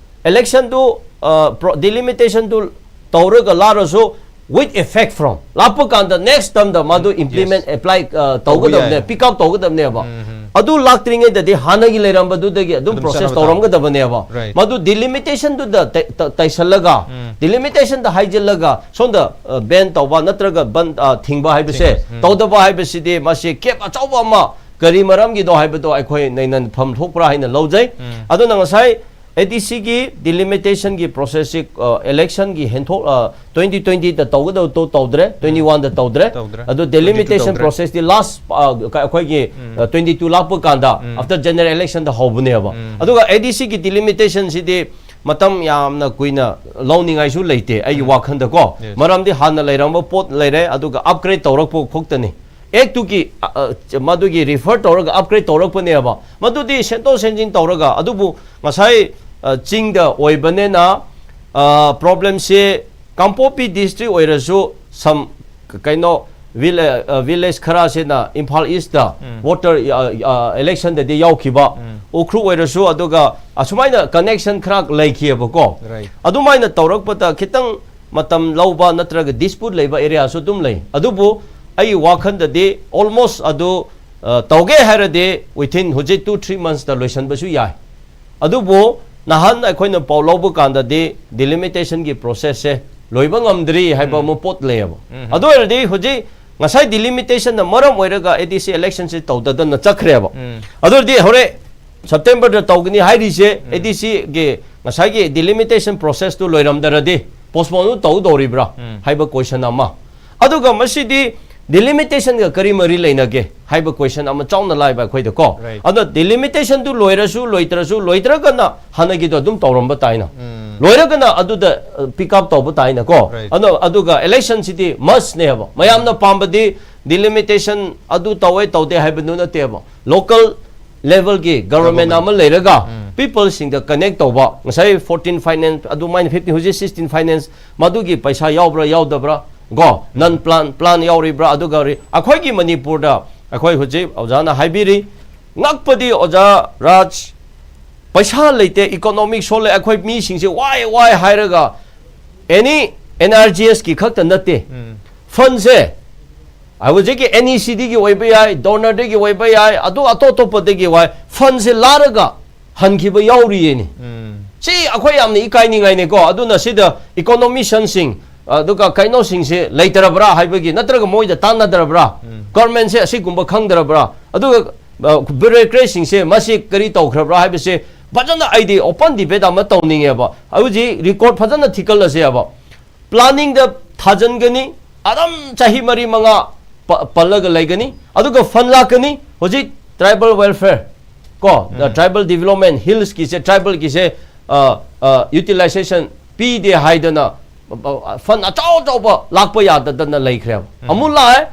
ꯏꯂꯦꯛꯁꯟꯗꯨ, ꯑ, ꯄ꯭ꯔꯣ-, ꯗꯤꯂꯤꯃꯤꯇꯦꯁꯟꯗꯨ ꯇꯧꯔꯒ ꯂꯥꯛꯔꯁꯨ, with effect from, ꯂꯥꯛꯄ ꯀꯥꯟꯗ ꯅꯦꯛꯁ ꯇꯔꯝꯗ ꯃꯥꯗꯨ ꯏꯝꯄ꯭ꯂꯤꯃꯦꯟ, ꯑꯦꯄ꯭ꯂꯥꯏ, ꯑ, ꯇꯧꯒꯗꯕꯅꯦ, ꯌꯥꯏ꯫ ꯄꯤꯛ ꯑꯞ ꯇꯧꯒꯗꯕꯅꯦꯕ꯫ ꯎꯝ, ꯎꯝ. ꯑꯗꯨ ꯂꯥꯛꯇ꯭ꯔꯤꯉꯩꯗꯗꯤ ꯍꯥꯟꯅꯒꯤ ꯂꯩꯔꯝꯕꯗꯨꯗꯒꯤ ꯑꯗꯨꯝ ꯑꯗꯨꯝ ꯄ꯭ꯔꯣꯁꯦꯁ ꯆꯠꯅꯕ ꯇꯥꯕ꯫ ꯇꯧꯔꯝꯒꯗꯕꯅꯦꯕ꯫ Right. ꯃꯗꯨ ꯗꯤꯂꯤꯃꯤꯇꯦꯁꯟꯗꯨꯗ ꯇꯩ-, ꯇ-, ꯇꯩꯁꯜꯂꯒ, ꯎꯝ. ꯗꯤꯂꯤꯃꯤꯇꯦꯁꯟꯗ ꯍꯥꯏꯖꯤꯜꯂꯒ ꯁꯣꯝꯗ, ꯑ, ꯕꯦꯟ ꯇꯧꯕ ꯅꯠꯇ꯭ꯔꯒ ꯕꯟ, ꯑ, ꯊꯤꯡꯕ ꯍꯥꯏꯕꯁꯦ, ꯊꯤꯡꯕ, ꯎꯝ. ꯇꯧꯗꯕ ꯍꯥꯏꯕꯁꯤꯗꯤ ꯃꯁꯤ ꯀꯦꯞ ꯑꯆꯧꯕ ꯑꯃ, ꯀꯔꯤ ꯃꯔꯝꯒꯤꯅꯣ ꯍꯥꯏꯕꯗꯣ ꯑꯩꯈꯣꯏ ꯅꯩꯅꯐꯝ ꯊꯣꯛꯄ꯭ꯔꯥ ꯍꯥꯏꯅ ꯂꯧꯖꯩ꯫ ꯎꯝ. ꯑꯗꯨꯅ ꯉꯁꯥꯏ ꯑꯦ ꯗꯤ ꯁꯤꯒꯤ ꯗꯤꯂꯤꯃꯤꯇꯦꯁꯟꯒꯤ ꯄ꯭ꯔꯣꯁꯦꯁꯁꯤ, ꯑ, ꯏꯂꯦꯛꯁꯟꯒꯤ ꯍꯦꯟꯊꯣꯛ-, ꯑ, ꯇ꯭ꯋꯦꯟꯇꯤ ꯇ꯭ꯋꯦꯟꯇꯤꯗ ꯇꯧꯒꯗꯕꯗꯣ ꯇꯧꯗ꯭ꯔꯦ, ꯇ꯭ꯋꯦꯟꯇꯤ ꯋꯥꯟꯗ ꯇꯧꯗ꯭ꯔꯦ꯫ ꯇꯧꯗ꯭ꯔꯦ꯫ ꯑꯗꯨ ꯇ꯭ꯋꯦꯟꯇꯤ ꯇꯨ ꯗꯤꯂꯤꯃꯤꯇꯦꯁꯟ ꯇꯧꯗ꯭ꯔꯦ꯫ ꯄ꯭ꯔꯣꯁꯦꯁꯇꯤ ꯂꯥꯁ, ꯑ, ꯀ-, ꯑꯩꯈꯣꯏꯒꯤ, ꯎꯝ. ꯑ, ꯇ꯭ꯋꯦꯟꯇꯤ ꯇꯨ ꯂꯥꯛꯄ ꯀꯥꯟꯗ, ꯎꯝ. After general ꯏꯂꯦꯛꯁꯟꯗ ꯍꯧꯕꯅꯦꯕ꯫ ꯎꯝ. ꯑꯗꯨꯒ ꯑꯦ ꯗꯤ ꯁꯤꯒꯤ ꯗꯤꯂꯤꯃꯤꯇꯦꯁꯟꯁꯤꯗꯤ ꯃꯇꯝ ꯌꯥꯝꯅ ꯀꯨꯏꯅ ꯂꯧꯅꯤꯡꯉꯥꯏꯁꯨ ꯂꯩꯇꯦ ꯑꯩꯒꯤ ꯋꯥꯈꯜꯗꯀꯣ꯫ Yes. ꯃꯔꯝꯗꯤ ꯍꯥꯟꯅ ꯂꯩꯔꯝꯕ ꯄꯣꯠ ꯂꯩꯔꯦ, ꯑꯗꯨꯒ ꯑꯞꯒ꯭ꯔꯦꯗ ꯇꯧꯔꯛꯄ ꯈꯛꯇꯅꯤ꯫ ꯑꯦꯛꯇꯨꯒꯤ, ꯑ, ꯑ, ꯆ-, ꯃꯗꯨꯒꯤ ꯔꯤꯐꯔ ꯇꯧꯔꯒ ꯑꯞꯒ꯭ꯔꯦꯗ ꯇꯧꯔꯛꯄꯅꯦꯕ꯫ ꯃꯗꯨꯗꯤ ꯁꯦꯝꯗꯣꯛ ꯁꯦꯝꯖꯤꯟ ꯇꯧꯔꯒ, ꯑꯗꯨꯕꯨ ꯉꯁꯥꯏ, ꯑ, ꯆꯤꯡꯗ ꯑꯣꯏꯕꯅꯤꯅ, ꯑ, ꯄ꯭ꯔꯣꯕ꯭ꯂꯦꯝꯁꯦ ꯀꯥꯡꯄꯣꯛꯄꯤ ꯗꯤꯁꯇ꯭ꯔꯤꯛ ꯑꯣꯏꯔꯁꯨ, ꯁꯝ, ꯀ-, ꯀꯩꯅꯣ, ꯚꯤꯂꯦ-, ꯑ, ꯚꯤꯂꯦꯖ ꯈꯔꯁꯤꯅ ꯏꯝꯐꯥꯜ ꯏꯁꯇ ꯎꯝ. ꯚꯣꯇꯔ, ꯑ, ꯑ, ꯏꯂꯦꯛꯁꯟꯗꯗꯤ ꯌꯥꯎꯈꯤꯕ, ꯎꯝ. ꯎꯈ꯭ꯔꯨꯜ ꯑꯣꯏꯔꯁꯨ, ꯑꯗꯨꯒ ꯑꯁꯨꯃꯥꯏꯅ ꯀꯅꯦꯛꯁꯟ ꯈꯔ ꯂꯩꯈꯤꯑꯕꯀꯣ꯫ Right. ꯑꯗꯨꯃꯥꯏꯅ ꯇꯧꯔꯛꯄꯗ ꯈꯤꯇꯪ ꯃꯇꯝ ꯂꯧꯕ ꯅꯠꯇ꯭ꯔꯒ ꯗꯤꯁꯄ꯭ꯌꯨꯠ ꯂꯩꯕ ꯑꯦꯔꯤꯌꯥꯁꯨ ꯑꯗꯨꯝ ꯂꯩ꯫ ꯑꯗꯨꯕꯨ ꯑꯩꯒꯤ ꯋꯥꯈꯜꯗꯗꯤ almost ꯑꯗꯨ, ꯑ, ꯇꯧꯒꯦ ꯍꯥꯏꯔꯗꯤ within ꯍꯧꯖꯤꯛ two three monthsꯇ ꯂꯣꯏꯁꯤꯟꯕꯁꯨ ꯌꯥꯏ꯫ ꯑꯗꯨꯕꯨ ꯅꯍꯥꯟ ꯑꯩꯈꯣꯏꯅ ꯄꯥꯎ ꯂꯧꯕ ꯀꯥꯟꯗꯗꯤ ꯗꯤꯂꯤꯃꯤꯇꯦꯁꯟꯒꯤ ꯄ꯭ꯔꯣꯁꯦꯁꯁꯦ ꯂꯣꯏꯕ ꯉꯝꯗ꯭ꯔꯤ ꯍꯥꯏꯕ ꯎꯝ. ꯑꯃ ꯄꯣꯠ ꯂꯩꯌꯦꯕ꯫ ꯎꯝ. ꯑꯗꯨ ꯑꯣꯏꯔꯗꯤ ꯍꯧꯖꯤꯛ ꯉꯁꯥꯏ ꯗꯤꯂꯤꯃꯤꯇꯦꯁꯟꯅ ꯃꯔꯝ ꯑꯣꯏꯔꯒ ꯑꯦ ꯗꯤ ꯁꯤ ꯏꯂꯦꯛꯁꯟꯁꯤ ꯇꯧꯗꯗꯅ ꯆꯠꯈ꯭ꯔꯦꯕ꯫ ꯎꯝ. ꯑꯗꯨ ꯑꯣꯏꯔꯗꯤ ꯍꯣꯔꯦꯟ ꯁꯦꯞꯇꯦꯝꯕꯔꯗ ꯇꯧꯒꯅꯤ ꯍꯥꯏꯔꯤꯁꯦ, ꯎꯝ. ꯑꯦ ꯗꯤ ꯁꯤꯒꯤ ꯉꯁꯥꯏꯒꯤ delimitation process ꯇꯨ ꯂꯣꯏꯔꯝꯗ꯭ꯔꯗꯤ postpone ꯇꯧꯗꯧꯔꯤꯕ꯭ꯔꯥ ꯍꯥꯏꯕ question ꯑꯃ, ꯑꯗꯨꯒ ꯃꯁꯤꯗꯤ delimitation ꯒ ꯀꯔꯤ ꯃꯔꯤ ꯂꯩꯅꯒꯦ ꯍꯥꯏꯕ question ꯑꯃ ꯆꯥꯎꯅ ꯂꯥꯛꯑꯦꯕ ꯑꯩꯈꯣꯏꯗ ꯀꯣ꯫ Right. ꯑꯗꯣ delimitation ꯗꯨ ꯂꯣꯏꯔꯁꯨ ꯂꯣꯏꯇ꯭ꯔꯁꯨ, ꯂꯣꯏꯇ꯭ꯔꯒꯅ ꯍꯥꯟꯅꯒꯤꯗꯣ ꯑꯗꯨꯝ ꯇꯧꯔꯝꯕ ꯇꯥꯏꯅ, ꯂꯣꯏꯔꯒꯅ ꯑꯗꯨꯗ pick up ꯇꯧꯕ ꯇꯥꯏꯅ ꯀꯣ꯫ Right. ꯑꯗꯣ ꯑꯗꯨꯒ election ꯁꯤꯗꯤ must ꯅꯦꯕ꯫ ꯃꯌꯥꯝꯅ ꯄꯥꯝꯕꯗꯤ delimitation ꯑꯗꯨ ꯇꯧꯋꯦ ꯇꯧꯗꯦ ꯍꯥꯏꯕꯗꯨ ꯅꯠꯇꯦꯕ꯫ Local level ꯒꯤ government Government. ꯑꯃ ꯂꯩꯔꯒ people ꯁꯤꯡꯗ connect ꯇꯧꯕ, ꯉꯁꯥꯏ fourteen finance, ꯑꯗꯨꯃꯥꯏꯅ fifteen, ꯍꯧꯖꯤꯛ sixteen finance, ꯃꯗꯨꯒꯤ ꯄꯩꯁꯥ ꯌꯥꯎꯕ꯭ꯔꯥ ꯌꯥꯎꯗꯕ꯭ꯔꯥ ꯀꯣ, non plan, plan ꯌꯥꯎꯔꯤꯕ꯭ꯔꯥ, ꯑꯗꯨꯒ ꯔꯤ-, ꯑꯩꯈꯣꯏꯒꯤ ꯃꯅꯤꯄꯨꯔꯗ ꯑꯩꯈꯣꯏ ꯍꯧꯖꯤꯛ ꯑꯣꯖꯥꯅ ꯍꯥꯏꯕꯤꯔꯤ, ꯉꯛꯄꯗꯤ ꯑꯣꯖꯥ ꯔꯥꯖ, ꯄꯩꯁꯥ ꯂꯩꯇꯦ, economic ꯁꯣꯜꯂꯦ, ꯑꯩꯈꯣꯏ ꯃꯤꯁꯤꯡꯁꯦ ꯋꯥꯏ ꯋꯥꯏ ꯍꯥꯏꯔꯒ any NREGS ꯀꯤ ꯈꯛꯇ ꯅꯠꯇꯦ꯫ Fund ꯁꯦ ꯍꯧꯖꯤꯛꯀꯤ NECD ꯒꯤ ꯑꯣꯏꯕ ꯌꯥꯏ, DoNER ꯗꯒꯤ ꯑꯣꯏꯕ ꯌꯥꯏ, ꯑꯗꯨ ꯑꯇꯣꯞ ꯑꯇꯣꯞꯄꯗꯒꯤ ꯋꯥꯏ, fund ꯁꯦ ꯂꯥꯔꯒ ꯍꯟꯈꯤꯕ ꯌꯥꯎꯔꯤꯌꯦꯅꯦ꯫ ꯁꯤ ꯑꯩꯈꯣꯏ ꯌꯥꯝꯅ ꯏꯀꯥꯏꯅꯤꯡꯉꯥꯏꯅꯦꯀꯣ꯫ ꯑꯗꯨꯅ ꯁꯤꯗ economician ꯁꯤꯡ, ꯑꯗꯨꯒ ꯀꯩꯅꯣꯁꯤꯡꯁꯦ ꯂꯩꯇ꯭ꯔꯕ꯭ꯔꯥ ꯍꯥꯏꯕꯒꯤ, ꯅꯠꯇ꯭ꯔꯒ ꯃꯣꯏꯗ ꯇꯥꯟꯅꯗ꯭ꯔꯕ꯭ꯔꯥ? Government ꯁꯦ ꯑꯁꯤꯒꯨꯝꯕ ꯈꯪꯗ꯭ꯔꯕ꯭ꯔꯥ? ꯑꯗꯨꯒ bureaucrat ꯁꯤꯡꯁꯦ ꯃꯁꯤ ꯀꯔꯤ ꯇꯧꯈ꯭ꯔꯕ꯭ꯔꯥ ꯍꯥꯏꯕꯁꯦ ꯐꯖꯅ ꯑꯩꯗꯤ open debate ꯑꯃ ꯇꯧꯅꯤꯡꯉꯦꯕ꯫ ꯍꯧꯖꯤꯛ record ꯐꯖꯅ ꯊꯤꯀꯠꯂꯁꯦꯕ꯫ Planning ꯗ ꯊꯥꯖꯤꯟꯒꯅꯤ, ꯑꯗꯨꯝ ꯆꯍꯤ ꯃꯔꯤ ꯃꯉꯥ ꯄ-, ꯄꯜꯂꯒ ꯂꯩꯒꯅꯤ, ꯑꯗꯨꯒ fund ꯂꯥꯛꯀꯅꯤ꯫ ꯍꯧꯖꯤꯛ tribal welfare ꯀꯣ, the tribal development, hills ꯀꯤꯁꯦ, tribal ꯒꯤꯁꯦ, ꯑ, ꯑ, utilization ꯄꯤꯗꯦ ꯍꯥꯏꯗꯅ, ꯑ, fund ꯑꯆꯧ ꯑꯆꯧꯕ ꯂꯥꯛꯄ ꯌꯥꯗꯗꯅ ꯂꯩꯈ꯭ꯔꯦꯕ꯫ ꯑꯃꯨꯛ ꯂꯥꯛꯑꯦ,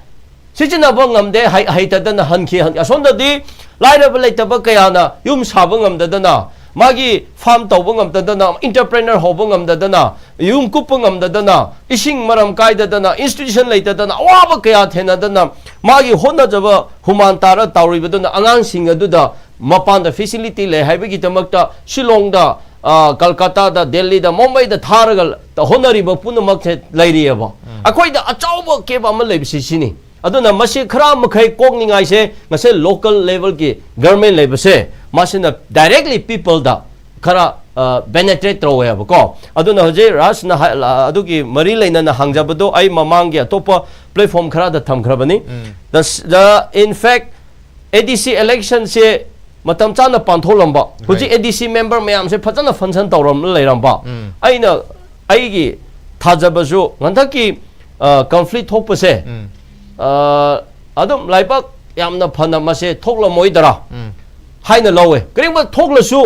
ꯁꯤꯖꯤꯟꯅꯕ ꯉꯝꯗꯦ, ꯍꯩ-, ꯍꯩꯇꯗꯅ ꯍꯟꯈꯤ, ꯍꯟꯈꯤ꯫ ꯑꯁꯣꯝꯗꯗꯤ ꯂꯥꯏꯔꯕ ꯂꯩꯇꯕ ꯀꯌꯥꯅ ꯌꯨꯝ ꯁꯥꯕ ꯉꯝꯗꯗꯅ, ꯃꯥꯒꯤ farm ꯇꯧꯕ ꯉꯝꯗꯗꯅ, entrepreneur ꯍꯧꯕ ꯉꯝꯗꯗꯅ, ꯌꯨꯝ ꯀꯨꯞꯄ ꯉꯝꯗꯗꯅ, ꯏꯁꯤꯡ ꯃꯔꯝ ꯀꯥꯏꯗꯗꯅ, institution ꯂꯩꯇꯗꯅ, ꯑꯋꯥꯕ ꯀꯌꯥ ꯊꯦꯡꯅꯗꯅ, ꯃꯥꯒꯤ ꯍꯣꯠꯅꯖꯕ ꯍꯨꯃꯥꯟ ꯇꯥꯔ ꯇꯧꯔꯤꯕꯗꯨꯅ ꯑꯉꯥꯡꯁꯤꯡ ꯑꯗꯨꯗ ꯃꯄꯥꯟꯗ facility ꯂꯩ ꯍꯥꯏꯕꯒꯤꯗꯃꯛꯇ ꯁꯤꯂꯣꯡꯗ, ꯑ, ꯀꯜꯀꯇꯥꯗ, ꯗꯦꯜꯂꯤꯗ, ꯃꯨꯝꯕꯥꯏꯗ ꯊꯥꯔꯒ ꯍꯣꯠꯅꯔꯤꯕ ꯄꯨꯝꯅꯃꯛꯁꯦ ꯂꯩꯔꯤꯑꯕ꯫ ꯑꯩꯈꯣꯏꯗ ꯑꯆꯧꯕ gap ꯑꯃ ꯂꯩꯕꯁꯤ ꯁꯤꯅꯤ꯫ ꯑꯗꯨꯅ ꯃꯁꯤ ꯈꯔ ꯃꯈꯩ ꯀꯣꯛꯅꯤꯡꯉꯥꯏꯁꯦ ꯉꯁꯤ local level ꯒꯤ government ꯂꯩꯕꯁꯦ, ꯃꯁꯤꯅ directly people ꯗ ꯈꯔ, ꯑ, penetrate ꯇꯧꯋꯦꯕꯀꯣ꯫ ꯑꯗꯨꯅ ꯍꯧꯖꯤꯛ ꯔꯥꯖꯅ ꯍꯥꯏ-, ꯑ, ꯑꯗꯨꯒꯤ ꯃꯔꯤ ꯂꯩꯅꯅ ꯍꯪꯖꯕꯗꯣ ꯑꯩ ꯃꯃꯥꯡꯒꯤ ꯑꯇꯣꯞꯄ platform ꯈꯔꯗ ꯊꯝꯈ꯭ꯔꯕꯅꯤ꯫ The, the, in fact, ADC election ꯁꯦ ꯃꯇꯝ ꯆꯥꯅ ꯄꯥꯟꯊꯣꯛꯂꯝꯕ, ꯍꯧꯖꯤꯛ ADC member ꯃꯌꯥꯝꯁꯦ ꯐꯖꯅ function ꯇꯧꯔꯝ ꯂꯩꯔꯝꯕ꯫ ꯑꯩꯅ, ꯑꯩꯒꯤ ꯊꯥꯖꯕꯁꯨ ꯍꯟꯗꯛꯀꯤ ꯀꯟꯐ꯭ꯂꯤꯛ ꯊꯣꯛꯄꯁꯦ, ꯑ, ꯑꯗꯨꯝ ꯂꯥꯏꯕꯛ ꯌꯥꯝꯅ ꯐꯅ ꯃꯁꯦ ꯊꯣꯛꯂꯝꯃꯣꯏꯗꯔꯥ ꯍꯥꯏꯅ ꯂꯧꯋꯦ꯫ ꯀꯔꯤꯒꯨꯝꯕ ꯊꯣꯛꯂꯁꯨ,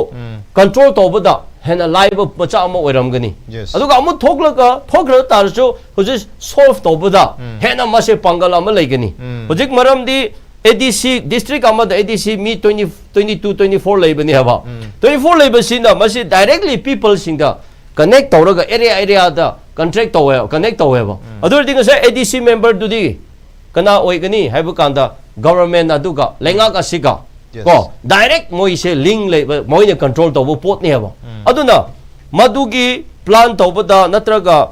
control ꯇꯧꯕꯗ ꯍꯦꯟꯅ ꯂꯥꯏꯕ ꯃꯆꯥꯛ ꯑꯃ ꯑꯣꯏꯔꯝꯒꯅꯤ꯫ Yes. ꯑꯗꯨꯒ ꯑꯃꯨꯛ ꯊꯣꯛꯂꯒ, ꯊꯣꯛꯈ꯭ꯔ ꯇꯥꯔꯁꯨ, ꯍꯧꯖꯤꯛ solve ꯇꯧꯕꯗ ꯍꯦꯟꯅ ꯃꯁꯦ ꯄꯥꯡꯒꯜ ꯑꯃ ꯂꯩꯒꯅꯤ꯫ ꯍꯧꯖꯤꯛ ꯃꯔꯝꯗꯤ ADC district ꯑꯃꯗ ADC ꯃꯤ twenty, twenty two, twenty four ꯂꯩꯕꯅꯤ ꯍꯥꯏꯕ꯫ Twenty four ꯂꯩꯕꯁꯤꯅ ꯃꯁꯤ directly peopleꯁꯤꯡꯗ connect ꯇꯧꯔꯒ area areaꯗ contract ꯇꯧꯋꯦ, connect ꯇꯧꯋꯦꯕ꯫ ꯑꯗꯨ ꯑꯣꯏꯔꯗꯤ ꯉꯁꯥꯏ ADC memberꯗꯨꯗꯤ ꯀꯅꯥ ꯑꯣꯏꯒꯅꯤ ꯍꯥꯏꯕ ꯀꯥꯟꯗ, government ꯑꯗꯨꯒ ꯂꯩꯉꯥꯛ ꯑꯁꯤꯒ, Yes. ꯀꯣ, direct ꯃꯣꯏꯁꯦ link ꯂꯩꯕ, ꯃꯣꯏꯅ control ꯇꯧꯕ ꯄꯣꯠꯅꯦꯕ꯫ ꯑꯗꯨꯅ ꯃꯗꯨꯒꯤ plan ꯇꯧꯕꯗ ꯅꯠꯇ꯭ꯔꯒ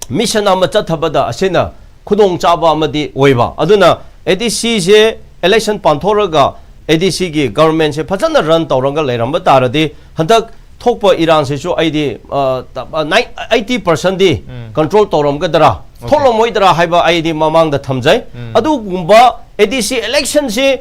mission ꯑꯃ ꯆꯠꯊꯕꯗ ꯑꯁꯤꯅ ꯈꯨꯗꯣꯡꯆꯥꯕ ꯑꯃꯗꯤ ꯑꯣꯏꯕ꯫ ꯑꯗꯨꯅ ADCꯁꯦ election ꯄꯥꯟꯊꯣꯛꯂꯒ ADCꯒꯤ governmentꯁꯦ ꯐꯖꯅ run ꯇꯧꯔꯒ ꯂꯩꯔꯝꯕ ꯇꯥꯔꯗꯤ, ꯍꯟꯗꯛ ꯊꯣꯛꯄ ꯏꯔꯥꯡꯁꯤꯁꯨ ꯑꯩꯗꯤ, ꯑ, ꯇ-, ꯑ, nine, eighty percentꯗꯤ control ꯇꯧꯔꯝꯒꯗ꯭ꯔꯥ, ꯊꯣꯛꯂꯝꯃꯣꯏꯗ꯭ꯔꯥ ꯍꯥꯏꯕ ꯑꯩꯗꯤ ꯃꯃꯥꯡꯗ ꯊꯝꯖꯩ꯫ ꯑꯗꯨꯒꯨꯝꯕ ADC electionꯁꯤ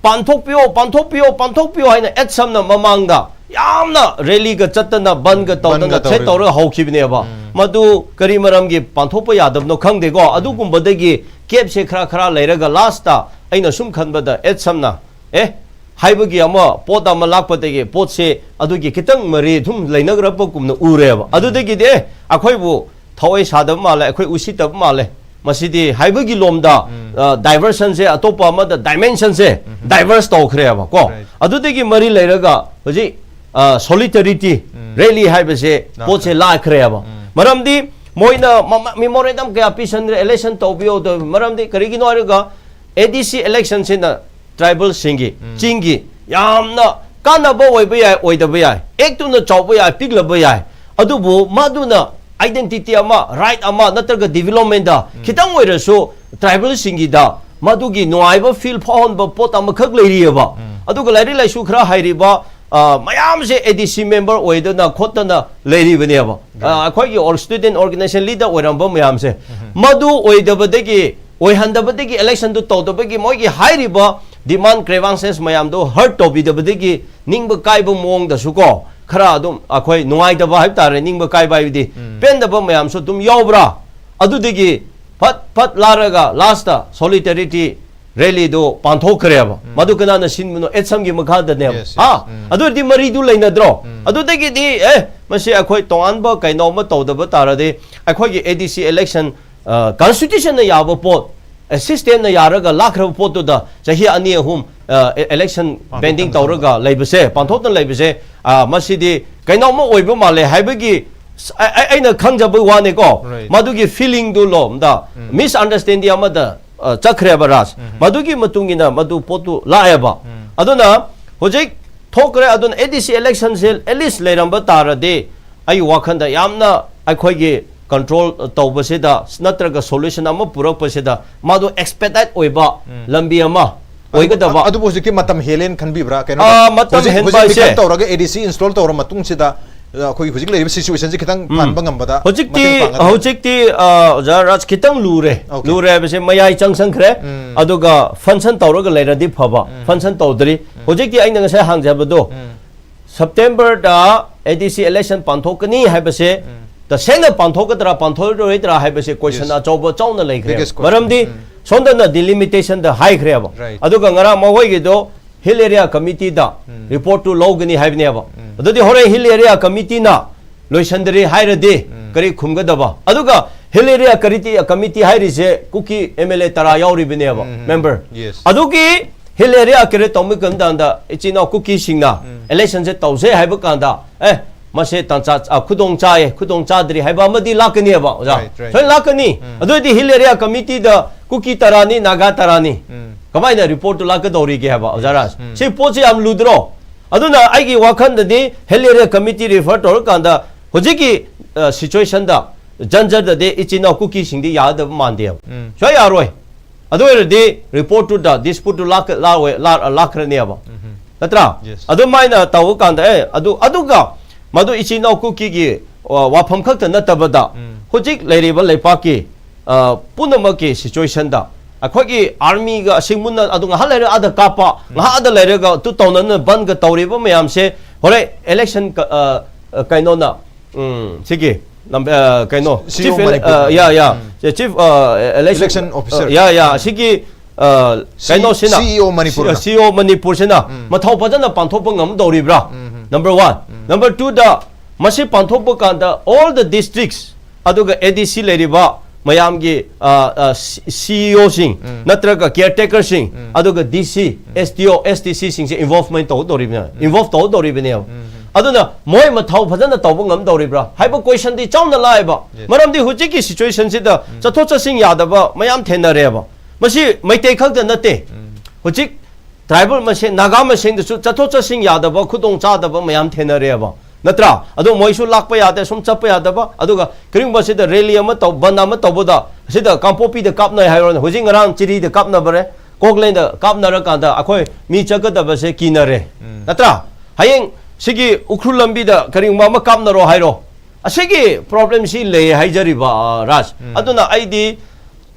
ꯄꯥꯟꯊꯣꯛꯄꯤꯌꯣ, ꯄꯥꯟꯊꯣꯛꯄꯤꯌꯣ, ꯄꯥꯟꯊꯣꯛꯄꯤꯌꯣ ꯍꯥꯏꯅ ꯑꯦꯠꯁꯝꯅ ꯃꯃꯥꯡꯗ ꯌꯥꯝꯅ rallyꯒ ꯆꯠꯇꯅ, bandꯒ ꯇꯧꯗꯅ, bandꯒ threat ꯇꯧꯔꯤ꯫ ꯇꯧꯔꯒ ꯍꯧꯈꯤꯕꯅꯦꯕ꯫ ꯃꯗꯨ ꯀꯔꯤ ꯃꯔꯝꯒꯤ ꯄꯥꯟꯊꯣꯛꯄ ꯌꯥꯗꯕꯅꯣ ꯈꯪꯗꯦꯀꯣ꯫ ꯑꯗꯨꯒꯨꯝꯕꯗꯒꯤ gapꯁꯦ ꯈꯔ ꯈꯔ ꯂꯩꯔꯒ lastꯇ ꯑꯩꯅ ꯁꯨꯝ ꯈꯟꯕꯗ ꯑꯦꯠꯁꯝꯅ, ꯑꯦ, ꯍꯥꯏꯕꯒꯤ ꯑꯃ ꯄꯣꯠ ꯑꯃ ꯂꯥꯛꯄꯗꯒꯤ ꯄꯣꯠꯁꯦ ꯑꯗꯨꯒꯤ ꯈꯤꯇꯪ ꯃꯔꯤ ꯑꯗꯨꯝ ꯂꯩꯅꯈ꯭ꯔꯕꯒꯨꯝꯅ ꯎꯔꯦꯕ꯫ ꯑꯗꯨꯗꯒꯤꯗꯤ, ꯑꯦ, ꯑꯩꯈꯣꯏꯕꯨ ꯊꯋꯥꯏ ꯁꯥꯗꯕ ꯃꯥꯜꯂꯦ, ꯑꯩꯈꯣꯏ ꯎꯁꯤꯠꯇꯕ ꯃꯥꯜꯂꯦ, ꯃꯁꯤꯗꯤ ꯍꯥꯏꯕꯒꯤ ꯂꯣꯝꯗ, ꯑ, diversionꯁꯦ, ꯑꯇꯣꯞꯄ ꯑꯃꯗ dimensionꯁꯦ diverse ꯇꯧꯈ꯭ꯔꯦꯕ ꯀꯣ꯫ Right. ꯑꯗꯨꯗꯒꯤ ꯃꯔꯤ ꯂꯩꯔꯒ ꯍꯧꯖꯤꯛ, ꯑ, solidarity rally ꯍꯥꯏꯕꯁꯦ ꯂꯥꯛꯈ꯭ꯔꯦ꯫ ꯄꯣꯠꯁꯦ ꯂꯥꯛꯈ꯭ꯔꯦꯕ꯫ ꯃꯔꯝꯗꯤ ꯃꯣꯏꯅ ꯃꯃ-, memorandum ꯀꯌꯥ ꯄꯤꯁꯟꯈ꯭ꯔꯦ, election ꯇꯧꯕꯤꯌꯣ, ꯇꯧꯕꯤꯌꯣ꯫ ꯃꯔꯝꯗꯤ ꯀꯔꯤꯒꯤꯅꯣ ꯍꯥꯏꯔꯒ ADC electionꯁꯤꯅ tribalꯁꯤꯡꯒꯤ, ꯆꯤꯡꯒꯤ ꯌꯥꯝꯅ ꯀꯥꯟꯅꯕ ꯑꯣꯏꯕ ꯌꯥꯏ, ꯑꯣꯏꯗꯕ ꯌꯥꯏ, actꯇꯨꯅ ꯆꯥꯎꯕ ꯌꯥꯏ, ꯄꯤꯛꯂꯕ ꯌꯥꯏ, ꯑꯗꯨꯕꯨ ꯃꯗꯨꯅ identity ꯑꯃ, right ꯑꯃ ꯅꯠꯇ꯭ꯔꯒ developmentꯇ ꯈꯤꯇꯪ ꯑꯣꯏꯔꯁꯨ tribalꯁꯤꯡꯒꯤꯗ ꯃꯗꯨꯒꯤ ꯅꯨꯡꯉꯥꯏꯕ feel ꯐꯥꯎꯍꯟꯕ ꯄꯣꯠ ꯑꯃꯈꯛ ꯂꯩꯔꯤꯑꯕ꯫ ꯑꯗꯨꯒ ꯂꯥꯏꯔꯤꯛ ꯂꯥꯏꯁꯨ ꯈꯔ ꯍꯩꯔꯤꯕ, ꯑ, ꯃꯌꯥꯝꯁꯦ ADC member ꯑꯣꯏꯗꯅ ꯈꯣꯠꯇꯅ ꯂꯩꯔꯤꯕꯅꯦꯕ꯫ ꯑ, ꯑꯩꯈꯣꯏꯒꯤ or-, student organisation leader ꯑꯣꯏꯔꯝꯕ ꯃꯌꯥꯝꯁꯦ, ꯃꯗꯨ ꯑꯣꯏꯗꯕꯗꯒꯤ, ꯑꯣꯏꯍꯟꯗꯕꯗꯒꯤ, electionꯗꯨ ꯇꯧꯗꯕꯒꯤ ꯃꯣꯏꯒꯤ ꯍꯥꯏꯔꯤꯕ demand grievances ꯃꯌꯥꯝꯗꯣ heard ꯇꯧꯕꯤꯗꯕꯗꯒꯤ ꯅꯤꯡꯕ ꯀꯥꯏꯕ ꯃꯑꯣꯡꯗꯁꯨ ꯀꯣ, ꯈꯔ ꯑꯗꯨꯝ ꯑꯩꯈꯣꯏ ꯅꯨꯡꯉꯥꯏꯇꯕ ꯍꯥꯏꯕ ꯇꯥꯔꯦ, ꯅꯤꯡꯕ ꯀꯥꯏꯕ ꯍꯥꯏꯕꯗꯤ ꯎꯝ꯫ ꯄꯦꯟꯗꯕ ꯃꯌꯥꯝꯁꯨ ꯑꯗꯨꯝ ꯌꯥꯎꯕ꯭ꯔꯥ? ꯑꯗꯨꯗꯒꯤ ꯐꯠ ꯐꯠ ꯂꯥꯔꯒ last ꯇ solidarity rally ꯗꯣ ꯄꯥꯡꯊꯣꯛꯈ꯭ꯔꯦꯕ꯫ ꯎꯝ꯫ ꯃꯗꯨ ꯀꯅꯥꯅ ꯁꯤꯟꯕꯅꯣ? ꯑꯦꯠꯁꯝꯒꯤ ꯃꯈꯥꯗꯅꯦꯕ꯫ Yes, yes. ꯍꯥ? ꯎꯝ꯫ ꯑꯗꯨ ꯑꯣꯏꯔꯗꯤ ꯃꯔꯤꯗꯨ ꯂꯩꯅꯗ꯭ꯔꯣ? ꯎꯝ꯫ ꯑꯗꯨꯗꯒꯤꯗꯤ ꯑꯦ, ꯃꯁꯤ ꯑꯩꯈꯣꯏ ꯇꯣꯉꯥꯟꯕ ꯀꯩꯅꯣ ꯑꯃ ꯇꯧꯗꯕ ꯇꯥꯔꯗꯤ ꯑꯩꯈꯣꯏꯒꯤ A D C election, ꯑ, constitution ꯅ ꯌꯥꯕ ꯄꯣꯠ, ꯑ, system ꯅ ꯌꯥꯔꯒ ꯂꯥꯛꯈ꯭ꯔꯕ ꯄꯣꯠꯇꯨꯗ ꯆꯍꯤ ꯑꯅꯤ ꯑꯍꯨꯝ, ꯑ, election ꯄꯥꯡꯊꯣꯛꯇꯅ pending ꯇꯧꯔꯒ ꯂꯩꯕꯁꯦ, ꯄꯥꯡꯊꯣꯛꯇꯅ ꯂꯩꯕꯁꯦ, ꯑ, ꯃꯁꯤꯗꯤ ꯀꯩꯅꯣꯝꯃ ꯑꯣꯏꯕ ꯃꯥꯜꯂꯦ ꯍꯥꯏꯕꯒꯤ ꯁ-, ꯑꯩ, ꯑꯩ, ꯑꯩꯅ ꯈꯪꯖꯕ ꯋꯥꯅꯤꯀꯣ꯫ Right. ꯃꯗꯨꯒꯤ feeling ꯗꯨ ꯂꯣꯝꯗ ꯎꯝ꯫ Misunderstanding ꯑꯃꯗ, ꯑ, ꯆꯠꯈ꯭ꯔꯦꯕ, ꯔꯥꯖ꯫ ꯎꯝ꯫ ꯃꯗꯨꯒꯤ ꯃꯇꯨꯡ ꯏꯟꯅ ꯃꯗꯨ ꯄꯣꯠꯇꯨ ꯂꯥꯛꯑꯦꯕ꯫ ꯎꯝ꯫ ꯑꯗꯨꯅ ꯍꯧꯖꯤꯛ ꯊꯣꯛꯈ꯭ꯔꯦ꯫ ꯑꯗꯨꯅ A D C election say at least ꯂꯩꯔꯝꯕ ꯇꯥꯔꯗꯤ ꯑꯩ ꯋꯥꯈꯜꯗ ꯌꯥꯝꯅ ꯑꯩꯈꯣꯏꯒꯤ control ꯇꯧꯕꯁꯤꯗ ꯅꯠꯇ꯭ꯔꯒ solution ꯑꯃ ꯄꯨꯔꯛꯄꯁꯤꯗ ꯃꯥꯗꯣ expedite ꯑꯣꯏꯕ ꯎꯝ꯫ ꯂꯝꯕꯤ ꯑꯃ ꯑꯣꯏꯒꯗꯕ꯫ ꯑꯗꯨꯕꯨ ꯍꯧꯖꯤꯛꯇꯤ ꯃꯇꯝ ꯍꯦꯜꯂꯦꯅ ꯈꯟꯕꯤꯕ꯭ꯔꯥ? ꯀꯩꯅꯣ ꯑꯥ, ꯃꯇꯝ ꯍꯧꯖꯤꯛ, ꯍꯦꯟꯕ ꯍꯧꯖꯤꯛ ꯍꯥꯏꯁꯦ ꯃꯤꯈꯜ ꯇꯧꯔꯒ A D C install ꯇꯧꯔ ꯃꯇꯨꯡꯁꯤꯗ, ꯑ, ꯑꯩꯈꯣꯏ ꯍꯧꯖꯤꯛ ꯂꯩꯔꯤꯕ situation ꯁꯤ ꯈꯤꯇꯪ ꯎꯝ꯫ ꯐꯍꯟꯕ ꯉꯝꯕꯗ ꯍꯧꯖꯤꯛꯇꯤ, ꯃꯇꯦꯡ ꯄꯥꯡꯒꯗ꯭ꯔꯥ? ꯍꯧꯖꯤꯛꯇꯤ, ꯑ, ꯑꯣꯖꯥ ꯔꯥꯖ, ꯈꯤꯇꯪ ꯂꯨꯔꯦ꯫ Okay. ꯂꯨꯔꯦ ꯍꯥꯏꯕꯁꯦ ꯃꯌꯥꯏ ꯆꯪꯁꯟꯈ꯭ꯔꯦ꯫ ꯎꯝ꯫ ꯑꯗꯨꯒ function ꯇꯧꯔꯒ ꯂꯩꯔꯗꯤ ꯐꯕ꯫ ꯎꯝ꯫ Function ꯇꯧꯗ꯭ꯔꯤ꯫ ꯎꯝ꯫ ꯍꯧꯖꯤꯛꯇꯤ ꯑꯩꯅ ꯉꯁꯥꯏ ꯍꯥꯡꯖꯕꯗꯣ, ꯎꯝ꯫ September the A D C election ꯄꯥꯡꯊꯣꯛꯀꯅꯤ ꯍꯥꯏꯕꯁꯦ, ꯎꯝ꯫ ꯇꯁꯦꯡꯅ ꯄꯥꯡꯊꯣꯛꯀꯗ꯭ꯔꯥ ꯄꯥꯡꯊꯣꯛꯂꯔꯣꯏꯗ꯭ꯔꯥ ꯍꯥꯏꯕꯁꯦ question Yes. ꯑꯆꯧꯕ ꯆꯥꯎꯅ ꯂꯩꯈ꯭ꯔꯦ꯫ Biggest question. ꯃꯔꯝꯗꯤ ꯎꯝ꯫ ꯁꯣꯝꯗꯅ delimitation ꯗ ꯍꯥꯏꯈ꯭ꯔꯦꯕ꯫ Right. ꯑꯗꯨꯒ ꯉꯔꯥꯡ ꯃꯈꯣꯏꯒꯤꯗꯣ Hill Area Committee ꯗ ꯎꯝ꯫ Report ꯇꯨ ꯂꯧꯒꯅꯤ ꯍꯥꯏꯕꯅꯦꯕ꯫ ꯎꯝ꯫ ꯑꯗꯨꯗꯤ ꯍꯣꯔꯦꯟ Hill Area Committee ꯅ ꯂꯣꯏꯁꯤꯟꯗ꯭ꯔꯤ ꯍꯥꯏꯔꯗꯤ ꯎꯝ꯫ ꯀꯔꯤ ꯈꯨꯝꯒꯗꯕ? ꯑꯗꯨꯒ Hill Area Committee, Committee ꯍꯥꯏꯔꯤꯁꯦ ꯀꯨꯀꯤ M L A ꯇꯔꯥ ꯌꯥꯎꯔꯤꯕꯅꯦꯕ, ꯎꯝ꯫ Member꯫ Yes. ꯑꯗꯨꯒꯤ Hill Area ꯀꯔꯤ ꯇꯧꯕ ꯃꯇꯝꯗ ꯏꯆꯤꯟ ꯏꯅꯥꯎ ꯀꯨꯀꯤꯁꯤꯡꯅ ꯎꯝ꯫ Election ꯁꯦ ꯇꯧꯁꯦ ꯍꯥꯏꯕ ꯀꯥꯟꯗ, ꯑꯦ, ꯃꯁꯦ ꯇꯥꯟꯆꯥ, ꯑ, ꯈꯨꯗꯣꯡ ꯆꯥꯏꯌꯦ, ꯈꯨꯗꯣꯡ ꯆꯥꯗ꯭ꯔꯤ ꯍꯥꯏꯕ ꯑꯃꯗꯤ ꯂꯥꯛꯀꯅꯦꯕ, ꯑꯣꯖꯥ꯫ Right, right. ꯁꯣꯏꯅ ꯂꯥꯛꯀꯅꯤ꯫ ꯎꯝ꯫ ꯑꯗꯨ ꯑꯣꯏꯔꯗꯤ Hill Area Committee ꯗ ꯀꯨꯀꯤ ꯇꯔꯥꯅꯤ, ꯅꯥꯒꯥ ꯇꯔꯥꯅꯤ꯫ ꯎꯝ꯫ ꯀꯃꯥꯏꯅ report ꯇꯨ ꯂꯥꯛꯀꯗꯧꯔꯤꯒꯦ ꯍꯥꯏꯕ, ꯑꯣꯖꯥ ꯔꯥꯖ? ꯎꯝ꯫ ꯁꯤ ꯄꯣꯠꯁꯤ ꯌꯥꯝ ꯂꯨꯗ꯭ꯔꯣ? ꯑꯗꯨꯅ ꯑꯩꯒꯤ ꯋꯥꯈꯜꯗꯗꯤ Hill Area Committee refer ꯇꯧꯔꯀꯥꯟꯗ ꯍꯧꯖꯤꯛꯀꯤ, ꯑ, situation ꯗ ꯖꯟꯖꯔꯗꯗꯤ ꯏꯆꯤꯟ ꯏꯅꯥꯎ ꯀꯨꯀꯤꯁꯤꯡꯗꯤ ꯌꯥꯒꯗꯕ ꯃꯥꯟꯗꯦꯕ꯫ ꯎꯝ꯫ ꯁꯨꯡꯌꯥ ꯌꯥꯔꯣꯏ꯫ ꯑꯗꯨ ꯑꯣꯏꯔꯗꯤ report ꯇꯨꯗ dispute ꯇꯨ ꯂꯥꯛ-, ꯂꯥꯛꯑꯣꯏ-, ꯂꯥꯛ-, ꯂꯥꯛꯈ꯭ꯔꯅꯦꯕ꯫ ꯎꯝ꯫ ꯅꯠꯇ꯭ꯔꯥ? Yes. ꯑꯗꯨꯃꯥꯏꯅ ꯇꯧꯕ ꯀꯥꯟꯗ, ꯑꯦ, ꯑꯗꯨ, ꯑꯗꯨꯒ ꯃꯗꯨ ꯏꯆꯤꯟ ꯏꯅꯥꯎ ꯀꯨꯀꯤꯒꯤ, ꯑ, ꯋꯥꯐꯝ ꯈꯛꯇ ꯅꯠꯇꯕꯗ ꯎꯝ꯫ ꯍꯧꯖꯤꯛ ꯂꯩꯔꯤꯕ ꯂꯩꯄꯥꯛꯀꯤ, ꯑ, ꯄꯨꯝꯅꯃꯛꯀꯤ situation ꯗ ꯑꯩꯈꯣꯏꯒꯤ ꯑꯥꯔꯃꯤꯒ ꯑꯁꯤꯡ ꯃꯨꯟꯅ ꯑꯗꯨ ꯉꯥꯏꯍꯥꯛ ꯂꯩꯔꯒ ꯑꯗ ꯀꯥꯞꯄ, ꯉꯥꯏꯍꯥꯛ ꯑꯗ ꯂꯩꯔꯒ ꯑꯗꯨ ꯇꯧꯅꯅ ꯕꯟꯒ ꯇꯧꯔꯤꯕ ꯃꯌꯥꯝꯁꯦ ꯍꯣꯔꯦꯟ ꯏꯂꯦꯛꯁꯟ ꯀ-, ꯑ, ꯑ, ꯀꯩꯅꯣꯅ, ꯎꯝ, ꯁꯤꯒꯤ ꯂꯝ-, ꯑ, ꯀꯩꯅꯣ, ꯁꯤ ꯏ ꯑꯣ ꯆꯤꯐ ꯏꯂꯦ-, ꯃꯅꯤꯄꯨꯔ꯫ ꯑ, ꯌꯥ, ꯌꯥ, ꯎꯝ꯫ ꯆꯤꯐ, ꯑ, ꯏꯂꯦꯛꯁꯟ ꯏꯂꯦꯛꯁꯟ ꯑꯣꯐꯤꯁꯔ꯫ ꯑ, ꯌꯥ, ꯌꯥ, ꯁꯤꯒꯤ, ꯑ, ꯁꯤ-, ꯀꯩꯅꯣꯁꯤꯅ, ꯁꯤ ꯏ ꯑꯣ ꯃꯅꯤꯄꯨꯔꯅ꯫ ꯁꯤ ꯏ ꯑꯣ ꯃꯅꯤꯄꯨꯔꯁꯤꯅ ꯎꯝ꯫ ꯃꯊꯧ ꯐꯖꯅ ꯄꯥꯡꯊꯣꯛꯄ ꯉꯝꯗꯧꯔꯤꯕ꯭ꯔꯥ? ꯎꯝ꯫ Number one. ꯎꯝ꯫ ꯅꯝꯕꯔ ꯇꯨꯗ, ꯃꯁꯤ ꯄꯥꯡꯊꯣꯛꯄ ꯀꯥꯟꯗ all the districts ꯑꯗꯨꯒ ꯑꯦ ꯗꯤ ꯁꯤ ꯂꯩꯔꯤꯕ ꯃꯌꯥꯝꯒꯤ, ꯑ, ꯑ, ꯁꯤ-, ꯁꯤ ꯏ ꯑꯣꯁꯤꯡ ꯎꯝ꯫ ꯅꯠꯇ꯭ꯔꯒ ꯀꯤꯌꯔ ꯇꯦꯀꯔꯁꯤꯡ ꯎꯝ꯫ ꯑꯗꯨꯒ ꯗꯤ ꯁꯤ, ꯎꯝ꯫ ꯑꯦꯁ ꯗꯤ ꯑꯣ, ꯑꯦꯁ ꯗꯤ ꯁꯤꯁꯤꯡꯁꯦ ꯏꯟꯚꯣꯜꯚꯃꯦꯟ ꯇꯧꯗꯧꯔꯤꯕꯅꯦ, ꯎꯝ꯫ ꯏꯟꯚꯣꯜꯚ ꯇꯧꯗꯧꯔꯤꯕꯅꯦꯕ꯫ ꯎꯝ꯫ ꯑꯗꯨꯅ ꯃꯣꯏ ꯃꯊꯧ ꯐꯖꯅ ꯇꯧꯕ ꯉꯝꯗꯧꯔꯤꯕ꯭ꯔꯥ ꯍꯥꯏꯕ ꯀꯣꯏꯁꯟꯗꯤ ꯆꯥꯎꯅ ꯂꯥꯛꯑꯦꯕ꯫ Yes꯫ ꯃꯔꯝꯗꯤ ꯍꯧꯖꯤꯛꯀꯤ ꯁꯤꯆꯨꯋꯦꯁꯟꯁꯤꯗ ꯎꯝ꯫ ꯆꯠꯊꯣꯛ ꯆꯠꯁꯤꯟ ꯌꯥꯗꯕ ꯃꯌꯥꯝ ꯊꯦꯡꯅꯔꯦꯕ꯫ ꯃꯁꯤ ꯃꯩꯇꯩ ꯈꯛꯇ ꯅꯠꯇꯦ꯫ ꯎꯝ꯫ ꯍꯧꯖꯤꯛ ꯇ꯭ꯔꯥꯏꯕꯦꯜ ꯃꯁꯦꯟ, ꯅꯥꯒꯥ ꯃꯁꯦꯟꯗꯁꯨ ꯆꯠꯊꯣꯛ ꯆꯠꯁꯤꯟ ꯌꯥꯗꯕ, ꯈꯨꯗꯣꯡ ꯆꯥꯗꯕ ꯃꯌꯥꯝ ꯊꯦꯡꯅꯔꯦꯕ, ꯅꯠꯇ꯭ꯔꯥ? ꯑꯗꯣ ꯃꯣꯏꯁꯨ ꯂꯥꯛꯄ ꯌꯥꯗꯦ, ꯁꯨꯝ ꯆꯠꯄ ꯌꯥꯗꯕ꯫ ꯑꯗꯨꯒ ꯀꯔꯤꯒꯨꯝꯕ ꯁꯤꯗ ꯔꯦꯂꯤ ꯑꯃ ꯇꯧ, ꯕꯟ ꯑꯃ ꯇꯧꯕꯗ, ꯑꯁꯤꯗ ꯀꯥꯡꯄꯣꯛꯄꯤꯗ ꯀꯥꯞꯅꯩ ꯍꯥꯏꯔꯣꯅꯦ, ꯍꯧꯖꯤꯛ ꯉꯔꯥꯡ ꯆꯤꯔꯤꯗ ꯀꯥꯞꯅꯕꯔꯦ, ꯀꯣꯛꯂꯦꯟꯗ ꯀꯥꯞꯅꯔꯀꯥꯟꯗ ꯑꯩꯈꯣꯏ ꯃꯤ ꯆꯠꯀꯗꯕꯁꯦ ꯀꯤꯅꯔꯦ, ꯎꯝ꯫ ꯅꯠꯇ꯭ꯔꯥ? ꯍꯌꯦꯡ ꯁꯤꯒꯤ ꯎꯈ꯭ꯔꯨꯜ ꯂꯝꯕꯤꯗ ꯀꯔꯤꯒꯨꯝꯕ ꯑꯃ ꯀꯥꯞꯅꯔꯣ ꯍꯥꯏꯔꯣ, ꯑꯁꯤꯒꯤ ꯄ꯭ꯔꯣꯕ꯭ꯂꯦꯝꯁꯤ ꯂꯩ ꯍꯥꯏꯖꯔꯤꯕ, ꯑ, ꯔꯥꯖ꯫ ꯎꯝ꯫ ꯑꯗꯨꯅ ꯑꯩꯗꯤ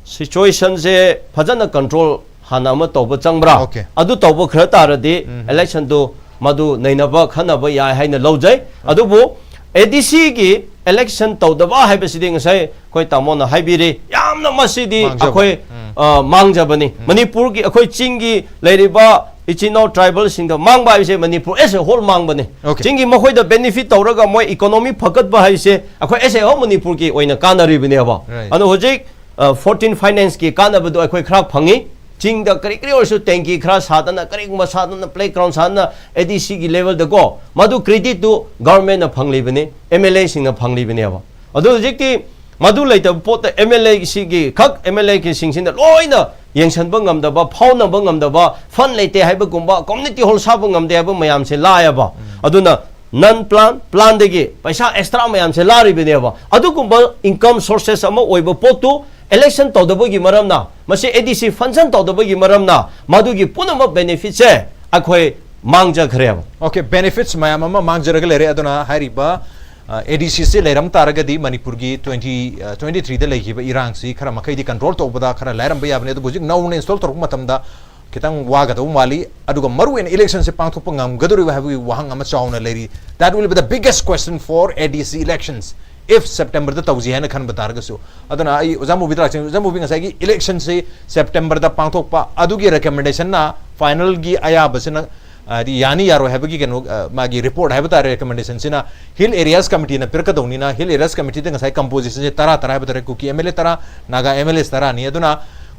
ꯁꯤꯆꯨꯋꯦꯁꯟꯁꯦ ꯐꯖꯅ ꯀꯟꯇ꯭ꯔꯣꯜ ꯍꯥꯟꯅ ꯑꯃ ꯇꯧꯕ ꯆꯪꯕ꯭ꯔꯥ? ꯑꯣꯀꯦ꯫ ꯑꯗꯨ ꯇꯧꯕ ꯈꯔ ꯇꯥꯔꯗꯤ ꯎꯝ꯫ ꯏꯂꯦꯛꯁꯟꯗꯨ ꯃꯗꯨ ꯅꯩꯅꯕ ꯈꯟꯅꯕ ꯌꯥꯏ ꯍꯥꯏꯅ ꯂꯧꯖꯩ꯫ ꯑꯗꯨꯕꯨ ꯑꯦ ꯗꯤ ꯁꯤꯒꯤ ꯏꯂꯦꯛꯁꯟ ꯇꯧꯗꯕ ꯍꯥꯏꯕꯁꯤꯗꯤ ꯉꯁꯥꯏ ꯑꯩꯈꯣꯏ ꯇꯥꯃꯣꯅ ꯍꯥꯏꯕꯤꯔꯤ, ꯌꯥꯝꯅ ꯃꯁꯤꯗꯤ ꯃꯥꯡꯖꯕ꯫ ꯑꯩꯈꯣꯏ, ꯎꯝ꯫ ꯑ, ꯃꯥꯡꯖꯕꯅꯤ꯫ ꯎꯝ꯫ ꯃꯅꯤꯄꯨꯔꯒꯤ, ꯑꯩꯈꯣꯏ ꯆꯤꯡꯒꯤ ꯂꯩꯔꯤꯕ ꯏꯆꯤꯟ ꯏꯅꯥꯎ ꯇ꯭ꯔꯥꯏꯕꯦꯜꯁꯤꯡꯗ ꯃꯥꯡꯕ ꯍꯥꯏꯕꯁꯦ ꯃꯅꯤꯄꯨꯔ as a whole ꯃꯥꯡꯕꯅꯤ꯫ ꯑꯣꯀꯦ꯫ ꯆꯤꯡꯒꯤ ꯃꯈꯣꯏꯗ ꯕꯦꯅꯤꯐꯤꯠ ꯇꯧꯔꯒ ꯃꯣꯏ ꯏꯀꯣꯅꯣꯃꯤ ꯐꯒꯠꯄ ꯍꯥꯏꯕꯁꯦ ꯑꯩꯈꯣꯏ as a whole ꯃꯅꯤꯄꯨꯔꯒꯤ ꯑꯣꯏꯅ ꯀꯥꯟꯅꯔꯤꯕꯅꯦꯕ꯫ Right꯫ ꯑꯗꯣ ꯍꯧꯖꯤꯛ, ꯑ, ꯐꯣꯔꯇꯤꯟ ꯐꯥꯏꯅꯥꯟꯁꯀꯤ ꯀꯥꯟꯅꯕꯗꯣ ꯑꯩꯈꯣꯏ ꯈꯔ ꯐꯪꯉꯤ꯫ ꯆꯤꯡꯗ ꯀꯔꯤ ꯀꯔꯤ ꯑꯣꯏꯔꯁꯨ ꯇꯦꯡꯀꯤ ꯈꯔ ꯁꯥꯗꯅ, ꯀꯔꯤꯒꯨꯝꯕ ꯁꯥꯗꯅ, ꯄ꯭ꯂꯦꯒ꯭ꯔꯥꯎꯟ ꯁꯥꯗꯅ, ꯑꯦ ꯗꯤ ꯁꯤꯒꯤ ꯂꯦꯚꯦꯜꯗꯀꯣ, ꯃꯗꯨ ꯀ꯭ꯔꯦꯗꯤꯠꯇꯨ ꯒꯚꯔꯟꯃꯦꯟꯅ ꯐꯪꯂꯤꯕꯅꯤ, ꯑꯦꯝ ꯑꯦꯜ ꯑꯦꯁꯤꯡꯅ ꯐꯪꯂꯤꯕꯅꯦꯕ꯫ ꯑꯗꯨ ꯍꯧꯖꯤꯛꯇꯤ ꯃꯗꯨ ꯂꯩꯇꯕ ꯄꯣꯠꯇ ꯑꯦꯝ ꯑꯦꯜ ꯑꯦꯁꯤꯒꯤ ꯈꯛ, ꯑꯦꯝ ꯑꯦꯜ ꯑꯦꯒꯤꯁꯤꯡꯁꯤꯅ ꯂꯣꯏꯅ ꯌꯦꯡꯁꯤꯟꯕ ꯉꯝꯗꯕ, ꯐꯥꯎꯅꯕ ꯉꯝꯗꯕ, ꯐꯟ ꯂꯩꯇꯦ ꯍꯥꯏꯕꯒꯨꯝꯕ, ꯀꯝꯃ꯭ꯌꯨꯅꯤꯇꯤ ꯍꯣꯜ ꯁꯥꯕ ꯉꯝꯗꯦ ꯍꯥꯏꯕ ꯃꯌꯥꯝꯁꯦ ꯂꯥꯛꯑꯦꯕ꯫ ꯎꯝ꯫ ꯑꯗꯨꯅ ꯅꯟ ꯄ꯭ꯂꯥꯟ, ꯄ꯭ꯂꯥꯟꯗꯒꯤ ꯄꯩꯁꯥ ꯑꯦꯛꯁꯇ꯭ꯔꯥ ꯃꯌꯥꯝꯁꯦ ꯂꯥꯛꯔꯤꯕꯅꯦꯕ꯫ ꯑꯗꯨꯒꯨꯝꯕ ꯏꯟꯀꯝ ꯁꯣꯔꯁꯦꯁ ꯑꯃ ꯑꯣꯏꯕ ꯄꯣꯠꯇꯨ ꯏꯂꯦꯛꯁꯟ ꯇꯧꯗꯕꯒꯤ ꯃꯔꯝꯅ, ꯃꯁꯤ ꯑꯦ ꯗꯤ ꯁꯤ ꯐꯪꯁꯟ ꯇꯧꯗꯕꯒꯤ ꯃꯔꯝꯅ, ꯃꯗꯨꯒꯤ ꯄꯨꯝꯅꯃꯛ ꯕꯦꯅꯤꯐꯤꯠꯁꯦ ꯑꯩꯈꯣꯏ ꯃꯥꯡꯖꯈ꯭ꯔꯦꯕ꯫ ꯑꯣꯀꯦ, ꯕꯦꯅꯤꯐꯤꯠꯁ ꯃꯌꯥꯝ ꯑꯃ ꯃꯥꯡꯖꯔꯒ ꯂꯩꯔꯦ꯫ ꯑꯗꯨꯅ ꯍꯥꯏꯔꯤꯕ, ꯑꯦ ꯗꯤ ꯁꯤꯁꯤ ꯂꯩꯔꯝ ꯇꯥꯔꯒꯗꯤ ꯃꯅꯤꯄꯨꯔꯒꯤ ꯇ꯭ꯋꯦꯟꯇꯤ ꯇ꯭ꯋꯦꯟꯇꯤ ꯊ꯭ꯔꯤꯗ ꯂꯩꯈꯤꯕ ꯏꯔꯥꯡꯁꯤ ꯈꯔ ꯃꯈꯩꯗꯤ ꯀꯟꯇ꯭ꯔꯣꯜ ꯇꯧꯕꯗ ꯈꯔ ꯂꯥꯏꯔꯝꯕ ꯌꯥꯕꯅꯤ꯫ ꯑꯗꯨꯕꯨ ꯍꯧꯖꯤꯛ ꯅꯧꯅ ꯏꯟꯁꯇꯣꯜ ꯇꯧꯔꯛꯄ ꯃꯇꯝꯗ ꯈꯤꯇꯪ ꯋꯥꯒꯗꯧ ꯃꯥꯜꯂꯤ꯫ ꯑꯗꯨꯒ ꯃꯔꯨꯑꯣꯏꯅ ꯏꯂꯦꯛꯁꯟꯁꯦ ꯄꯥꯡꯊꯣꯛꯄ ꯉꯝꯒꯗꯧꯔꯤꯕ ꯍꯥꯏꯕꯒꯤ ꯋꯥꯍꯪ ꯑꯃ ꯆꯥꯎꯅ ꯂꯩꯔꯤ꯫ That will be the biggest question for A D C elections if September ꯗ ꯇꯧꯁꯤ ꯍꯥꯏꯅ ꯈꯟꯕ ꯇꯥꯔꯒꯁꯨ꯫ ꯑꯗꯨꯅ ꯑꯩ ꯑꯣꯖꯥ ꯃꯨꯕꯤꯗ ꯂꯥꯛꯆꯅꯤꯡꯉꯤ꯫ ꯑꯣꯖꯥ ꯃꯨꯕꯤ, ꯉꯁꯥꯏꯒꯤ ꯏꯂꯦꯛꯁꯟꯁꯤ ꯁꯦꯞꯇꯦꯝꯕꯔꯗ ꯄꯥꯡꯊꯣꯛꯄ ꯑꯗꯨꯒꯤ ꯔꯤꯀꯃꯦꯟꯗꯦꯁꯟꯅ ꯐꯥꯏꯅꯦꯜꯒꯤ ꯑꯌꯥꯕꯁꯤꯅ ꯍꯥꯏꯗꯤ ꯌꯥꯅꯤ ꯌꯥꯔꯣꯏ ꯍꯥꯏꯕꯒꯤ ꯀꯩꯅꯣ, ꯑ, ꯃꯥꯒꯤ ꯔꯤꯄꯣꯔꯠ ꯍꯥꯏꯕ ꯇꯥꯔꯦ, ꯔꯤꯀꯃꯦꯟꯗꯦꯁꯟꯁꯤꯅ ꯍꯤꯜ ꯑꯦꯔꯤꯌꯥꯁ ꯀꯃꯤꯇꯤꯅ ꯄꯤꯔꯛꯀꯗꯧꯅꯤꯅ, ꯍꯤꯜ ꯑꯦꯔꯤꯌꯥꯁ ꯀꯃꯤꯇꯤꯗ ꯉꯁꯥꯏ ꯀꯝꯄꯣꯖꯤꯁꯟꯁꯦ ꯇꯔꯥ ꯇꯔꯥ ꯍꯥꯏꯕ ꯇꯥꯔꯦ, ꯀꯨꯀꯤ ꯑꯦꯝ ꯑꯦꯜ ꯑꯦ ꯇꯔꯥ, ꯅꯥꯒꯥ ꯑꯦꯝ ꯑꯦꯜ ꯑꯦꯁ ꯇꯔꯥꯅꯤ꯫ ꯑꯗꯨꯅ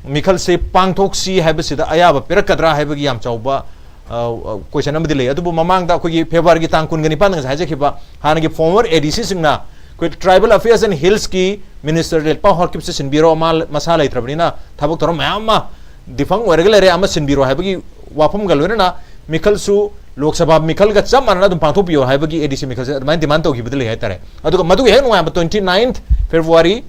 ꯃꯤꯈꯜꯁꯦ ꯄꯥꯡꯊꯣꯛꯁꯤ ꯍꯥꯏꯕꯁꯤꯗ ꯑꯌꯥꯕ ꯄꯤꯔꯛꯀꯗ꯭ꯔꯥ ꯍꯥꯏꯕꯒꯤ ꯌꯥꯝ ꯆꯥꯎꯕ ꯀꯣꯏꯁꯟ ꯑꯃꯗꯤ ꯂꯩ꯫ ꯑꯗꯨꯕꯨ ꯃꯃꯥꯡꯗ ꯑꯩꯈꯣꯏꯒꯤ ꯐꯦꯕ꯭ꯔꯨꯋꯥꯔꯤꯒꯤ ꯇꯥꯡ ꯀꯨꯟꯒ ꯅꯤꯄꯥꯟꯗ ꯉꯁꯥꯏ ꯍꯥꯏꯖꯈꯤꯕ ꯍꯥꯟꯅꯒꯤ ꯐꯣꯔꯃꯔ ꯑꯦ ꯗꯤ ꯁꯤꯁꯤꯡꯅ ꯑꯩꯈꯣꯏ ꯇ꯭ꯔꯥꯏꯕꯦꯜ ꯑꯐꯤꯌꯔꯁ ꯑꯦꯟ ꯍꯤꯜꯁꯀꯤ ꯃꯤꯅꯤꯁꯇꯔ ꯂꯦꯠꯄꯥꯎ ꯍꯥꯀꯤꯞꯁꯦ ꯁꯤꯟꯕꯤꯔꯣ, ꯃꯥ ꯃꯁꯥ ꯂꯩꯇ꯭ꯔꯕꯅꯤꯅ ꯊꯕꯛ ꯊꯧꯔꯝ ꯃꯌꯥꯝ ꯑꯃ ꯗꯤꯐꯪ ꯑꯣꯏꯔꯒ ꯂꯩꯔꯦ ꯑꯃ ꯁꯤꯟꯕꯤꯔꯣ ꯍꯥꯏꯕꯒꯤ ꯋꯥꯐꯝꯒ ꯂꯣꯏꯅꯅ ꯃꯤꯈꯜꯁꯨ ꯂꯣꯛ ꯁꯚꯥ ꯃꯤꯈꯜꯒ ꯆꯞ ꯃꯥꯟꯅꯅ ꯑꯗꯨꯝ ꯄꯥꯡꯊꯣꯛꯄꯤꯌꯣ ꯍꯥꯏꯕꯒꯤ ꯑꯦ ꯗꯤ ꯁꯤ ꯃꯤꯈꯜꯁꯦ ꯑꯗꯨꯃꯥꯏꯅ ꯗꯤꯃꯥꯟ ꯇꯧꯈꯤꯕꯗ ꯂꯩ ꯍꯥꯏꯇꯥꯔꯦ꯫ ꯑꯗꯨꯒ ꯃꯗꯨꯒꯤ ꯍꯦꯛ ꯅꯨꯡꯉꯥꯏꯕ, twenty ninth February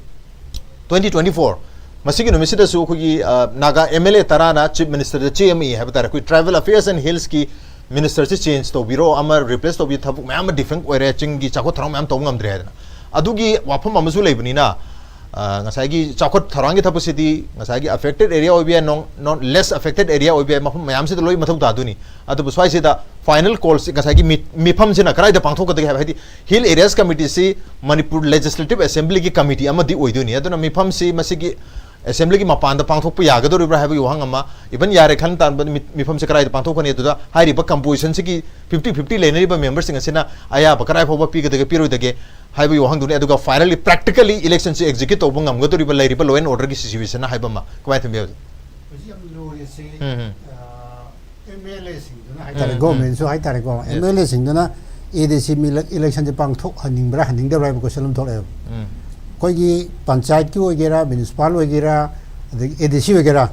twenty twenty-four, ꯃꯁꯤꯒꯤ ꯅꯨꯃꯤꯠꯁꯤꯗꯁꯨ ꯑꯩꯈꯣꯏꯒꯤ, ꯑ, ꯅꯥꯒꯥ ꯑꯦꯝ ꯑꯦꯜ ꯑꯦ ꯇꯔꯥꯅ ꯆꯤꯐ ꯃꯤꯅꯤꯁꯇꯔꯗ ꯆꯦ ꯑꯃ ꯏ ꯍꯥꯏꯕ ꯇꯥꯔꯦ꯫ ꯑꯩꯈꯣꯏ ꯇ꯭ꯔꯥꯏꯕꯦꯜ ꯑꯐꯤꯌꯔꯁ ꯑꯦꯟ ꯍꯤꯜꯁꯀꯤ ꯃꯤꯅꯤꯁꯇꯔꯁꯤ ꯆꯦꯟꯖ ꯇꯧꯕꯤꯔꯣ, ꯑꯃ ꯔꯤꯄ꯭ꯂꯦꯁ ꯇꯧꯕꯤꯌꯣ, ꯊꯕꯛ ꯃꯌꯥꯝ ꯑꯃ ꯗꯤꯐꯪ ꯑꯣꯏꯔꯦ, ꯆꯤꯡꯒꯤ ꯆꯥꯎꯈꯠ ꯊꯧꯔꯥꯡ ꯃꯌꯥꯝ ꯇꯧꯕ ꯉꯝꯗ꯭ꯔꯦ ꯍꯥꯏꯗꯅ꯫ ꯑꯗꯨꯒꯤ ꯋꯥꯐꯝ ꯑꯃꯁꯨ ꯂꯩꯕꯅꯤꯅ, ꯑ, ꯉꯁꯥꯏꯒꯤ ꯆꯥꯎꯈꯠ ꯊꯧꯔꯥꯡꯒꯤ ꯊꯕꯛꯁꯤꯗꯤ ꯉꯁꯥꯏꯒꯤ ꯑꯦꯐꯦꯛꯇꯦꯠ ꯑꯦꯔꯤꯌꯥ ꯑꯣꯏꯕ ꯌꯥꯏ, ꯅꯣꯟ, ꯅꯣꯟ, ꯂꯦꯁ ꯑꯦꯐꯦꯛꯇꯦꯠ ꯑꯦꯔꯤꯌꯥ ꯑꯣꯏꯕ ꯌꯥꯏ, ꯃꯐꯝ ꯃꯌꯥꯝꯁꯤꯗ ꯂꯣꯏ ꯃꯊꯧ ꯇꯥꯗꯣꯏꯅꯤ꯫ ꯑꯗꯨꯕꯨ ꯁ꯭ꯋꯥꯏꯁꯤꯗ ꯐꯥꯏꯅꯦꯜ ꯀꯣꯜꯁꯤ ꯉꯁꯥꯏꯒꯤ ꯃꯤ-, ꯃꯤꯐꯝꯁꯤꯅ ꯀꯗꯥꯏꯗ ꯄꯥꯡꯊꯣꯛꯀꯗꯒꯦ ꯍꯥꯏꯕ, ꯍꯥꯏꯗꯤ ꯍꯤꯜ ꯑꯦꯔꯤꯌꯥꯁ ꯀꯃꯤꯇꯤꯁꯤ ꯃꯅꯤꯄꯨꯔ ꯂꯦꯖꯤꯁꯂꯦꯇꯤꯚ ꯑꯦꯁꯦꯝꯕ꯭ꯂꯤꯒꯤ ꯀꯃꯤꯇꯤ ꯑꯃꯗꯤ ꯑꯣꯏꯗꯣꯏꯅꯤ꯫ ꯑꯗꯨꯅ ꯃꯤꯐꯝꯁꯤ ꯃꯁꯤꯒꯤ ꯑꯦꯁꯦꯝꯕ꯭ꯂꯤꯒꯤ ꯃꯄꯥꯟꯗ ꯄꯥꯡꯊꯣꯛꯄ ꯌꯥꯒꯗꯧꯔꯤꯕ꯭ꯔꯥ ꯍꯥꯏꯕꯒꯤ ꯋꯥꯍꯪ ꯑꯃ, ꯏꯚꯟ ꯌꯥꯔꯦ ꯈꯟ ꯇꯥꯔꯕꯗ ꯃꯤ-, ꯃꯤꯐꯝꯁꯦ ꯀꯗꯥꯏꯗ ꯄꯥꯡꯊꯣꯛꯀꯅꯤ? ꯑꯗꯨꯗ ꯍꯥꯏꯔꯤꯕ ꯀꯝꯄꯣꯖꯤꯁꯟꯁꯤꯒꯤ ꯐꯤꯐꯇꯤ ꯐꯤꯐꯇꯤ ꯂꯩꯅꯔꯤꯕ ꯃꯦꯝꯕꯔꯁꯤꯡ ꯑꯁꯤꯅ ꯑꯌꯥꯕ ꯀꯗꯥꯏ ꯐꯥꯎꯕ ꯄꯤꯒꯗꯒꯦ, ꯄꯤꯔꯣꯏꯗꯒꯦ ꯍꯥꯏꯕꯒꯤ ꯋꯥꯍꯪꯗꯨꯅꯤ꯫ ꯑꯗꯨꯒ ꯐꯥꯏꯅꯦꯜꯂꯤ ꯄ꯭ꯔꯦꯛꯇꯤꯀꯦꯜꯂꯤ ꯏꯂꯦꯛꯁꯟꯁꯤ ꯑꯦꯛꯖꯤꯀ꯭ꯌꯨꯠ ꯇꯧꯕ ꯉꯝꯒꯗꯧꯔꯤꯕ ꯂꯩꯔꯤꯕ ꯂꯣ ꯑꯦꯟ ꯑꯣꯔꯗꯔꯒꯤ ꯁꯤꯆꯨꯋꯦꯁꯟꯅ ꯍꯥꯏꯕ ꯑꯃ ꯀꯃꯥꯏꯅ ꯊꯝꯕꯤꯕ? ꯍꯧꯖꯤꯛ ꯌꯥꯝ ꯂꯨꯔꯤꯁꯤ, ꯎꯝ, ꯎꯝ꯫ ꯑ, ꯑꯦꯝ ꯑꯦꯜ ꯑꯦꯁꯤꯡꯗꯨꯅ ꯎꯝ, ꯍꯥꯏꯇꯥꯔꯦ, ꯎꯝ꯫ ꯒꯣꯔꯃꯦꯟꯁꯨ ꯍꯥꯏꯇꯥꯔꯦꯀꯣ, Yes. ꯑꯦꯝ ꯑꯦꯜ ꯑꯦꯁꯤꯡꯗꯨꯅ ꯑꯦ ꯗꯤ ꯁꯤ ꯏꯂꯦꯛꯁꯟꯁꯦ ꯄꯥꯡꯊꯣꯛꯍꯟꯅꯤꯡꯕ꯭ꯔꯥ ꯍꯟꯅꯤꯡꯗꯕ꯭ꯔꯥ ꯍꯥꯏꯕ ꯀꯣꯏꯁꯟ ꯑꯃ ꯊꯣꯛꯂꯛꯑꯦꯕ꯫ ꯎꯝ꯫ ꯑꯩꯈꯣꯏꯒꯤ ꯄꯟꯆꯥꯌꯠꯀꯤ ꯑꯣꯏꯒꯦꯔꯥ, ꯃ꯭ꯌꯨꯅꯤꯁꯤꯄꯥꯜ ꯑꯣꯏꯒꯦꯔꯥ, ꯑꯗꯒꯤ ꯑꯦ ꯗꯤ ꯁꯤ ꯑꯣꯏꯒꯦꯔꯥ,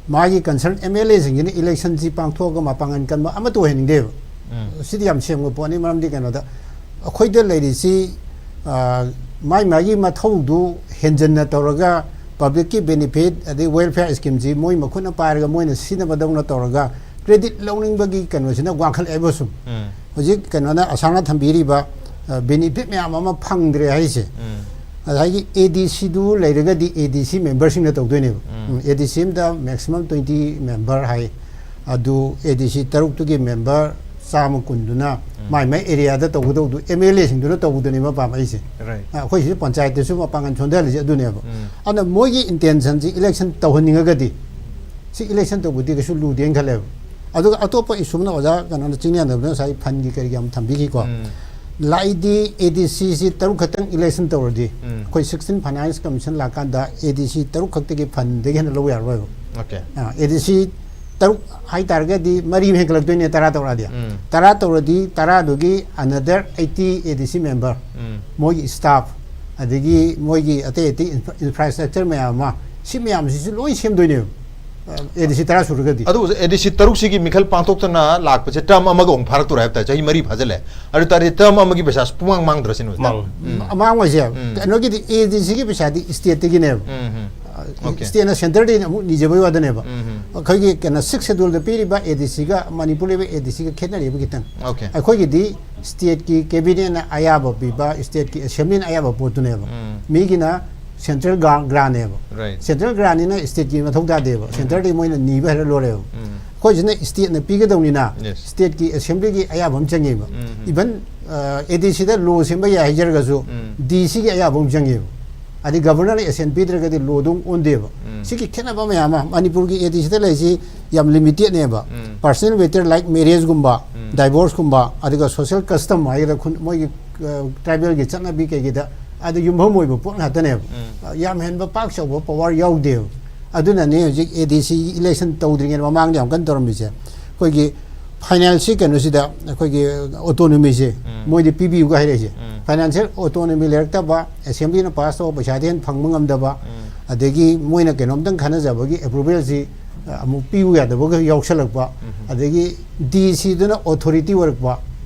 ꯃꯥꯒꯤ ꯀꯟꯁꯔꯟ ꯑꯦꯝ ꯑꯦꯜ ꯑꯦꯁꯤꯡꯁꯤꯅ ꯏꯂꯦꯛꯁꯟꯁꯤ ꯄꯥꯡꯊꯣꯛꯑꯒ ꯃꯄꯥꯡꯒꯜ ꯀꯟꯕ ꯑꯃꯠꯇ ꯑꯣꯏꯍꯟꯅꯤꯡꯗꯦꯕ꯫ ꯎꯝ꯫ ꯁꯤꯗꯤ ꯌꯥꯝ ꯁꯦꯡꯕ ꯄꯣꯠꯅꯤ꯫ ꯃꯔꯝꯗꯤ ꯀꯩꯅꯣꯗ, ꯑꯩꯈꯣꯏꯗ ꯂꯩꯔꯤꯁꯤ, ꯑ, ꯃꯥꯏ ꯃꯥꯒꯤ ꯃꯊꯧꯗꯨ ꯍꯦꯟꯖꯟꯅ ꯇꯧꯔꯒ, ꯄꯕ꯭ꯂꯤꯛꯀꯤ ꯕꯦꯅꯤꯐꯤꯠ ꯑꯗꯩ ꯋꯦꯜꯐꯤꯌꯥꯔ ꯁ꯭ꯀꯤꯝꯁꯤ ꯃꯣꯏ ꯃꯈꯨꯠꯅ ꯄꯥꯏꯔꯒ ꯃꯣꯏꯅ ꯁꯤꯖꯤꯟꯅꯕꯗꯧꯅ ꯇꯧꯔꯒ, ꯀ꯭ꯔꯦꯗꯤꯠ ꯂꯧꯅꯤꯡꯕꯒꯤ ꯀꯩꯅꯣꯁꯤꯅ ꯋꯥꯡꯈꯠꯂꯛꯑꯦꯕ ꯁꯨꯝ꯫ ꯎꯝ꯫ ꯍꯧꯖꯤꯛ ꯀꯩꯅꯣꯅ, ꯑꯁꯥꯝꯅ ꯊꯝꯕꯤꯔꯤꯕ, ꯕꯦꯅꯤꯐꯤꯠ ꯃꯌꯥꯝ ꯑꯃ ꯐꯪꯗ꯭ꯔꯦ ꯍꯥꯏꯁꯦ꯫ ꯎꯝ. ꯉꯁꯥꯏꯒꯤ ꯑꯦ ꯗꯤ ꯁꯤꯗꯨ ꯂꯩꯔꯒꯗꯤ ꯑꯦ ꯗꯤ ꯁꯤ ꯃꯦꯝꯕꯔꯁꯤꯡꯅ ꯇꯧꯗꯣꯏꯅꯦꯕ꯫ ꯎꯝ. ꯑꯦ ꯗꯤ ꯁꯤ ꯑꯃꯗ ꯃꯦꯛꯁꯤꯃꯝ ꯇ꯭ꯋꯦꯟꯇꯤ ꯃꯦꯝꯕꯔ ꯍꯥꯏ꯫ ꯑꯗꯨ ꯑꯦ ꯗꯤ ꯁꯤ ꯇꯔꯨꯛꯇꯨꯒꯤ ꯃꯦꯝꯕꯔ ꯆꯥꯝꯃ ꯀꯨꯟꯗꯨꯅ ꯎꯝ. ꯃꯥꯏ ꯃꯥꯏ ꯑꯦꯔꯤꯌꯥꯗ ꯇꯧꯒꯗꯧꯗꯨ ꯑꯦꯝ ꯑꯦꯜ ꯑꯦꯁꯤꯡꯗꯨꯅ ꯇꯧꯕꯗꯨꯅꯦꯕ ꯄꯥꯝꯃꯛꯏꯁꯦ꯫ Right. ꯑ, ꯑꯩꯈꯣꯏ ꯁꯤꯗ ꯄꯟꯆꯥꯌꯠꯇꯁꯨ ꯃꯄꯥꯡꯒꯜ ꯁꯣꯟꯊꯍꯜꯂꯤꯁꯦ ꯑꯗꯨꯅꯦꯕ꯫ ꯎꯝ. ꯑꯗꯨꯅ ꯃꯣꯏꯒꯤ ꯏꯟꯇꯦꯟꯁꯟꯁꯤ ꯏꯂꯦꯛꯁꯟ ꯇꯧꯍꯟꯅꯤꯡꯉꯒꯗꯤ ꯁꯤ ꯏꯂꯦꯛꯁꯟ ꯇꯧꯕꯗꯤ ꯀꯩꯁꯨ ꯂꯨꯗꯦꯅ ꯈꯜꯂꯦꯕ꯫ ꯑꯗꯨꯒ ꯑꯇꯣꯞꯄ ꯏꯁꯨ ꯑꯃꯅ ꯑꯣꯖꯥ ꯀꯩꯅꯣꯅ ꯆꯤꯡꯂꯦꯟꯗꯕꯅ ꯉꯁꯥꯏ ꯐꯟꯒꯤ ꯀꯔꯤꯒꯤ ꯌꯥꯝ ꯊꯝꯕꯤꯈꯤꯀꯣ꯫ ꯎꯝ. ꯂꯥꯛꯏꯗꯤ ꯑꯦ ꯗꯤ ꯁꯤꯁꯤ ꯇꯔꯨꯛ ꯈꯛꯇꯪ ꯏꯂꯦꯛꯁꯟ ꯇꯧꯔꯗꯤ ꯎꯝ. ꯑꯩꯈꯣꯏ ꯁꯤꯛꯁꯇꯤꯟ ꯐꯥꯏꯅꯥꯟꯁ ꯀꯃꯤꯁꯟ ꯂꯥꯛꯀꯥꯟꯗ ꯑꯦ ꯗꯤ ꯁꯤ ꯇꯔꯨꯛ ꯈꯛꯇꯒꯤ ꯐꯟꯗꯒꯤ ꯍꯦꯟꯅ ꯂꯧꯕ ꯌꯥꯔꯔꯣꯏꯕ꯫ Okay. ꯑꯦ ꯗꯤ ꯁꯤ ꯇꯔꯨꯛ ꯍꯥꯏꯇꯥꯔꯒꯗꯤ ꯃꯔꯤ ꯑꯃ ꯍꯦꯟꯒꯠꯂꯛꯇꯣꯏꯅꯦ, ꯇꯔꯥ ꯇꯧꯔꯛꯑꯗꯤ꯫ ꯎꯝ. ꯇꯔꯥ ꯇꯧꯔꯗꯤ ꯇꯔꯥꯗꯨꯒꯤ another eighty A D C member, ꯎꯝ. ꯃꯣꯏꯒꯤ staff, ꯑꯗꯒꯤ ꯃꯣꯏꯒꯤ ꯑꯇꯩ ꯑꯇꯩ infrastructure ꯃꯌꯥꯝ ꯑꯃ, ꯁꯤ ꯃꯌꯥꯝꯁꯤꯁꯨ ꯂꯣꯏ ꯁꯦꯝꯗꯣꯏꯅꯦꯕ, ꯑꯦ ꯗꯤ ꯁꯤ ꯇꯔꯥ ꯁꯨꯔꯒꯗꯤ꯫ ꯑꯗꯨ ꯑꯦ ꯗꯤ ꯁꯤ ꯇꯔꯨꯛꯁꯤꯒꯤ ꯃꯤꯈꯜ ꯄꯥꯡꯊꯣꯛꯇꯅ ꯂꯥꯛꯄꯁꯦ term ꯑꯃꯒ ꯑꯃꯨꯛ ꯐꯥꯔꯛꯇꯣꯔꯦ ꯍꯥꯏꯕ ꯇꯥꯔꯦ, ꯆꯍꯤ ꯃꯔꯤ ꯐꯥꯖꯤꯜꯂꯦ꯫ ꯑꯗꯨ ꯇꯥꯔꯗꯤ term ꯑꯃꯒꯤ ꯄꯩꯁꯥ ꯄꯨꯡꯃꯥꯡ ꯃꯥꯡꯗ꯭ꯔꯁꯤꯅꯦ, ꯑꯣꯖꯥ꯫ ꯃꯥꯡꯉꯣꯏ꯫ ꯎꯝ. ꯑꯃꯥꯡ ꯑꯣꯏꯁꯦ ꯎꯝ. ꯀꯩꯅꯣꯒꯤꯗꯤ ꯑꯦ ꯗꯤ ꯁꯤꯒꯤ ꯄꯩꯁꯥꯗꯤ stateꯇꯒꯤꯅꯦꯕ꯫ ꯎꯝ, ꯎꯝ. Okay. Stateꯅ centreꯗꯒꯤ ꯑꯃꯨꯛ ꯅꯤꯖꯕꯒꯤ ꯋꯥꯗꯅꯦꯕ꯫ ꯎꯝ, ꯎꯝ. ꯑꯩꯈꯣꯏꯒꯤ ꯀꯩꯅꯣ Sixth Scheduleꯗ ꯄꯤꯔꯤꯕ ꯑꯦ ꯗꯤ ꯁꯤꯒ ꯃꯅꯤꯄꯨꯔ ꯂꯩꯕ ꯑꯦ ꯗꯤ ꯁꯤꯒ ꯈꯦꯠꯅꯔꯤꯕ ꯈꯤꯇꯪ꯫ Okay. ꯑꯩꯈꯣꯏꯒꯤꯗꯤ stateꯀꯤ cabinetꯅ ꯑꯌꯥꯕ ꯄꯤꯕ, stateꯀꯤ assemblyꯅ ꯑꯌꯥꯕ ꯄꯣꯠꯇꯨꯅꯦꯕ꯫ ꯎꯝ. ꯃꯤꯒꯤꯅ central gra-, grantꯅꯦꯕ꯫ Right. Central grantꯅꯤꯅ stateꯀꯤ ꯃꯊꯧ ꯇꯥꯗꯦꯕ꯫ ꯎꯝ. Centreꯗꯒꯤ ꯃꯣꯏꯅ ꯅꯤꯕ ꯍꯥꯏꯔ ꯂꯣꯏꯔꯦꯕ꯫ ꯎꯝ. ꯑꯩꯈꯣꯏꯁꯤꯅ stateꯅ ꯄꯤꯒꯗꯧꯅꯤꯅ, yes, stateꯀꯤ assemblyꯒꯤ ꯑꯌꯥꯕ ꯑꯃ ꯆꯪꯉꯦꯕ꯫ ꯎꯝ. Even, ꯑ, ꯑꯦ ꯗꯤ ꯁꯤꯗ law ꯁꯦꯝꯕ ꯌꯥꯏ ꯍꯥꯏꯖꯔꯒꯁꯨ, ꯎꯝ, ꯗꯤ ꯁꯤꯒꯤ ꯑꯌꯥꯕ ꯑꯃ ꯆꯪꯉꯦꯕ꯫ ꯍꯥꯏꯗꯤ governorꯅ assent ꯄꯤꯗ꯭ꯔꯒꯗꯤ lawꯗꯨ ꯑꯣꯟꯗꯦꯕ꯫ ꯎꯝ. ꯁꯤꯒꯤ ꯈꯦꯠꯅꯕ ꯃꯌꯥꯝ ꯑꯃ, ꯃꯅꯤꯄꯨꯔꯒꯤ ꯑꯦ ꯗꯤ ꯁꯤꯗ ꯂꯩꯔꯤꯁꯤ ꯌꯥꯝ limitedꯅꯦꯕ꯫ ꯎꯝ. Personal matter like marriageꯒꯨꯝꯕ, ꯎꯝ, divorceꯀꯨꯝꯕ, ꯑꯗꯨꯒ social custom ꯍꯥꯏꯒꯗ꯭ꯔꯥ, ꯈꯨꯟ-, ꯃꯣꯏꯒꯤ, ꯑ, tribalꯒꯤ ꯆꯠꯅꯕꯤ ꯀꯩꯒꯤꯗ ꯑꯗꯨ ꯌꯨꯝꯐꯝ ꯑꯣꯏꯕ ꯄꯣꯠ ꯉꯥꯛꯇꯅꯦꯕ꯫ ꯎꯝ. ꯑ, ꯌꯥꯝ ꯍꯦꯟꯕ ꯄꯥꯛ ꯆꯥꯎꯕ power ꯌꯥꯎꯗꯦꯕ꯫ ꯑꯗꯨꯅꯅꯦ ꯍꯧꯖꯤꯛ ꯑꯦ ꯗꯤ ꯁꯤ election ꯇꯧꯗ꯭ꯔꯤꯉꯩ ꯃꯃꯥꯡꯗ ꯌꯥꯝ ꯀꯟꯅ ꯇꯧꯔꯝꯃꯤꯁꯦ꯫ ꯑꯩꯈꯣꯏꯒꯤ financeꯁꯤ ꯀꯩꯅꯣꯁꯤꯗ, ꯑꯩꯈꯣꯏꯒꯤ autonomyꯁꯦ, ꯎꯝ, ꯃꯣꯏꯗꯤ ꯄꯤꯕꯤꯌꯨꯒ ꯍꯥꯏꯔꯛꯏꯁꯦ꯫ ꯎꯝ. Financial autonomy ꯂꯩꯔꯛꯇꯕ, assemblyꯅ pass ꯇꯧꯕ ꯄꯩꯁꯥꯗꯤ ꯍꯦꯟꯅ ꯐꯪꯕ ꯉꯝꯗꯕ, ꯎꯝ, ꯑꯗꯒꯤ ꯃꯣꯏꯅ ꯀꯩꯅꯣꯝꯇꯪ ꯈꯟꯅꯖꯕꯒꯤ approvalꯁꯤ, ꯑ, ꯑꯃꯨꯛ ꯄꯤꯌꯨ ꯌꯥꯗꯕꯒ ꯌꯥꯎꯁꯜꯂꯛꯄ, ꯎꯝ, ꯑꯗꯒꯤ ꯗꯤ ꯁꯤꯗꯨꯅ authority ꯑꯣꯏꯔꯛꯄ,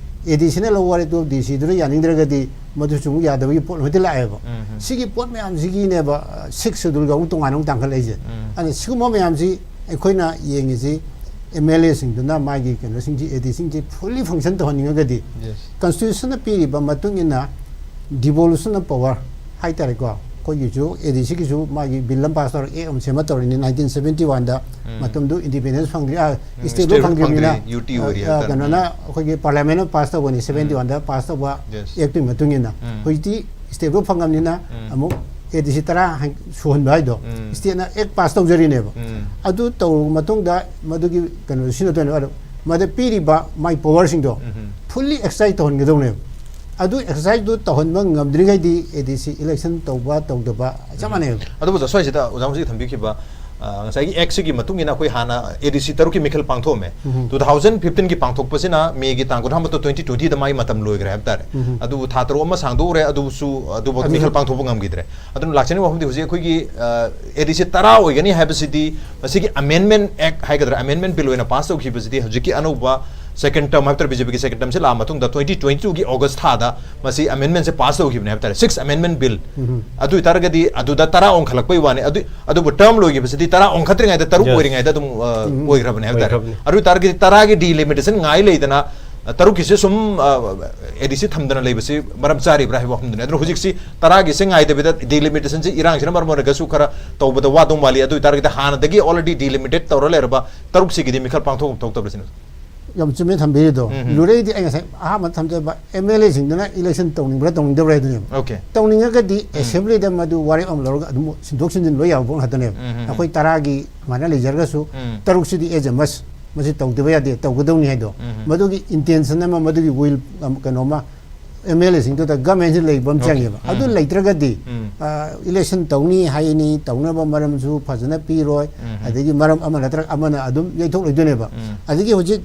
ꯑꯦ ꯗꯤ ꯁꯤꯅ ꯂꯧꯕ ꯋꯥꯔꯦꯞꯇꯣ ꯗꯤ ꯁꯤꯗꯨꯅ ꯌꯥꯅꯤꯡꯗ꯭ꯔꯒꯗꯤ ꯃꯗꯨꯁꯨ ꯑꯃꯨꯛ ꯌꯥꯗꯕꯒꯤ ꯄꯣꯠ ꯑꯃꯗꯤ ꯂꯥꯛꯑꯦꯕ꯫ ꯎꯝ. ꯁꯤꯒꯤ ꯄꯣꯠ ꯃꯌꯥꯝꯁꯤꯒꯤꯅꯦꯕ, ꯑ, Sixth Scheduleꯒ ꯑꯃꯨꯛ ꯇꯣꯉꯥꯟꯅ ꯑꯃꯨꯛ ꯇꯥꯡꯈꯠꯂꯛꯏꯁꯦ꯫ ꯎꯝ. ꯑꯗꯨꯅ ꯁꯤꯒꯨꯝꯕ ꯃꯌꯥꯝꯁꯤ ꯑꯩꯈꯣꯏꯅ ꯌꯦꯡꯉꯤꯁꯤ, ꯑꯦꯝ ꯑꯦꯜ ꯑꯦꯁꯤꯡꯗꯨꯅ ꯃꯥꯒꯤ ꯀꯩꯅꯣꯁꯤꯡꯁꯤ, ꯑꯦ ꯗꯤ ꯁꯤꯁꯤꯡꯁꯤ ꯐꯨꯜꯂꯤ ꯐꯪꯁꯟ ꯇꯧꯍꯟꯅꯤꯡꯉꯒꯗꯤ, Yes. ꯀꯟꯁꯇꯤꯇ꯭ꯌꯨꯁꯟꯅ ꯄꯤꯔꯤꯕ ꯃꯇꯨꯡ ꯏꯟꯅ devolution of power ꯍꯥꯏꯇꯥꯔꯦꯀꯣ, ꯑꯩꯈꯣꯏꯒꯤꯁꯨ ꯑꯦ ꯗꯤ ꯁꯤꯒꯤꯁꯨ ꯃꯥꯒꯤ ꯕꯤꯜ ꯑꯃ ꯄꯥꯁ ꯇꯧꯔ, ꯑꯦꯛ ꯑꯃ ꯁꯦꯝꯕ ꯇꯧꯔꯤꯅꯤ ꯅꯥꯏꯟꯇꯤꯟ ꯁꯦꯚꯦꯟꯇꯤ ꯋꯥꯟꯗ꯫ ꯎꯝ. ꯃꯇꯝꯗꯨ ꯏꯟꯗꯤꯄꯦꯟꯗꯦꯟꯁ ꯐꯪꯗ꯭ꯔꯤ, ꯎꯝ, ꯁ꯭ꯇꯦꯠ ꯂꯣꯏ state ꯐꯪꯗ꯭ꯔꯤꯕꯅꯤꯅ, ꯐꯪꯗ꯭ꯔꯤ, ꯌꯨ ꯇꯤ ꯑꯣꯏꯔꯤ ꯑ, ꯍꯥꯏꯇꯥꯔꯦ. ꯀꯩꯅꯣꯅ ꯑꯩꯈꯣꯏꯒꯤ ꯄꯥꯔꯂꯤꯌꯥꯃꯦꯟ ꯑꯃ ꯄꯥꯁ ꯇꯧꯕꯅꯤ, ꯁꯦꯚꯦꯟꯇꯤ ꯋꯥꯟꯗ ꯄꯥꯁ ꯇꯧꯕ Yes. ꯑꯦꯛꯇꯨꯒꯤ ꯃꯇꯨꯡ ꯏꯟꯅ꯫ ꯎꯝ. ꯍꯧꯖꯤꯛꯇꯤ ꯁ꯭ꯇꯦꯠ ꯂꯣꯏ ꯐꯪꯉꯕꯅꯤꯅ ꯎꯝ. ꯑꯃꯨꯛ ꯑꯦ ꯗꯤ ꯁꯤ ꯇꯔꯥ ꯍꯥꯏ-, ꯁꯨꯍꯟꯕ ꯍꯥꯏꯗꯣ, ꯎꯝ. ꯁ꯭ꯇꯦꯠꯅ ꯑꯦꯛ ꯄꯥꯁ ꯇꯧꯖꯔꯤꯅꯦꯕ꯫ ꯎꯝ. ꯑꯗꯨ ꯇꯧꯔꯕ ꯃꯇꯨꯡꯗ ꯃꯗꯨꯒꯤ ꯀꯩꯅꯣ ꯁꯤꯖꯤꯟꯅꯗꯣꯏꯅꯦꯕ꯫ ꯑꯗꯣ ꯃꯗ ꯄꯤꯔꯤꯕ ꯃꯥꯏ ꯄꯋꯥꯔꯁꯤꯡꯗꯣ ꯎꯝ. Fully exercise ꯇꯧꯍꯟꯒꯗꯧꯅꯦꯕ꯫ ꯑꯗꯨ ꯑꯦꯛꯁꯔꯁꯥꯏꯁꯇꯨ ꯇꯧꯍꯟꯕ ꯉꯝꯗ꯭ꯔꯤꯉꯩꯗꯤ ꯑꯦ ꯗꯤ ꯁꯤ ꯏꯂꯦꯛꯁꯟ ꯇꯧꯕ ꯇꯧꯗꯕ ꯆꯞ ꯃꯥꯟꯅꯩꯕ꯫ ꯑꯗꯨꯕꯨ ꯁ꯭ꯋꯥꯏꯁꯤꯗ ꯑꯣꯖꯥ ꯍꯧꯖꯤꯛ ꯊꯝꯕꯤꯈꯤꯕ, ꯑ, ꯉꯁꯥꯏꯒꯤ ꯑꯦꯛꯁꯤꯒꯤ ꯃꯇꯨꯡ ꯏꯟꯅ ꯑꯩꯈꯣꯏ ꯍꯥꯟꯅ ꯑꯦ ꯗꯤ ꯁꯤ ꯇꯔꯨꯛꯀꯤ ꯃꯤꯈꯜ ꯄꯥꯡꯊꯣꯛꯑꯝꯃꯦ꯫ ꯎꯝ. Two thousand fifteen ꯒꯤ ꯄꯥꯡꯊꯣꯛꯄꯁꯤꯅ ꯃꯦꯒꯤ ꯇꯥꯡ ꯀꯨꯟꯊ꯭ꯔꯥ ꯃꯥꯊꯣꯏ, twenty twenty ꯗ ꯃꯥꯒꯤ ꯃꯇꯝ ꯂꯣꯏꯈ꯭ꯔꯦ ꯍꯥꯏꯕ ꯇꯥꯔꯦ꯫ ꯎꯝ. ꯑꯗꯨꯕꯨ ꯊꯥ ꯇꯔꯨꯛ ꯑꯃ ꯁꯥꯡꯗꯣꯛꯎꯔꯦ, ꯑꯗꯨꯁꯨ, ꯑꯗꯨꯕꯨ ꯑꯗꯨ ꯃꯤꯈꯜ ꯄꯥꯡꯊꯣꯛꯄ ꯉꯝꯈꯤꯗ꯭ꯔꯦ꯫ ꯑꯗꯨꯅ ꯂꯥꯛꯆꯅꯤꯡꯕ ꯋꯥꯐꯝꯗꯤ ꯍꯧꯖꯤꯛ ꯑꯩꯈꯣꯏꯒꯤ, ꯑ, ꯑꯦ ꯗꯤ ꯁꯤ ꯇꯔꯥ ꯑꯣꯏꯒꯅꯤ ꯍꯥꯏꯕꯁꯤꯗꯤ ꯃꯁꯤꯒꯤ ꯑꯃꯦꯟꯃꯦꯟ ꯑꯦꯛ ꯍꯥꯏꯒꯗ꯭ꯔꯥ, ꯑꯃꯦꯟꯃꯦꯟ ꯕꯤꯜ ꯑꯣꯏꯅ ꯄꯥꯁ ꯇꯧꯈꯤꯕꯁꯤꯗꯤ ꯍꯧꯖꯤꯛꯀꯤ ꯑꯅꯧꯕ ꯁꯦꯀꯦꯟ ꯇꯔꯝ ꯍꯥꯏꯕ ꯇꯥꯔꯦ, ꯕꯤ ꯖꯦ ꯄꯤꯒꯤ ꯁꯦꯀꯦꯟ ꯇꯔꯝꯁꯤ ꯂꯥꯛꯑ ꯃꯇꯨꯡꯗ twenty twenty two ꯒꯤ ꯑꯣꯒꯁ ꯊꯥꯗ ꯃꯁꯤ ꯑꯃꯦꯟꯃꯦꯟꯁꯦ ꯄꯥꯁ ꯇꯧꯈꯤꯕꯅꯦ ꯍꯥꯏꯕ ꯇꯥꯔꯦ, ꯁꯤꯛꯁ ꯑꯃꯦꯟꯃꯦꯟ ꯕꯤꯜ꯫ ꯎꯝ. ꯑꯗꯨ ꯑꯣꯏꯇꯥꯔꯒꯗꯤ ꯑꯗꯨꯗ ꯇꯔꯥ ꯑꯣꯟꯈꯠꯂꯛꯄꯩ ꯋꯥꯅꯤ꯫ ꯑꯗꯨ, ꯑꯗꯨꯕꯨ ꯇꯔꯝ ꯂꯣꯏꯈꯤꯕꯁꯤꯗꯤ ꯇꯔꯥ ꯑꯣꯟꯈꯠꯇ꯭ꯔꯤꯉꯩꯗ ꯇꯔꯨꯛ Yes. ꯑꯣꯏꯔꯤꯉꯩꯗ ꯑꯗꯨꯝ, ꯑ, ꯎꯝ. ꯑꯣꯏꯈ꯭ꯔꯕꯅꯦ ꯍꯥꯏꯕ ꯇꯥꯔꯦ꯫ ꯑꯣꯏꯈ꯭ꯔꯕꯅꯤ. ꯑꯗꯨ ꯑꯣꯏꯇꯥꯔꯒꯗꯤ ꯇꯔꯥꯒꯤ ꯗꯤꯂꯤꯃꯤꯇꯦꯁꯟ ꯉꯥꯏ ꯂꯩꯗꯅ, ꯑ, ꯇꯔꯨꯛꯀꯤꯁꯦ ꯁꯨꯝ, ꯑ, ꯑꯦ ꯗꯤ ꯁꯤ ꯊꯝꯗꯅ ꯂꯩꯕꯁꯤ ꯃꯔꯝ ꯆꯥꯔꯤꯕ꯭ꯔꯥ ꯍꯥꯏꯕ ꯋꯥꯐꯝꯗꯨꯅꯤ꯫ ꯑꯗꯨꯅ ꯍꯧꯖꯤꯛꯁꯤ ꯇꯔꯥꯒꯤꯁꯦ ꯉꯥꯏꯗꯕꯤꯗ ꯗꯤꯂꯤꯃꯤꯇꯦꯁꯟꯁꯤ ꯏꯔꯥꯡꯁꯤꯅ ꯃꯔꯝ ꯑꯣꯏꯔꯒꯁꯨ ꯈꯔ ꯇꯧꯕꯗ ꯋꯥꯗꯧ ꯃꯥꯜꯂꯤ꯫ ꯑꯗꯨ ꯑꯣꯏꯇꯥꯔꯒꯗꯤ ꯍꯥꯟꯅꯗꯒꯤ already delimited ꯇꯧꯔ ꯂꯩꯔꯕ ꯇꯔꯨꯛꯁꯤꯒꯤꯗꯤ ꯃꯤꯈꯜ ꯄꯥꯡꯊꯣꯛ ꯊꯣꯛꯇꯕ꯭ꯔꯥ ꯁꯤꯅꯤ꯫ ꯌꯥꯝ ꯆꯨꯝꯃꯦ ꯊꯝꯕꯤꯔꯤꯗꯣ꯫ ꯎꯝ, ꯎꯝ. ꯂꯨꯔꯩꯗꯤ ꯑꯩ ꯉꯁꯥꯏ ꯑꯍꯥꯟꯕ ꯊꯝꯖꯕ ꯑꯦꯝ ꯑꯦꯜ ꯑꯦꯁꯤꯡꯗꯨꯅ ꯏꯂꯦꯛꯁꯟ ꯇꯧꯅꯤꯡꯕ꯭ꯔꯥ ꯇꯧꯅꯤꯡꯗꯕ꯭ꯔꯥ ꯍꯥꯏꯗꯨꯅꯦꯕ꯫ Okay. ꯇꯧꯅꯤꯡꯉꯒꯗꯤ ꯎꯝ. ꯑꯦꯁꯦꯝꯕ꯭ꯂꯤꯗ ꯃꯗꯨ ꯋꯥꯔꯦꯞ ꯑꯃ ꯂꯧꯔꯒ ꯑꯗꯨꯝ ꯁꯤꯟꯗꯣꯛ ꯁꯤꯟꯖꯤꯟ ꯂꯣꯏ ꯌꯥꯕ ꯄꯣꯠ ꯉꯥꯛꯇꯅꯦꯕ꯫ ꯎꯝ, ꯎꯝ, ꯎꯝ. ꯑꯩꯈꯣꯏ ꯇꯔꯥꯒꯤ ꯑꯗꯨꯃꯥꯏꯅ ꯂꯩꯖꯔꯒꯁꯨ ꯎꯝ. ꯇꯔꯨꯛꯁꯤꯗꯤ as a must, ꯃꯁꯤ ꯇꯧꯗꯕ ꯌꯥꯗꯦ, ꯇꯧꯒꯗꯧꯅꯤ ꯍꯥꯏꯗꯣ꯫ ꯎꯝ, ꯎꯝ. ꯃꯗꯨꯒꯤ ꯏꯟꯇꯦꯟꯁꯟ ꯑꯃ, ꯃꯗꯨꯒꯤ ꯋꯤꯜ ꯀꯩꯅꯣꯃ ꯑꯦꯝ ꯑꯦꯜ ꯑꯦꯁꯤꯡꯗꯨꯗ ꯒꯃꯦꯟꯁꯤ ꯂꯩꯕ ꯑꯃ Okay. ꯆꯪꯉꯦꯕ꯫ ꯎꯝ. ꯑꯗꯨ ꯂꯩꯇ꯭ꯔꯒꯗꯤ ꯎꯝ. ꯏꯂꯦꯛꯁꯟ ꯇꯧꯅꯤ ꯍꯥꯏꯅꯤ, ꯇꯧꯅꯕ ꯃꯔꯝꯁꯨ ꯐꯖꯅ ꯄꯤꯔꯣꯏ, ꯎꯝ. ꯑꯗꯒꯤ ꯃꯔꯝ ꯑꯃ ꯅꯠꯇ꯭ꯔꯒ ꯑꯃꯅ ꯑꯗꯨꯝ ꯌꯩꯊꯣꯛ ꯂꯩꯗꯣꯏꯅꯦꯕ꯫ ꯎꯝ. ꯑꯗꯒꯤ ꯍꯧꯖꯤꯛ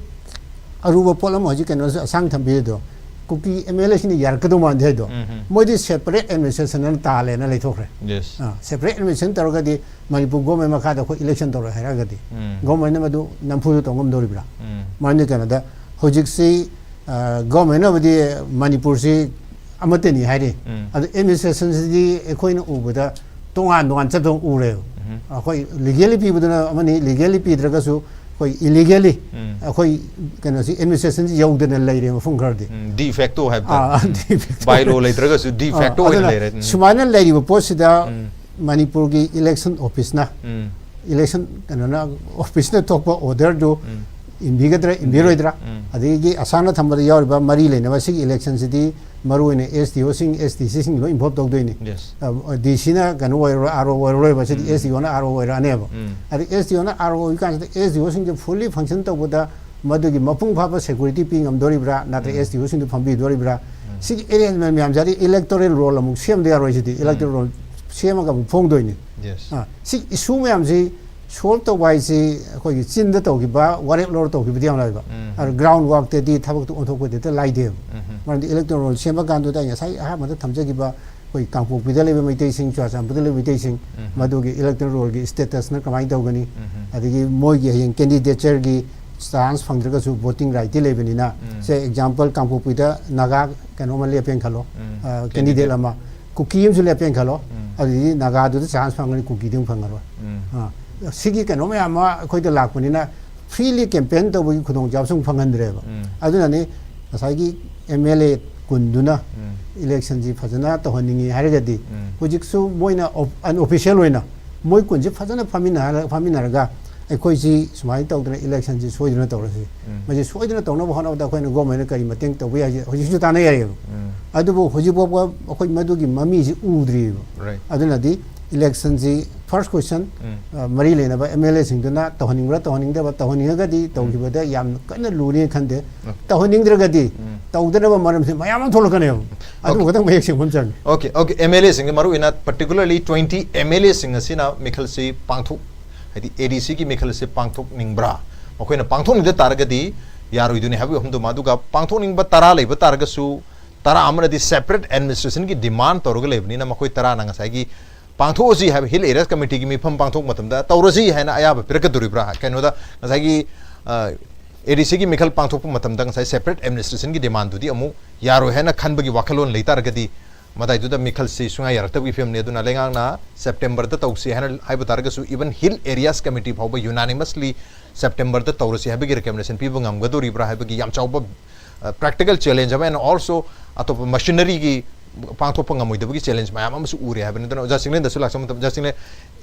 ꯑꯔꯨꯕ ꯄꯣꯠ ꯑꯃ ꯍꯧꯖꯤꯛ ꯀꯩꯅꯣꯁꯦ ꯑꯁꯥꯡ ꯊꯝꯕꯤꯔꯤꯗꯣ, ꯀꯨꯀꯤ ꯑꯦꯝ ꯑꯦꯜ ꯑꯦꯁꯤꯡꯅ ꯌꯥꯔꯛꯀꯗꯧ ꯃꯥꯟꯗꯦ ꯍꯥꯏꯗꯣ꯫ ꯎꯝ, ꯎꯝ. ꯃꯣꯏꯗꯤ ꯁꯦꯄꯔꯦꯠ ꯑꯦꯗꯃꯤꯅꯤꯁꯇ꯭ꯔꯦꯁꯟ ꯑꯅ ꯇꯥꯜꯂꯦꯅ ꯂꯩꯊꯣꯛꯈ꯭ꯔꯦ꯫ Yes. ꯁꯦꯄꯔꯦꯠ ꯑꯦꯗꯃꯤꯅꯤꯁꯇ꯭ꯔꯦꯁꯟ ꯇꯧꯔꯒꯗꯤ ꯃꯅꯤꯄꯨꯔ ꯒꯣꯔꯃꯦꯟ ꯃꯈꯥꯗ ꯑꯩꯈꯣꯏ ꯏꯂꯦꯛꯁꯟ ꯇꯧꯔꯣꯏ ꯍꯥꯏꯔꯒꯗꯤ ꯎꯝ. ꯒꯣꯔꯃꯦꯟꯅ ꯃꯗꯨ ꯅꯝꯐꯨꯗ ꯇꯧ ꯉꯝꯗꯧꯔꯤꯕ꯭ꯔꯥ? ꯎꯝ. ꯃꯔꯝꯗꯤ ꯀꯩꯅꯣꯗ ꯍꯧꯖꯤꯛꯁꯤ ꯒꯣꯔꯃꯦꯟꯅꯕꯨꯗꯤ ꯃꯅꯤꯄꯨꯔꯁꯤ ꯑꯃꯠꯇꯅꯤ ꯍꯥꯏꯔꯤ꯫ ꯎꯝ. ꯑꯗꯨ ꯑꯦꯗꯃꯤꯅꯤꯁꯇ꯭ꯔꯦꯁꯟꯁꯤꯗꯤ ꯑꯩꯈꯣꯏꯅ ꯎꯕꯗ ꯇꯣꯉꯥꯟ ꯇꯣꯉꯥꯟ ꯆꯠꯄ ꯎꯔꯦꯕ꯫ ꯎꯝ. ꯑꯩꯈꯣꯏ ꯂꯤꯒꯦꯜꯂꯤ ꯄꯤꯕꯗꯨꯅ ꯑꯃꯅꯤ, ꯂꯤꯒꯦꯜꯂꯤ ꯄꯤꯗ꯭ꯔꯒꯁꯨ ꯑꯩꯈꯣꯏ ꯏꯂꯤꯒꯦꯂꯤ ꯑꯩꯈꯣꯏ ꯀꯩꯅꯣꯁꯤ ꯑꯦꯗꯃꯤꯅꯤꯁꯇ꯭ꯔꯦꯁꯟꯁꯤ ꯌꯧꯗꯅ ꯂꯩꯔꯦ ꯃꯐꯝ ꯈꯔꯗꯤ꯫ ꯗꯤ ꯐꯦꯛꯇꯣ ꯍꯥꯏꯕ ꯑꯥ, ꯇꯥꯔꯦ꯫ de facto. ꯕꯥꯏ ꯂꯣ ꯂꯩꯇ꯭ꯔꯒꯁꯨ ꯗꯤ ꯑꯥ, ꯐꯦꯛꯇꯣ ꯑꯣꯏꯅ ꯑꯗꯨꯅ ꯂꯩꯔꯦ꯫ ꯎꯝ. ꯁꯨꯃꯥꯏꯅ ꯂꯩꯔꯤꯕ ꯄꯣꯠꯁꯤꯗ ꯎꯝ. ꯃꯅꯤꯄꯨꯔꯒꯤ ꯏꯂꯦꯛꯁꯟ ꯑꯣꯐꯤꯁꯅ ꯎꯝ. ꯏꯂꯦꯛꯁꯟ ꯀꯩꯅꯣꯅ ꯑꯣꯐꯤꯁꯅ ꯊꯣꯛꯄ ꯑꯣꯔꯗꯔꯗꯨ ꯎꯝ. ꯏꯟꯕꯤꯒꯗ꯭ꯔꯥ ꯏꯟꯕꯤꯔꯣꯏꯗ꯭ꯔꯥ, ꯎꯝ. ꯑꯗꯒꯤ ꯑꯁꯥꯝꯅ ꯊꯝꯕꯗ ꯌꯥꯎꯔꯤꯕ ꯃꯔꯤ ꯂꯩꯅꯕ ꯁꯤꯒꯤ ꯏꯂꯦꯛꯁꯟꯁꯤꯗꯤ ꯃꯔꯨꯑꯣꯏꯅ ꯑꯦꯁ ꯗꯤ ꯑꯣꯁꯤꯡ ꯑꯦꯁ ꯗꯤ ꯁꯤꯁꯤꯡ ꯂꯣꯏ ꯏꯟꯚꯣꯜꯕ ꯇꯧꯗꯣꯏꯅꯤ꯫ ꯌꯦꯁ. ꯗꯤ ꯁꯤꯅ ꯀꯩꯅꯣ ꯑꯣꯏꯔꯔꯣꯏ, ꯑꯥꯔ ꯑꯣ ꯑꯣꯏꯔꯔꯣꯏꯕ, ꯁꯤꯗꯤ ꯎꯝ. ꯑꯦꯁ ꯗꯤ ꯑꯣꯅ ꯑꯥꯔ ꯑꯣ ꯑꯣꯏꯔꯛꯑꯅꯦꯕ꯫ ꯎꯝ. ꯑꯗ ꯑꯦꯁ ꯗꯤ ꯑꯣꯅ ꯑꯥꯔ ꯑꯣ ꯑꯣꯏꯕ ꯀꯥꯟꯁꯤꯗ ꯑꯦꯁ ꯗꯤ ꯑꯣꯁꯤꯡꯁꯦ ꯐꯨꯜꯂꯤ ꯐꯪꯁꯟ ꯇꯧꯕꯗ ꯃꯗꯨꯒꯤ ꯃꯄꯨꯡ ꯐꯥꯕ ꯁꯦꯀ꯭ꯌꯨꯔꯤꯇꯤ ꯄꯤ ꯉꯝꯗꯣꯔꯤꯕ꯭ꯔꯥ, ꯅꯠꯇ꯭ꯔꯒ ꯎꯝ. S D ꯑꯣꯁꯤꯡꯗꯨ ꯐꯝꯕꯤꯗꯣꯔꯤꯕ꯭ꯔꯥ? ꯁꯤꯒꯤ ꯑꯦꯔꯦꯟꯖꯃꯦꯟ ꯃꯌꯥꯝꯁꯦ, ꯑꯗꯩ ꯏꯂꯦꯛꯇꯣꯔꯦꯜ ꯔꯣꯜ ꯑꯃꯨꯛ ꯁꯦꯝꯗ ꯌꯥꯔꯣꯏ꯫ ꯁꯤꯗꯤ ꯏꯂꯦꯛꯇꯣꯔꯦꯜ ꯔꯣꯜ ꯁꯦꯝꯃꯒ ꯑꯃꯨꯛ ꯐꯣꯡꯗꯣꯏꯅꯤ꯫ ꯌꯦꯁ. ꯑꯥ, ꯁꯤ ꯏꯁꯨ ꯃꯌꯥꯝꯁꯤ ꯁꯣꯜꯕ ꯇꯧꯕ ꯍꯥꯏꯁꯤ ꯑꯩꯈꯣꯏꯒꯤ ꯆꯤꯟꯗ ꯇꯧꯈꯤꯕ, ꯋꯥꯔꯦꯞ ꯂꯧꯔ ꯇꯧꯈꯤꯕꯗꯤ ꯌꯥꯝ ꯂꯥꯏꯕ꯫ ꯎꯝ. ꯑꯗꯨ ꯒ꯭ꯔꯥꯎꯟ ꯋꯥꯛꯇꯗꯤ ꯊꯕꯛꯇꯨ ꯑꯣꯟꯊꯣꯛꯄꯗꯤ ꯍꯦꯛꯇ ꯂꯥꯏꯗꯦꯕ꯫ ꯎꯝ. ꯃꯔꯝꯗꯤ ꯏꯂꯦꯛꯇꯣꯔꯦꯜ ꯔꯣꯜ ꯁꯦꯝꯕ ꯀꯥꯟꯗꯨꯗ ꯑꯩ ꯉꯁꯥꯏ ꯑꯍꯥꯟꯕꯗ ꯊꯝꯖꯈꯤꯕ ꯑꯩꯈꯣꯏ ꯀꯥꯡꯄꯣꯛꯄꯤꯗ ꯂꯩꯕ ꯃꯩꯇꯩꯁꯤꯡ, ꯆꯨꯔꯥꯆꯥꯟꯄꯨꯔꯗ ꯂꯩꯕ ꯃꯩꯇꯩꯁꯤꯡ, ꯎꯝ. ꯃꯗꯨꯒꯤ ꯏꯂꯦꯛꯇꯣꯔꯦꯜ ꯔꯣꯜꯒꯤ ꯁ꯭ꯇꯦꯇꯁꯅ ꯀꯃꯥꯏꯅ ꯇꯧꯒꯅꯤ, ꯎꯝ. ꯑꯗꯒꯤ ꯃꯣꯏꯒꯤ ꯍꯌꯦꯡ ꯀꯦꯟꯗꯤꯗꯦꯆꯔꯒꯤ ꯆꯥꯟꯁ ꯐꯪꯗ꯭ꯔꯒꯁꯨ ꯚꯣꯇꯤꯡ ꯔꯥꯏꯠꯇꯤ ꯂꯩꯕꯅꯤꯅ, ꯎꯝ. ꯁꯦ ꯑꯦꯛꯖꯥꯝꯄꯜ ꯀꯥꯡꯄꯣꯛꯄꯤꯗ ꯅꯥꯒꯥ ꯀꯩꯅꯣ ꯑꯃ ꯂꯦꯞꯄꯦꯅ ꯈꯜꯂꯣ, ꯎꯝ. ꯑ, ꯀꯦꯟꯗꯤꯗꯦꯠ. ꯀꯦꯟꯗꯤꯗꯦꯠ ꯑꯃ, ꯀꯨꯀꯤ ꯑꯃꯁꯨ ꯂꯦꯞꯄꯦꯅ ꯈꯜꯂꯣ, ꯎꯝ. ꯑꯗꯨꯗꯤ ꯅꯥꯒꯥꯗꯨꯗ ꯆꯥꯟꯁ ꯐꯪꯒꯅꯤ, ꯀꯨꯀꯤꯗꯤ ꯑꯃꯨꯛ ꯐꯪꯉꯔꯣꯏ꯫ ꯎꯝ. ꯑ, ꯁꯤꯒꯤ ꯀꯩꯅꯣ ꯃꯌꯥꯝ ꯑꯃ ꯑꯩꯈꯣꯏꯗ ꯂꯥꯛꯄꯅꯤꯅ ꯐ꯭ꯔꯤꯂꯤ ꯀꯦꯝꯄꯦꯟ ꯇꯧꯕꯒꯤ ꯈꯨꯗꯣꯡꯆꯥꯕꯁꯨ ꯑꯃꯨꯛ ꯐꯪꯍꯟꯗ꯭ꯔꯦꯕ꯫ ꯎꯝ. ꯑꯗꯨꯅꯅꯤ ꯉꯁꯥꯏꯒꯤ ꯑꯦꯝ ꯑꯦꯜ ꯑꯦ ꯀꯨꯟꯗꯨꯅ ꯎꯝ. ꯏꯂꯦꯛꯁꯟꯁꯤ ꯐꯖꯅ ꯇꯧꯍꯟꯅꯤꯡꯉꯤ ꯍꯥꯏꯔꯒꯗꯤ, ꯎꯝ. ꯍꯧꯖꯤꯛꯁꯨ ꯃꯣꯏꯅ ꯑꯟꯑꯣꯐꯤꯁꯤꯌꯦꯜ ꯑꯣꯏꯅ ꯃꯣꯏ ꯀꯨꯟꯁꯤ ꯐꯖꯅ ꯐꯝꯃꯤꯟꯅꯔ-, ꯐꯝꯃꯤꯟꯅꯔꯒ ꯑꯩꯈꯣꯏꯁꯤ ꯁꯨꯃꯥꯏꯅ ꯇꯧꯗꯅ ꯏꯂꯦꯛꯁꯟꯁꯤ ꯁꯣꯏꯗꯅ ꯇꯧꯔꯁꯤ, ꯎꯝ. ꯃꯁꯤ ꯁꯣꯏꯗꯅ ꯇꯧꯅꯕ ꯍꯣꯠꯅꯕꯗ ꯑꯩꯈꯣꯏꯅ ꯒꯣꯔꯃꯦꯟꯅ ꯀꯔꯤ ꯃꯇꯦꯡ ꯇꯧꯕ ꯌꯥꯏ ꯍꯧꯖꯤꯛꯁꯨ ꯇꯥꯟꯅ ꯌꯥꯏꯌꯦꯕ꯫ ꯎꯝ. ꯑꯗꯨꯕꯨ ꯍꯧꯖꯤꯛ ꯐꯥꯎꯕ ꯑꯩꯈꯣꯏ ꯃꯗꯨꯒꯤ ꯃꯃꯤꯁꯤ ꯎꯗ꯭ꯔꯤꯕ꯫ ꯔꯥꯏꯠ. ꯑꯗꯨꯅꯗꯤ ꯏꯂꯦꯛꯁꯟꯁꯤ ꯐꯥꯔꯁ ꯀ꯭ꯋꯦꯁꯟ, ꯎꯝ. ꯑ, ꯃꯔꯤ ꯂꯩꯅꯕ ꯑꯦꯝ ꯑꯦꯜ ꯑꯦꯁꯤꯡꯗꯨꯅ ꯇꯧꯍꯟꯅꯤꯡꯕ꯭ꯔꯥ, ꯇꯧꯍꯟꯅꯤꯡꯗꯕ, ꯇꯧꯍꯟꯅꯤꯡꯉꯒꯗꯤ ꯇꯧꯈꯤꯕꯗ ꯌꯥꯝ ꯀꯟꯅ ꯂꯨꯅꯤ ꯈꯟꯗꯦ꯫ ꯎꯝ. ꯇꯧꯍꯟꯅꯤꯡꯗ꯭ꯔꯒꯗꯤ ꯎꯝ. ꯇꯧꯗꯅꯕ ꯃꯔꯝꯁꯤ ꯃꯌꯥꯝ ꯑꯃ ꯊꯣꯛꯂꯛꯀꯅꯦꯕ꯫ ꯑꯗꯨ Okay. ꯈꯛꯇꯪ ꯃꯌꯦꯛ ꯁꯦꯡꯕ ꯑꯃ ꯆꯪꯉꯤ꯫ ꯑꯣꯀꯦ, ꯑꯣꯀꯦ, ꯑꯦꯝ ꯑꯦꯜ ꯑꯦꯁꯤꯡꯁꯦ, ꯃꯔꯨꯑꯣꯏꯅ ꯄꯔꯇꯤꯀꯨꯂꯔꯂꯤ ꯇ꯭ꯋꯦꯟꯇꯤ ꯑꯦꯝ ꯑꯦꯜ ꯑꯦꯁꯤꯡ ꯑꯁꯤꯅ ꯃꯤꯈꯜꯁꯤ ꯄꯥꯡꯊꯣꯛ, ꯍꯥꯏꯗꯤ ꯑꯦ ꯗꯤ ꯁꯤꯒꯤ ꯃꯤꯈꯜꯁꯤ ꯄꯥꯡꯊꯣꯛꯅꯤꯡꯕ꯭ꯔꯥ? ꯃꯈꯣꯏꯅ ꯄꯥꯡꯊꯣꯛꯅꯤꯡꯗ ꯇꯥꯔꯒꯗꯤ ꯌꯥꯔꯣꯏꯗꯣꯏꯅꯤ ꯍꯥꯏꯕꯒꯤ ꯋꯥꯐꯝꯗꯨꯃ, ꯑꯗꯨꯒ ꯄꯥꯡꯊꯣꯛꯅꯤꯡꯕ ꯇꯔꯥ ꯂꯩꯕ ꯇꯥꯔꯒꯁꯨ ꯇꯔꯥ ꯑꯃꯅꯗꯤ ꯁꯦꯄꯔꯦꯠ ꯑꯦꯗꯃꯤꯅꯤꯁꯇ꯭ꯔꯦꯁꯟꯒꯤ ꯗꯤꯃꯥꯟ ꯇꯧꯔꯒ ꯂꯩꯕꯅꯤꯅ ꯃꯈꯣꯏ ꯇꯔꯥꯅ ꯉꯁꯥꯏꯒꯤ ꯄꯥꯡꯊꯣꯛꯑꯁꯤ ꯍꯥꯏꯕ ꯍꯤꯜ ꯑꯦꯔꯤꯌꯥ ꯀꯃꯤꯇꯤꯒꯤ ꯃꯤꯐꯝ ꯄꯥꯡꯊꯣꯛꯄ ꯃꯇꯝꯗ ꯇꯧꯔꯁꯤ ꯍꯥꯏꯅ ꯑꯌꯥꯕ ꯄꯤꯔꯛꯀꯗꯣꯔꯤꯕ꯭ꯔꯥ? ꯀꯩꯅꯣꯗ ꯉꯁꯥꯏꯒꯤ ꯑꯦ ꯗꯤ ꯁꯤꯒꯤ ꯃꯤꯈꯜ ꯄꯥꯡꯊꯣꯛꯄ ꯃꯇꯝꯗ ꯉꯁꯥꯏ ꯁꯦꯄꯔꯦꯠ ꯑꯦꯗꯃꯤꯅꯤꯁꯇ꯭ꯔꯦꯁꯟꯒꯤ ꯗꯤꯃꯥꯟꯗꯨꯗꯤ ꯑꯃꯨꯛ ꯌꯥꯔꯣꯏ ꯍꯥꯏꯅ ꯈꯟꯕꯒꯤ ꯋꯥꯈꯜꯂꯣꯟ ꯂꯩꯇꯥꯔꯒꯗꯤ ꯃꯗꯥꯏꯗꯨꯗ ꯃꯤꯈꯜꯁꯤ ꯁꯨꯡꯌꯥ ꯌꯥꯔꯛꯇꯕꯒꯤ ꯐꯤꯕꯝꯅꯤ꯫ ꯑꯗꯨꯅ ꯂꯩꯉꯥꯛꯅ ꯁꯦꯞꯇꯦꯝꯕꯔꯗ ꯇꯧꯁꯤ ꯍꯥꯏꯅ ꯍꯥꯏꯕ ꯇꯥꯔꯒꯁꯨ, even Hill Areas Committee ꯐꯥꯎꯕ unanimously ꯁꯦꯞꯇꯦꯝꯕꯔꯗ ꯇꯧꯔꯁꯤ ꯍꯥꯏꯕꯒꯤ recommendation ꯄꯤꯕ ꯉꯝꯒꯗꯧꯔꯤꯕ꯭ꯔꯥ ꯍꯥꯏꯕꯒꯤ ꯌꯥꯝ ꯆꯥꯎꯕ practical challenge ꯑꯃ, and also ꯑꯇꯣꯞꯄ machineryꯒꯤ ꯄꯥꯡꯊꯣꯛꯄ ꯉꯝꯃꯣꯏꯗꯕꯒꯤ challenge ꯃꯌꯥꯝ ꯑꯃꯁꯨ ꯎꯔꯦ ꯍꯥꯏꯕꯅꯤ꯫ ꯑꯗꯨꯅ ꯑꯣꯖꯥ ꯆꯤꯡꯂꯦꯟꯗꯁꯨ ꯂꯥꯛꯆꯕ ꯃꯇꯝꯗ, ꯑꯣꯖꯥ ꯆꯤꯡꯂꯦꯟ,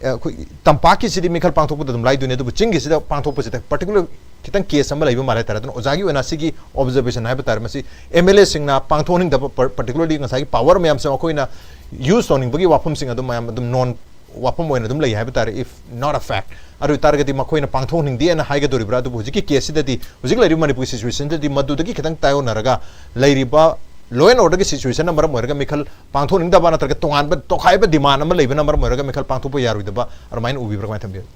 ꯑ, ꯑꯩꯈꯣꯏ ꯇꯝꯄꯥꯛꯀꯤꯁꯤꯗꯤ ꯃꯤꯈꯜ ꯄꯥꯡꯊꯣꯛꯄꯗ ꯑꯗꯨꯝ ꯂꯥꯏꯗꯣꯏꯅꯦ, ꯑꯗꯨꯕꯨ ꯆꯤꯡꯒꯤꯁꯤꯗ ꯄꯥꯡꯊꯣꯛꯄꯁꯤꯗ particular ꯈꯤꯇꯪ case ꯑꯃ ꯂꯩꯕ ꯃꯥꯜꯂꯦ ꯍꯥꯏꯇꯥꯔꯦ꯫ ꯑꯗꯨꯅ ꯑꯣꯖꯥꯒꯤ ꯑꯣꯏꯅ ꯁꯤꯒꯤ observation ꯍꯥꯏꯕ ꯇꯥꯔꯦ, ꯃꯁꯤ MLAꯁꯤꯡꯅ ꯄꯥꯡꯊꯣꯛꯍꯟꯅꯤꯡꯗꯕ, particularly ꯉꯁꯥꯏꯒꯤ power ꯃꯌꯥꯝꯁꯦ ꯃꯈꯣꯏꯅ use ꯇꯧꯅꯤꯡꯕꯒꯤ ꯋꯥꯐꯝꯁꯤꯡ ꯑꯗꯨꯝ ꯃꯌꯥꯝ ꯑꯗꯨꯝ non ꯋꯥꯐꯝ ꯑꯣꯏꯅ ꯑꯗꯨꯝ ꯂꯩ ꯍꯥꯏꯕ ꯇꯥꯔꯦ, if not a fact꯫ ꯑꯗꯨ ꯑꯣꯏ ꯇꯥꯔꯒꯗꯤ ꯃꯈꯣꯏꯅ ꯄꯥꯡꯊꯣꯛꯍꯟꯅꯤꯡꯗꯦꯅ ꯍꯥꯏꯒꯗꯧꯔꯤꯕ꯭ꯔꯥ? ꯑꯗꯨꯕꯨ ꯍꯧꯖꯤꯛꯀꯤ caseꯁꯤꯗꯗꯤ, ꯍꯧꯖꯤꯛ ꯂꯩꯔꯤꯕ ꯃꯅꯤꯄꯨꯔꯒꯤ situationꯗꯗꯤ ꯃꯗꯨꯗꯒꯤ ꯈꯤꯇꯪ ꯇꯥꯏꯑꯣꯟꯅꯔꯒ ꯂꯩꯔꯤꯕ law and orderꯒꯤ situationꯅ ꯃꯔꯝ ꯑꯣꯏꯔꯒ ꯃꯤꯈꯜ ꯄꯥꯡꯊꯣꯛꯅꯤꯡꯗꯕ ꯅꯠꯇ꯭ꯔꯒ ꯇꯣꯉꯥꯟꯕ ꯇꯣꯈꯥꯏꯕ demand ꯑꯃ ꯂꯩꯕꯅ ꯃꯔꯝ ꯑꯣꯏꯔꯒ ꯃꯤꯈꯜ ꯄꯥꯡꯊꯣꯛꯄ ꯌꯥꯔꯣꯏꯗꯕ ꯑꯗꯨꯃꯥꯏꯅ ꯎꯕꯤꯕ꯭ꯔꯥ? ꯀꯃꯥꯏꯅ ꯊꯝꯕꯤꯕꯝ?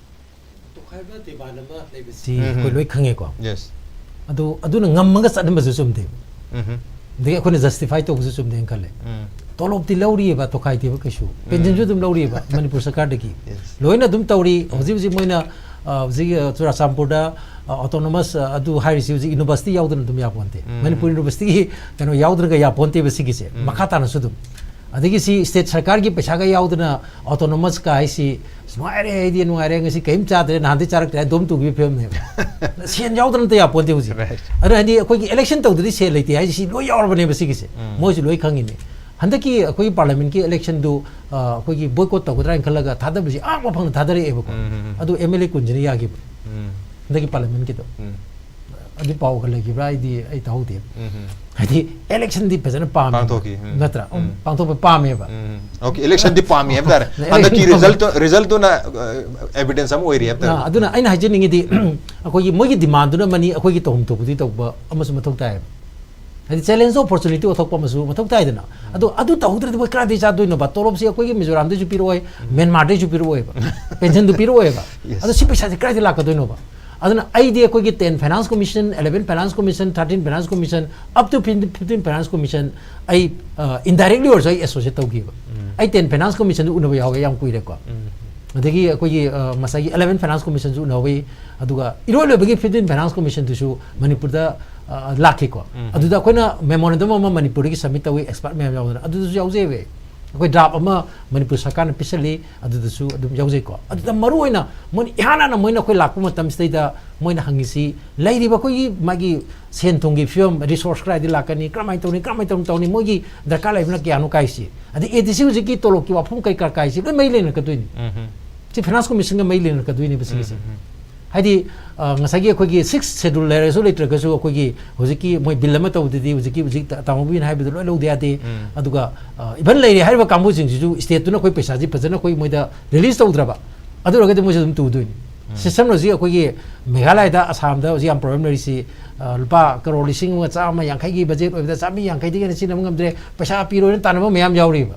ꯁꯤ ꯑꯩꯈꯣꯏ ꯂꯣꯏ ꯈꯪꯉꯦꯀꯣ꯫ ꯑꯗꯨ ꯑꯗꯨꯅ ꯉꯝꯃꯒ ꯆꯠꯍꯟꯕꯁꯨ ꯆꯨꯝꯗꯦ꯫ ꯑꯗꯒꯤ ꯑꯩꯈꯣꯏꯅ justify ꯇꯧꯕꯁꯨ ꯆꯨꯝꯗꯦꯅ ꯈꯜꯂꯦ꯫ ꯇꯣꯂꯣꯞꯇꯤ ꯂꯧꯔꯤꯑꯕ, ꯇꯣꯈꯥꯏꯗꯦꯕ ꯀꯩꯁꯨ꯫ Pensionꯁꯨ ꯑꯗꯨꯝ ꯂꯧꯔꯤꯑꯕ ꯃꯅꯤꯄꯨꯔ ꯁꯔꯀꯥꯔꯗꯒꯤ꯫ ꯂꯣꯏꯅ ꯑꯗꯨꯝ ꯇꯧꯔꯤ꯫ ꯍꯧꯖꯤꯛ ꯍꯧꯖꯤꯛ ꯃꯣꯏꯅ, ꯑ, ꯍꯧꯖꯤꯛ, ꯑ, ꯆꯨꯔꯥꯆꯥꯟꯄꯨꯔꯗ, ꯑ, autonomous, ꯑ, ꯑꯗꯨ ꯍꯥꯏꯔꯤꯁꯤ ꯍꯧꯖꯤꯛ university ꯌꯥꯎꯗꯅ ꯑꯗꯨꯝ ꯌꯥꯄꯣꯟꯇꯦ꯫ ꯃꯅꯤꯄꯨꯔ universityꯒꯤ ꯀꯩꯅꯣ ꯌꯥꯎꯗ꯭ꯔꯒ ꯌꯥꯄꯣꯟꯇꯦꯕ ꯁꯤꯒꯤꯁꯦ꯫ ꯃꯈꯥ ꯇꯥꯅꯁꯨ ꯑꯗꯨꯝ꯫ ꯑꯗꯒꯤ ꯁꯤ state ꯁꯔꯀꯥꯔꯒꯤ ꯄꯩꯁꯥꯒ ꯌꯥꯎꯗꯅ autonomous ꯀ ꯍꯥꯏꯁꯤ, "ꯑꯁ, ꯅꯨꯡꯉꯥꯏꯔꯦ, ꯑꯩꯗꯤ ꯅꯨꯡꯉꯥꯏꯔꯦ, ꯉꯁꯤ ꯀꯔꯤꯝ ꯆꯥꯗ꯭ꯔꯦ, ꯅꯍꯥꯟꯗꯩ ꯆꯥꯔꯛꯇ꯭ꯔꯦ" ꯍꯥꯏꯅ ꯑꯗꯨꯝ ꯇꯧꯈꯤꯕ ꯐꯤꯕꯝꯅꯦꯕ꯫ ꯁꯦꯟ ꯌꯥꯎꯗꯅ ꯑꯝꯇ ꯌꯥꯄꯣꯟꯇꯦ ꯍꯧꯖꯤꯛ꯫ ꯑꯗꯨꯅ ꯍꯥꯏꯗꯤ ꯑꯩꯈꯣꯏꯒꯤ election ꯇꯧꯗ꯭ꯔꯗꯤ ꯁꯦꯟ ꯂꯩꯇꯦ ꯍꯥꯏꯁꯦ ꯁꯤ ꯂꯣꯏ ꯌꯥꯎꯔꯕꯅꯦꯕ ꯁꯤꯒꯤꯁꯦ꯫ ꯃꯣꯏꯁꯨ ꯂꯣꯏ ꯈꯪꯉꯤꯅꯦ꯫ ꯍꯟꯗꯛꯀꯤ ꯑꯩꯈꯣꯏꯒꯤ parliamentꯀꯤ electionꯗꯨ, ꯑ, ꯑꯩꯈꯣꯏꯒꯤ boycott ꯇꯧꯒꯗ꯭ꯔꯥ ꯍꯥꯏꯅ ꯈꯜꯂꯒ ꯊꯥꯗꯕꯁꯤ ꯑꯥ ꯃꯐꯝꯗ ꯊꯥꯗꯔꯛꯑꯦꯕꯀꯣ꯫ ꯑꯗꯨ MLA ꯀꯨꯟꯁꯤꯅ ꯌꯥꯈꯤꯕ꯫ ꯍꯟꯗꯛꯀꯤ parliamentꯀꯤꯗꯣ꯫ ꯑꯗꯨ ꯄꯥꯎꯒ ꯂꯩꯈꯤꯕ꯭ꯔꯥ? ꯑꯩꯗꯤ ꯑꯩ ꯇꯥꯍꯧꯗꯦ꯫ ꯍꯥꯏꯗꯤ electionꯗꯤ ꯐꯖꯅ ꯄꯥꯝꯃꯦ꯫ ꯄꯥꯡꯊꯣꯛꯈꯤ, ꯎꯝ꯫ ꯅꯠꯇ꯭ꯔꯥ? ꯎꯝ, ꯎꯝ꯫ ꯄꯥꯡꯊꯣꯛꯄ ꯄꯥꯝꯃꯦꯕ꯫ ꯎꯝ, ꯎꯝ꯫ Okay, electionꯗꯤ ꯄꯥꯝꯃꯤ ꯍꯥꯏꯕ ꯇꯥꯔꯦ꯫ ꯍꯟꯗꯛꯀꯤ result, resultꯇꯨꯅ, ꯑ, evidence ꯑꯃ ꯑꯣꯏꯔꯤ ꯍꯥꯏꯕ ꯇꯥꯔꯦ꯫ ꯑ, ꯑꯗꯨꯅ ꯑꯩꯅ ꯍꯥꯏꯖꯅꯤꯡꯉꯤꯗꯤ, ꯑꯩꯈꯣꯏꯒꯤ ꯃꯣꯏꯒꯤ demandꯗꯨꯅ ꯃꯅꯤ, ꯑꯩꯈꯣꯏꯒꯤ ꯇꯧꯐꯝ ꯊꯣꯛꯄꯗꯤ ꯇꯧꯕ ꯑꯃꯁꯨ ꯃꯊꯧ ꯇꯥꯏꯌꯦꯕ꯫ ꯍꯥꯏꯗꯤ challenge of opportunity ꯑꯣꯟꯊꯣꯛꯄ ꯑꯃꯁꯨ ꯃꯊꯧ ꯇꯥꯏꯗꯅ꯫ ꯑꯗꯣ ꯑꯗꯨ ꯇꯧꯍꯧꯗ꯭ꯔꯗꯤ ꯃꯣꯏ ꯀꯗꯥꯏꯗꯒꯤ ꯆꯥꯗꯣꯏꯅꯣꯕ? ꯇꯣꯂꯣꯞꯁꯤ ꯑꯩꯈꯣꯏꯒꯤ ꯃꯤꯖꯣꯔꯥꯝꯗꯩꯁꯨ ꯄꯤꯔꯛꯑꯣꯏ, ꯃ꯭ꯌꯥꯟꯃꯥꯔꯗꯩꯁꯨ ꯄꯤꯔꯛꯑꯣꯏꯕ, pensionꯗꯨ ꯄꯤꯔꯛꯑꯣꯏꯕ꯫ Yes꯫ ꯑꯗꯣ ꯁꯤ ꯄꯩꯁꯥꯁꯦ ꯀꯗꯥꯏꯗꯒꯤ ꯂꯥꯛꯀꯗꯣꯏꯅꯣꯕ? ꯑꯗꯨꯅ ꯑꯩꯗꯤ ꯑꯩꯈꯣꯏꯒꯤ ten Finance Commission, eleven Finance Commission, thirteen Finance Commission, up to fifteen Finance Commission, ꯑꯩ, ꯑ, indirectly ꯑꯣꯏꯔꯁꯨ ꯑꯩ associate ꯇꯧꯈꯤꯕ꯫ ꯑꯩ ten Finance Commissionꯗꯨ ꯎꯅꯕ ꯌꯥꯎꯋꯦ ꯌꯥꯝ ꯀꯨꯏꯔꯦꯀꯣ꯫ ꯑꯗꯒꯤ ꯑꯩꯈꯣꯏꯒꯤ ꯑ, ꯉꯁꯥꯏꯒꯤ eleven Finance Commissionꯁꯨ ꯎꯅꯍꯧꯏ꯫ ꯑꯗꯨꯒ ꯏꯔꯣꯏ ꯂꯣꯏꯕꯒꯤ fifteen Finance Commissionꯗꯨꯁꯨ ꯃꯅꯤꯄꯨꯔꯗ ꯑ, ꯂꯥꯛꯈꯤꯀꯣ꯫ ꯑꯗꯨꯗ ꯑꯩꯈꯣꯏꯅ memorandum ꯑꯃ ꯃꯅꯤꯄꯨꯔꯗꯒꯤ submit ꯇꯧꯏ, expert ꯃꯌꯥꯝ ꯌꯥꯎꯗꯅ, ꯑꯗꯨꯗꯁꯨ ꯌꯥꯎꯖꯩꯕ꯫ ꯑꯩꯈꯣꯏ draft ꯑꯃ ꯃꯅꯤꯄꯨꯔ ꯁꯔꯀꯥꯔꯅ ꯄꯤꯁꯜꯂꯤ, ꯑꯗꯨꯗꯁꯨ ꯑꯗꯨꯝ ꯌꯥꯎꯖꯩꯀꯣ꯫ ꯑꯗꯨꯗ ꯃꯔꯨ ꯑꯣꯏꯅ ꯃꯣꯏꯅ ꯏꯍꯥꯟ ꯍꯥꯟꯅ ꯃꯣꯏꯅ ꯑꯩꯈꯣꯏ ꯂꯥꯛꯄ ꯃꯇꯝꯁꯤꯗꯩꯗ ꯃꯣꯏꯅ ꯍꯪꯉꯤꯁꯤ, ꯂꯩꯔꯤꯕ ꯑꯩꯈꯣꯏꯒꯤ ꯃꯥꯒꯤ ꯁꯦꯟ ꯊꯨꯝꯒꯤ ꯐꯤꯕꯝ, resource ꯀꯗꯥꯏꯗꯒꯤ ꯂꯥꯛꯀꯅꯤ, ꯀꯔꯝꯍꯥꯏꯅ ꯇꯧꯅꯤ, ꯀꯔꯝꯍꯥꯏꯅ ꯇꯧꯅꯤ, ꯇꯧꯅꯤ, ꯃꯣꯏꯒꯤ ꯗꯔꯀꯥꯔ ꯂꯩꯕꯅ ꯀꯌꯥꯅꯣ ꯀꯥꯏꯁꯤ, ꯑꯗꯩ ADC ꯍꯧꯖꯤꯛꯀꯤ ꯇꯣꯂꯣꯞꯀꯤ ꯋꯥꯐꯝ ꯀꯩꯀꯥ ꯀꯥꯏꯁꯤ ꯂꯣꯏ ꯃꯔꯤ ꯂꯩꯅꯔꯛꯀꯗꯣꯏꯅꯤ꯫ ꯁꯤ Finance Commissionꯒ ꯃꯔꯤ ꯂꯩꯅꯔꯛꯀꯗꯣꯏꯅꯦꯕ ꯁꯤꯒꯤꯁꯦ꯫ ꯍꯥꯏꯗꯤ ꯑ, ꯉꯁꯥꯏꯒꯤ ꯑꯩꯈꯣꯏꯒꯤ sixth schedule ꯂꯩꯔꯁꯨ ꯂꯩꯇ꯭ꯔꯒꯁꯨ ꯑꯩꯈꯣꯏꯒꯤ ꯍꯧꯖꯤꯛꯀꯤ ꯃꯣꯏ bill ꯑꯃ ꯇꯧꯕꯗꯗꯤ ꯍꯧꯖꯤꯛꯀꯤ, ꯍꯧꯖꯤꯛ ꯇꯥ-, ꯇꯥꯃꯣꯕꯤꯅ ꯍꯥꯏꯕꯗꯣ ꯂꯣꯏ ꯂꯧꯗ ꯌꯥꯗꯦ꯫ ꯑꯗꯨꯒ ꯑ, even ꯂꯩꯔꯦ ꯍꯥꯏꯔꯤꯕ ꯀꯥꯡꯕꯨꯁꯤꯡꯁꯤꯁꯨ stateꯇꯨꯅ ꯑꯩꯈꯣꯏ ꯄꯩꯁꯥꯁꯤ ꯐꯖꯅ ꯑꯩꯈꯣꯏ ꯃꯣꯏꯗ release ꯇꯧꯗ꯭ꯔꯕ, ꯑꯗꯨ ꯑꯣꯏꯔꯒꯗꯤ ꯃꯣꯏꯁꯨ ꯑꯗꯨꯝ ꯇꯨꯗꯣꯏꯅꯤ꯫ System ꯍꯧꯖꯤꯛ ꯑꯩꯈꯣꯏꯒꯤ ꯃꯦꯘꯥꯂꯌꯗ, ꯑꯁꯥꯝꯗ ꯍꯧꯖꯤꯛ ꯌꯥꯝ problem ꯂꯩꯔꯤꯁꯤ, ꯑ, ꯂꯨꯄꯥ ꯀꯔꯣꯔ ꯂꯤꯁꯤꯡ ꯑꯃ ꯆꯥꯝꯃ ꯌꯥꯡꯈꯩꯒꯤ budget ꯑꯣꯏꯕꯗ ꯆꯥꯝꯃꯔꯤ ꯌꯥꯡꯈꯩꯗꯒꯤ ꯍꯦꯟꯅ ꯁꯤꯖꯤꯟꯅꯕ ꯉꯝꯗ꯭ꯔꯦ, ꯄꯩꯁꯥ ꯄꯤꯔꯣꯏꯅ ꯇꯥꯟꯅꯕ ꯃꯌꯥꯝ ꯌꯥꯎꯔꯤꯕ꯫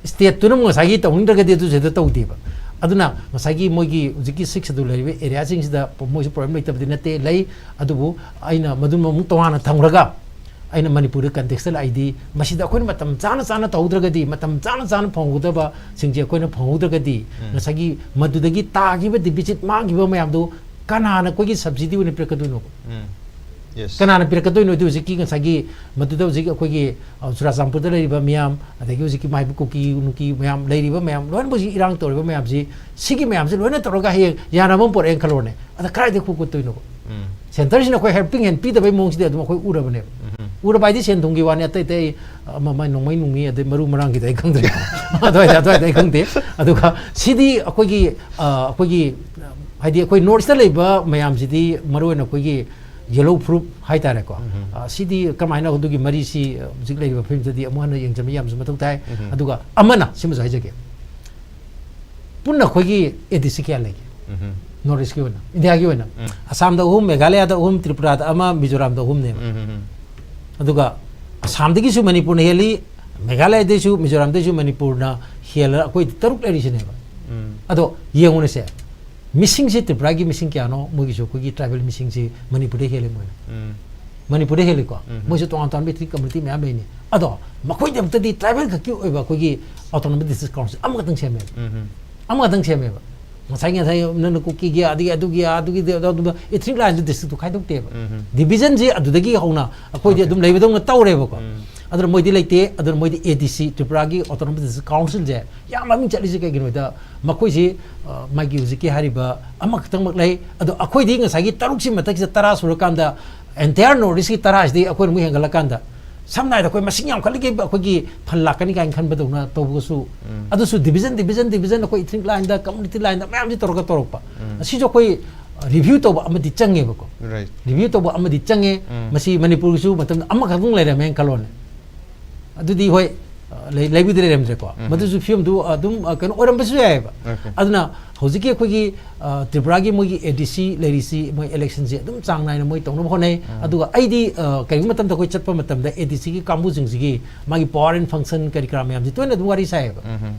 Stateꯇꯨꯅ ꯑꯃꯨꯛ ꯉꯁꯥꯏꯒꯤ ꯇꯧꯅꯤꯡꯗ꯭ꯔꯒꯗꯤ ꯑꯗꯨꯁꯨ ꯍꯦꯛꯇ ꯇꯧꯗꯦꯕ꯫ ꯑꯗꯨꯅ ꯉꯁꯥꯏꯒꯤ ꯃꯣꯏꯒꯤ ꯍꯧꯖꯤꯛꯀꯤ sixth schedule ꯂꯩꯔꯤꯕ areaꯁꯤꯡꯁꯤꯗ ꯃꯣꯏꯁꯨ problem ꯂꯩꯇꯕꯗꯤ ꯅꯠꯇꯦ, ꯂꯩ꯫ ꯑꯗꯨꯕꯨ ꯑꯩꯅ ꯃꯗꯨꯃ ꯑꯃꯨꯛ ꯇꯣꯉꯥꯟꯅ ꯊꯝꯈ꯭ꯔꯒ ꯑꯩꯅ ꯃꯅꯤꯄꯨꯔꯗ contextꯇ ꯂꯥꯛꯏꯗꯤ ꯃꯁꯤꯗ ꯑꯩꯈꯣꯏꯅ ꯃꯇꯝ ꯆꯥꯅ ꯆꯥꯅ ꯇꯧꯍꯧꯗ꯭ꯔꯒꯗꯤ, ꯃꯇꯝ ꯆꯥꯅ ꯆꯥꯅ ꯐꯪꯍꯧꯒꯗꯕꯁꯤꯡꯁꯦ ꯑꯩꯈꯣꯏꯅ ꯐꯪꯍꯧꯗ꯭ꯔꯒꯗꯤ ꯉꯁꯥꯏꯒꯤ ꯃꯗꯨꯗꯒꯤ ꯇꯥꯈꯤꯕ deficit ꯃꯥꯡꯈꯤꯕ ꯃꯌꯥꯝꯗꯣ ꯀꯅꯥꯅ ꯑꯩꯈꯣꯏꯒꯤ subsidy ꯑꯣꯏꯅ ꯄꯤꯔꯛꯀꯗꯣꯏꯅꯣꯕ? Yes. ꯀꯅꯥꯅ ꯄꯤꯔꯛꯀꯗꯣꯏꯅꯣꯗꯤ ꯍꯧꯖꯤꯛꯀꯤ ꯉꯁꯥꯏꯒꯤ ꯃꯗꯨꯗ ꯍꯧꯖꯤꯛ ꯑꯩꯈꯣꯏꯒꯤ, ꯑ, ꯆꯨꯔꯥꯆꯥꯟꯄꯨꯔꯗ ꯂꯩꯔꯤꯕ ꯃꯤꯌꯥꯝ, ꯑꯗꯒꯤ ꯍꯧꯖꯤꯛꯀꯤ ꯃꯥꯏꯕ ꯀꯨꯀꯤ ꯅꯨꯡꯀꯤ ꯃꯌꯥꯝ ꯂꯩꯔꯤꯕ ꯃꯌꯥꯝ ꯂꯣꯏꯅꯃꯛ ꯍꯧꯖꯤꯛ ꯏꯔꯥꯡ ꯇꯧꯔꯤꯕ ꯃꯌꯥꯝꯁꯤ, ꯁꯤꯒꯤ ꯃꯌꯥꯝꯁꯤ ꯂꯣꯏꯅ ꯇꯧꯔꯒ ꯍꯌꯦꯡ ꯌꯥꯅꯕ ꯑꯃ ꯄꯨꯔꯛꯑꯦꯅ ꯈꯜꯂꯣꯅꯦ, ꯑꯗ ꯀꯗꯥꯏꯗꯒꯤ ꯈꯨꯠ ꯀꯨꯠꯇꯣꯏꯅꯣꯕ? Centreꯁꯤꯅ ꯑꯩꯈꯣꯏ helping hand ꯄꯤꯗꯕꯩ ꯃꯑꯣꯡꯁꯤꯗꯤ ꯑꯗꯨꯝ ꯑꯩꯈꯣꯏ ꯎꯔꯕꯅꯦꯕ꯫ ꯎꯔꯕ ꯍꯥꯏꯗꯤ ꯁꯦꯟ ꯊꯨꯝꯒꯤ ꯋꯥꯅꯤ, ꯑꯇꯩ ꯑꯇꯩ ꯑꯃ ꯑꯃ ꯅꯣꯡꯃꯩ ꯅꯨꯡꯃꯤ ꯑꯗꯩ ꯃꯔꯨ ꯃꯔꯥꯡꯒꯤꯗꯤ ꯑꯩ ꯈꯪꯗ꯭ꯔꯦ꯫ ꯑꯗꯨꯋꯥꯏꯗ, ꯑꯗꯨꯋꯥꯏꯗ ꯑꯩ ꯈꯪꯗꯦ꯫ ꯑꯗꯨꯒ ꯁꯤꯗꯤ ꯑꯩꯈꯣꯏꯒꯤ, ꯑ, ꯑꯩꯈꯣꯏꯒꯤ ꯍꯥꯏꯗꯤ ꯑꯩꯈꯣꯏ North Eastꯇ ꯂꯩꯕ ꯃꯌꯥꯝꯁꯤꯗꯤ ꯃꯔꯨ ꯑꯣꯏꯅ ꯑꯩꯈꯣꯏꯒꯤ yellow fever ꯍꯥꯏꯇꯥꯔꯦꯀꯣ꯫ ꯑ, ꯁꯤꯗꯤ ꯀꯃꯥꯏꯅ ꯑꯗꯨꯒꯤ ꯃꯔꯤꯁꯤ, ꯑ, ꯍꯧꯖꯤꯛ ꯂꯩꯔꯤꯕ ꯐꯤꯕꯝꯁꯤꯗꯗꯤ ꯑꯃꯨꯛ ꯍꯟꯅ ꯌꯦꯡꯁꯤꯟꯕ ꯌꯥꯝꯅꯁꯨ ꯃꯊꯧ ꯇꯥꯏ꯫ ꯑꯗꯨꯒ ꯑꯃꯅ, ꯁꯤꯃꯁꯨ ꯍꯥꯏꯖꯒꯦ, ꯄꯨꯟꯅ ꯑꯩꯈꯣꯏꯒꯤ ADC ꯀꯌꯥ ꯂꯩꯒꯦ? North Eastꯀꯤ ꯑꯣꯏꯅ, ꯏꯟꯗꯤꯌꯥꯒꯤ ꯑꯣꯏꯅ꯫ ꯑꯁꯥꯝꯗ ꯑꯍꯨꯝ, ꯃꯦꯘꯥꯂꯌꯥꯗ ꯑꯍꯨꯝ, ꯇ꯭ꯔꯤꯄꯨꯔꯥꯗ ꯑꯃ, ꯃꯤꯖꯣꯔꯥꯝꯗ ꯑꯍꯨꯝꯅꯦꯕ꯫ ꯑꯗꯨꯒ ꯑꯁꯥꯝꯗꯒꯤꯁꯨ ꯃꯅꯤꯄꯨꯔꯅ ꯍꯦꯜꯂꯤ, ꯃꯦꯘꯥꯂꯌꯗꯩꯁꯨ, ꯃꯤꯖꯣꯔꯥꯝꯗꯩꯁꯨ ꯃꯅꯤꯄꯨꯔꯅ ꯍꯦꯜꯂ ꯑꯩꯈꯣꯏ ꯇꯔꯨꯛ ꯂꯩꯔꯤꯁꯤꯅꯦꯕ꯫ ꯑꯗꯣ ꯌꯦꯡꯉꯨꯅꯦꯁꯦ, ꯃꯤꯁꯤꯡꯁꯦ ꯇ꯭ꯔꯤꯄꯨꯔꯥꯒꯤ ꯃꯤꯁꯤꯡ ꯀꯌꯥꯅꯣ, ꯃꯣꯏꯒꯤꯁꯨ ꯑꯩꯈꯣꯏꯒꯤ tribal ꯃꯤꯁꯤꯡꯁꯤ ꯃꯅꯤꯄꯨꯔꯗ ꯍꯦꯜꯂꯤ ꯃꯣꯏꯅ꯫ ꯃꯅꯤꯄꯨꯔꯗ ꯍꯦꯜꯂꯤꯀꯣ꯫ ꯃꯣꯏꯁꯨ ꯇꯣꯉꯥꯟ ꯇꯣꯉꯥꯟꯕ ethnic community ꯃꯌꯥꯝ ꯂꯩꯅꯤ꯫ ꯑꯗꯣ ꯃꯈꯣꯏꯗꯃꯛꯇꯗꯤ tribal ꯈꯛꯀꯤ ꯑꯣꯏꯕ ꯑꯩꯈꯣꯏꯒꯤ autonomous district council ꯑꯃꯈꯛꯇꯪ ꯁꯦꯝꯃꯦꯕ꯫ ꯑꯃꯈꯛꯇꯪ ꯁꯦꯝꯃꯦꯕ꯫ ꯉꯁꯥꯏ ꯉꯁꯥꯏ ꯅꯪꯅ ꯀꯨꯀꯤꯒꯤ, ꯑꯗꯒꯤ ꯑꯗꯨꯒꯤ, ꯑꯗꯨꯒꯤ ꯑꯗꯨꯒꯨꯝꯕ ethnic lineꯁꯨ districtꯇꯨ ꯈꯥꯏꯗꯣꯛꯇꯦꯕ꯫ ꯗꯤꯕꯤꯖꯟꯁꯤ ꯑꯗꯨꯗꯒꯤ ꯍꯧꯅ ꯑꯩꯈꯣꯏꯗꯤ ꯑꯗꯨꯝ ꯂꯩꯕꯗꯧꯅ ꯇꯧꯔꯦꯕꯀꯣ꯫ ꯑꯗꯨꯅ ꯃꯣꯏꯗꯤ ꯂꯩꯇꯦ꯫ ꯑꯗꯨꯅ ꯃꯣꯏꯗꯤ ADC, ꯇ꯭ꯔꯤꯄꯨꯔꯥꯒꯤ Autonomous District Councilꯁꯦ ꯌꯥꯝ ꯃꯃꯤꯡ ꯆꯠꯂꯤꯁꯦ ꯀꯩꯒꯤꯅꯣꯗ, ꯃꯈꯣꯏꯁꯤ, ꯑ, ꯃꯥꯒꯤ ꯍꯧꯖꯤꯛꯀꯤ ꯍꯥꯏꯔꯤꯕ ꯑꯃꯈꯛꯇꯪꯃꯛ ꯂꯩ꯫ ꯑꯗꯣ ꯑꯩꯈꯣꯏꯗꯤ ꯉꯁꯥꯏꯒꯤ ꯇꯔꯨꯛꯁꯤ ꯃꯊꯛꯁꯤꯗ ꯇꯔꯥ ꯁꯨꯔꯀꯥꯟꯗ, entire North Eastꯀꯤ ꯇꯔꯥꯁꯤꯗꯤ ꯑꯩꯈꯣꯏꯅ ꯑꯃꯨꯛ ꯍꯦꯟꯒꯠꯂꯀꯥꯟꯗ, ꯁꯝꯅ ꯍꯥꯏꯔꯕꯗ ꯑꯩꯈꯣꯏ ꯃꯁꯤꯡ ꯌꯥꯝꯈꯠꯂꯤꯒꯦ, ꯑꯩꯈꯣꯏꯒꯤ ꯐꯜ ꯂꯥꯛꯀꯅꯤ ꯀꯥꯏꯅ ꯈꯟꯕꯗꯧꯅ ꯇꯧꯕꯒꯁꯨ, ꯑꯗꯨꯁꯨ division, division, division, ꯑꯩꯈꯣꯏ ethnic lineꯗ, community lineꯗ ꯃꯌꯥꯝꯁꯤ ꯇꯧꯔꯒ ꯇꯧꯔꯛꯄ꯫ ꯑꯁꯤꯁꯨ ꯑꯩꯈꯣꯏ review ꯇꯧꯕ ꯑꯃꯗꯤ ꯆꯪꯉꯦꯕꯀꯣ꯫ Right. Review ꯇꯧꯕ ꯑꯃꯗꯤ ꯆꯪꯉꯦ꯫ ꯃꯁꯤ ꯃꯅꯤꯄꯨꯔꯒꯤꯁꯨ ꯃꯇꯝꯗ ꯑꯃꯈꯛꯇꯪ ꯂꯩꯔꯝꯃꯦꯅ ꯈꯜꯂꯣꯅꯦ꯫ ꯑꯗꯨꯗꯤ ꯍꯣꯏ, ꯑ, ꯂꯩ-, ꯂꯩꯕꯨꯗꯤ ꯂꯩꯔꯝꯗ꯭ꯔꯦꯀꯣ꯫ ꯃꯗꯨꯁꯨ ꯐꯤꯕꯝꯗꯨ ꯑꯗꯨꯝ, ꯑ, ꯀꯩꯅꯣ ꯑꯣꯏꯔꯝꯕꯁꯨ ꯌꯥꯏꯑꯕ꯫ Okay. ꯑꯗꯨꯅ ꯍꯧꯖꯤꯛꯀꯤ ꯑꯩꯈꯣꯏꯒꯤ, ꯑ, ꯇ꯭ꯔꯤꯄꯨꯔꯥꯒꯤ ꯃꯣꯏꯒꯤ ADC ꯂꯩꯔꯤꯁꯤ, ꯃꯣꯏ electionꯁꯦ ꯑꯗꯨꯝ ꯆꯥꯡ ꯅꯥꯏꯅ ꯃꯣꯏ ꯇꯧꯅꯕ ꯍꯣꯠꯅꯩ꯫ ꯑꯗꯨꯒ ꯑꯩꯗꯤ, ꯑ, ꯀꯔꯤꯒꯨꯝꯕ ꯃꯇꯝꯗ ꯑꯩꯈꯣꯏ ꯆꯠꯄ ꯃꯇꯝꯗ ADCꯒꯤ ꯀꯥꯡꯕꯨꯁꯤꯡꯁꯤꯒꯤ ꯃꯥꯒꯤ power and function ꯀꯔꯤ ꯀꯔꯥ ꯃꯌꯥꯝꯁꯤ ꯇꯣꯏꯅ ꯑꯗꯨꯝ ꯋꯥꯔꯤ ꯁꯥꯏꯌꯦꯕ꯫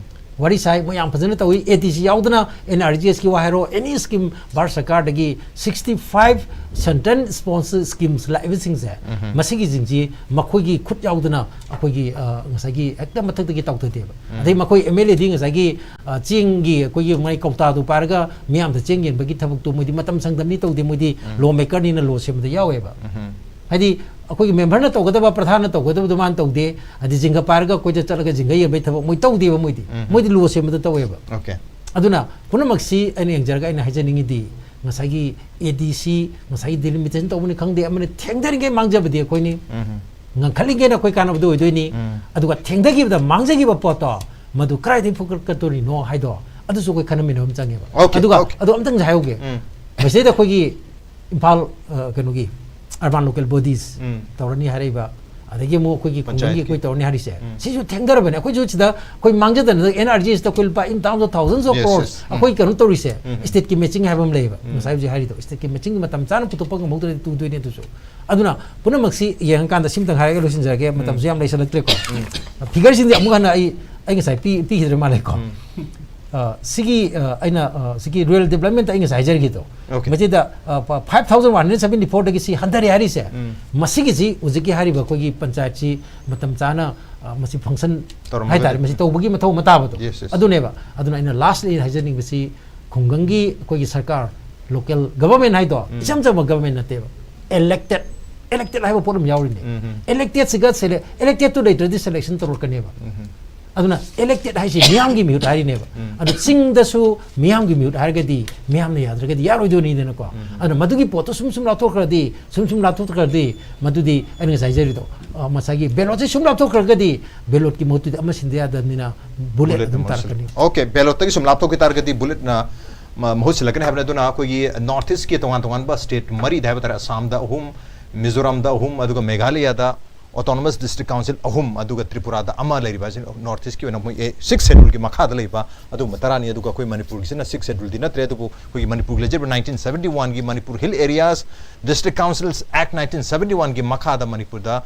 ꯋꯥꯔꯤ ꯁꯥꯏ, ꯃꯣꯏ ꯌꯥꯝ ꯐꯖꯅ ꯇꯧꯏ꯫ ADC ꯌꯥꯎꯗꯅ NREGSꯀꯤ ꯋꯥ ꯍꯥꯏꯔꯣ, any scheme Bharat ꯁꯔꯀꯥꯔꯗꯒꯤ sixty five central sponsor schemes ꯂꯥꯛꯏꯕꯁꯤꯡꯁꯦ, ꯃꯁꯤꯒꯤꯁꯤꯡꯁꯤ ꯃꯈꯣꯏꯒꯤ ꯈꯨꯠ ꯌꯥꯎꯗꯅ ꯑꯩꯈꯣꯏꯒꯤ, ꯑ, ꯉꯁꯥꯏꯒꯤ ꯍꯦꯛꯇ ꯃꯊꯛꯇꯒꯤ ꯇꯧꯊꯗꯦꯕ꯫ ꯑꯗꯩ ꯃꯈꯣꯏ MLAꯗꯤ ꯉꯁꯥꯏꯒꯤ, ꯑ, ꯆꯦꯡꯒꯤ ꯑꯩꯈꯣꯏꯒꯤ ꯃꯥꯏ ꯀꯧꯇꯥꯗꯨ ꯄꯥꯏꯔꯒ ꯃꯤꯌꯥꯝꯗ ꯆꯦꯡ ꯌꯦꯟꯕꯒꯤ ꯊꯕꯛꯇꯨ ꯃꯣꯏꯗꯤ ꯃꯇꯝ ꯁꯪꯗꯕꯅꯤ ꯇꯧꯗꯦ, ꯃꯣꯏꯗꯤ law makerꯅꯤꯅ law ꯁꯦꯝꯕꯗ ꯌꯥꯎꯋꯦꯕ꯫ ꯍꯥꯏꯗꯤ ꯑꯩꯈꯣꯏꯒꯤ memberꯅ ꯇꯧꯒꯗꯕ, ꯄ꯭ꯔꯙꯥꯟꯅ ꯇꯧꯒꯗꯕꯗꯣ ꯃꯥꯅ ꯇꯧꯗꯦ꯫ ꯑꯗꯩ ꯖꯤꯡꯒ ꯄꯥꯏꯔꯒ ꯑꯩꯈꯣꯏꯗ ꯆꯠꯂꯒ ꯖꯤꯡꯒ ꯌꯦꯟꯕꯒꯤ ꯊꯕꯛ ꯃꯣꯏ ꯇꯧꯗꯦꯕ, ꯃꯣꯏꯗꯤ꯫ ꯃꯣꯏꯗꯤ law ꯁꯦꯝꯕꯗ ꯇꯧꯋꯦꯕ꯫ Okay. ꯑꯗꯨꯅ ꯄꯨꯝꯅꯃꯛꯁꯤ ꯑꯩꯅ ꯌꯦꯡꯖꯔꯒ ꯑꯩꯅ ꯍꯥꯏꯖꯅꯤꯡꯉꯤꯗꯤ, ꯉꯁꯥꯏꯒꯤ ADC, ꯉꯁꯥꯏꯒꯤ delimitation ꯇꯧꯕꯅꯤ ꯈꯪꯗꯦ, ꯑꯃꯅ ꯊꯦꯡꯊꯔꯤꯉꯩ ꯃꯥꯡꯖꯕꯗꯤ ꯑꯩꯈꯣꯏꯅꯤ, ꯉꯟꯈꯠꯂꯤꯉꯩꯅ ꯑꯩꯈꯣꯏ ꯀꯥꯟꯅꯕꯗꯣ ꯑꯣꯏꯗꯣꯏꯅꯤ꯫ ꯑꯗꯨꯒ ꯊꯦꯡꯊꯈꯤꯕꯗ ꯃꯥꯡꯖꯈꯤꯕ ꯄꯣꯠꯇꯣ, ꯃꯗꯨ ꯀꯗꯥꯏꯗꯒꯤ ꯐꯨꯀꯠꯀꯗꯣꯔꯤꯅꯣ ꯍꯥꯏꯗꯣ, ꯑꯗꯨꯁꯨ ꯑꯩꯈꯣꯏ ꯈꯟꯅꯃꯤꯟꯅꯕ ꯑꯃ ꯆꯪꯉꯦꯕ꯫ Okay, ꯑꯗꯨꯒ okay. ꯑꯗꯣ ꯑꯝꯇꯪꯁꯨ ꯍꯥꯏꯍꯧꯒꯦ꯫ ꯃꯁꯤꯗꯩꯗ ꯑꯩꯈꯣꯏꯒꯤ ꯏꯝꯐꯥꯜ, ꯑ, ꯀꯩꯅꯣꯒꯤ urban local bodies ꯇꯧꯔꯅꯤ ꯍꯥꯏꯔꯛꯏꯕ, ꯑꯗꯒꯤ ꯑꯃꯨꯛ ꯑꯩꯈꯣꯏꯒꯤ ꯈꯨꯡꯒꯪꯒꯤ ꯄꯟꯆꯥꯌꯠꯀꯤ꯫ ꯑꯩꯈꯣꯏ ꯇꯧꯔꯅꯤ ꯍꯥꯏꯔꯤꯁꯦ, ꯁꯤꯁꯨ ꯊꯦꯡꯊꯔꯕꯅꯦ꯫ ꯑꯩꯈꯣꯏꯁꯨ ꯁꯤꯗ ꯑꯩꯈꯣꯏ ꯃꯥꯡꯖꯗꯅ NREGSꯇ ꯑꯩꯈꯣꯏ ꯂꯨꯄꯥ in terms of thousands of Yes, crores yes. ꯑꯩꯈꯣꯏ ꯀꯩꯅꯣ ꯇꯧꯔꯤꯁꯦ, stateꯀꯤ matching ꯍꯥꯏꯕ ꯑꯃ ꯂꯩꯌꯦꯕ꯫ ꯉꯁꯥꯏ ꯍꯧꯖꯤꯛ ꯍꯥꯏꯔꯤꯗꯣ, stateꯀꯤ matchingꯒꯤ ꯃꯇꯝ ꯆꯥꯅ ꯄꯨꯊꯣꯛꯄ ꯉꯝꯍꯧꯗ꯭ꯔꯗꯤ ꯇꯨꯗꯣꯏꯅꯦ꯫ ꯑꯗꯨꯁꯨ ꯑꯗꯨꯅ ꯄꯨꯝꯅꯃꯛꯁꯤ ꯌꯦꯡꯉꯀꯥꯟꯗ ꯁꯤꯝꯇꯪ ꯍꯥꯏꯔꯒ ꯂꯣꯏꯁꯤꯟꯖꯔꯒꯦ, ꯃꯇꯝꯁꯨ ꯌꯥꯝ ꯂꯩꯁꯜꯂꯛꯇ꯭ꯔꯦꯀꯣ꯫ Figureꯁꯤꯡꯗꯤ ꯑꯃꯨꯛ ꯍꯟꯅ ꯑꯩ, ꯑꯩ ꯉꯁꯥꯏ ꯄꯤ-, ꯄꯤꯈꯤꯗ꯭ꯔ ꯃꯥꯜꯂꯦꯀꯣ꯫ ꯑ, ꯁꯤꯒꯤ, ꯑ, ꯑꯩꯅ, ꯑ, ꯁꯤꯒꯤ ꯔꯨꯔꯦꯜ ꯗꯤꯕ꯭ꯂꯞꯃꯦꯟꯇ ꯑꯩ ꯉꯁꯥꯏ ꯍꯥꯏꯖꯔꯤꯗꯣ, Okay. ꯃꯁꯤꯗ, ꯑ, ꯐ-, five thousand one hundred seventy four ꯗꯒꯤ ꯁꯤ ꯍꯟꯊꯔꯦ ꯍꯥꯏꯔꯤꯁꯦ, ꯎꯝ. ꯃꯁꯤꯒꯤꯁꯤ ꯍꯧꯖꯤꯛꯀꯤ ꯍꯥꯏꯔꯤꯕ ꯑꯩꯈꯣꯏꯒꯤ ꯄꯟꯆꯥꯌꯠꯁꯤ ꯃꯇꯝ ꯆꯥꯅ, ꯑ, ꯃꯁꯤ ꯐꯪꯁꯟ ꯇꯧꯔꯝꯃꯒꯗꯤ. ꯍꯥꯏꯇꯥꯔꯦ, ꯃꯁꯤ ꯇꯧꯕꯒꯤ ꯃꯊꯧ ꯑꯃ ꯇꯥꯕꯗꯣ꯫ Yes, yes. ꯑꯗꯨꯅꯦꯕ꯫ ꯑꯗꯨꯅ ꯑꯩꯅ ꯂꯥꯁꯂꯤ ꯍꯥꯏꯖꯅꯤꯡꯕꯁꯤ, ꯈꯨꯡꯒꯪꯒꯤ ꯑꯩꯈꯣꯏꯒꯤ ꯁꯔꯀꯥꯔ, ꯂꯣꯀꯦꯜ ꯒꯕꯔꯃꯦꯟ ꯍꯥꯏꯗꯣ ꯎꯝ. ꯏꯆꯝ ꯆꯝꯕ ꯒꯕꯔꯃꯦꯟ ꯅꯠꯇꯦꯕ, ꯏꯂꯦꯛꯇꯦꯠ, ꯏꯂꯦꯛꯇꯦꯠ ꯍꯥꯏꯕ ꯄꯣꯠ ꯑꯃ ꯌꯥꯎꯔꯤꯅꯦ꯫ ꯎꯝ, ꯎꯝ. ꯏꯂꯦꯛꯇꯦꯠꯁꯤꯒ ꯁꯦꯂꯦ-, ꯏꯂꯦꯛꯇꯦꯠꯇꯨ ꯂꯩꯇ꯭ꯔꯗꯤ ꯁꯦꯂꯦꯛꯁꯟ ꯇꯧꯔꯛꯀꯅꯦꯕ꯫ ꯎꯝ, ꯎꯝ. ꯑꯗꯨꯅ ꯏꯂꯦꯛꯇꯦꯠ ꯍꯥꯏꯁꯤ ꯃꯤꯌꯥꯝꯒꯤ ꯃꯤꯍꯨꯠ ꯍꯥꯏꯔꯤꯅꯦꯕ꯫ ꯎꯝ. ꯑꯗꯨ ꯆꯤꯡꯗꯁꯨ ꯃꯤꯌꯥꯝꯒꯤ ꯃꯤꯍꯨꯠ ꯍꯥꯏꯔꯒꯗꯤ ꯃꯤꯌꯥꯝꯅ ꯌꯥꯗ꯭ꯔꯒꯗꯤ ꯌꯥꯔꯣꯏꯗꯣꯏꯅꯤꯗꯅꯀꯣ꯫ ꯎꯝ. ꯑꯗꯨꯅ ꯃꯗꯨꯒꯤ ꯄꯣꯠꯇꯣ ꯁꯨꯝ ꯁꯨꯝ ꯂꯥꯞꯊꯣꯛꯈ꯭ꯔꯗꯤ, ꯁꯨꯝ ꯁꯨꯝ ꯂꯥꯞꯊꯣꯛꯈ꯭ꯔꯗꯤ, ꯃꯗꯨꯗꯤ ꯑꯩꯅ ꯉꯁꯥꯏ ꯍꯥꯏꯖꯔꯤꯗꯣ, ꯑ, ꯉꯁꯥꯏꯒꯤ ꯕꯦꯂꯣꯠꯁꯦ ꯁꯨꯝ ꯂꯥꯞꯊꯣꯛꯈ꯭ꯔꯒꯗꯤ ꯕꯦꯂꯣꯠꯀꯤ ꯃꯍꯨꯠꯇꯨꯗꯤ ꯑꯃ ꯁꯤꯟꯗ ꯌꯥꯗꯕꯅꯤꯅ ꯕꯨꯂꯦꯠ ꯕꯨꯂꯦꯠ ꯑꯗꯨꯝ ꯑꯃ ꯇꯥꯔꯛꯀꯅꯤ꯫ ꯁꯤꯜꯂꯛ-, ꯑꯣꯀꯦ, ꯕꯦꯂꯣꯠꯇꯒꯤ ꯁꯨꯝ ꯂꯥꯞꯊꯣꯛꯈꯤ ꯇꯥꯔꯒꯗꯤ ꯕꯨꯂꯦꯠꯅ ꯃ-, ꯃꯍꯨꯠ ꯁꯤꯜꯂꯛꯀꯅꯤ ꯍꯥꯏꯕꯅꯤ꯫ ꯑꯗꯨꯅ ꯑꯩꯈꯣꯏꯒꯤ ꯅꯣꯔꯠ ꯏꯁꯀꯤ ꯇꯣꯉꯥꯟ ꯇꯣꯉꯥꯟꯕ ꯁ꯭ꯇꯦꯠ ꯃꯔꯤꯗ ꯍꯥꯏꯕ ꯇꯥꯔꯦ, ꯑꯁꯥꯝꯗ ꯑꯍꯨꯝ, ꯃꯤꯖꯣꯔꯥꯝꯗ ꯑꯍꯨꯝ, ꯑꯗꯨꯒ ꯃꯦꯘꯥꯂꯌꯥꯗ autonomous district council ꯑꯍꯨꯝ, ꯑꯗꯨꯒ ꯇ꯭ꯔꯤꯄꯨꯔꯥꯗ ꯑꯃ ꯂꯩꯔꯤꯕ ꯑꯁꯤ ꯅꯣꯔꯠ ꯏꯁꯀꯤ ꯑꯣꯏꯅ ꯃꯣꯏ, ꯑꯦ, ꯁꯤꯛꯁ ꯁꯦꯗꯨꯜꯒꯤ ꯃꯈꯥꯗ ꯂꯩꯕ ꯑꯗꯨꯒꯨꯝꯕ ꯇꯔꯥꯅꯤ꯫ ꯑꯗꯨꯒ ꯑꯩꯈꯣꯏ ꯃꯅꯤꯄꯨꯔꯒꯤꯁꯤꯅ ꯁꯤꯛꯁ ꯁꯦꯗꯨꯜꯗꯤ ꯅꯠꯇ꯭ꯔꯦ, ꯑꯗꯨꯕꯨ ꯑꯩꯈꯣꯏꯒꯤ ꯃꯅꯤꯄꯨꯔꯒꯤ ꯂꯩꯖꯔꯤꯕ nineteen seventy one ꯒꯤ Manipur Hill Areas District Councils Act nineteen seventy one ꯒꯤ ꯃꯈꯥꯗ ꯃꯅꯤꯄꯨꯔꯗ,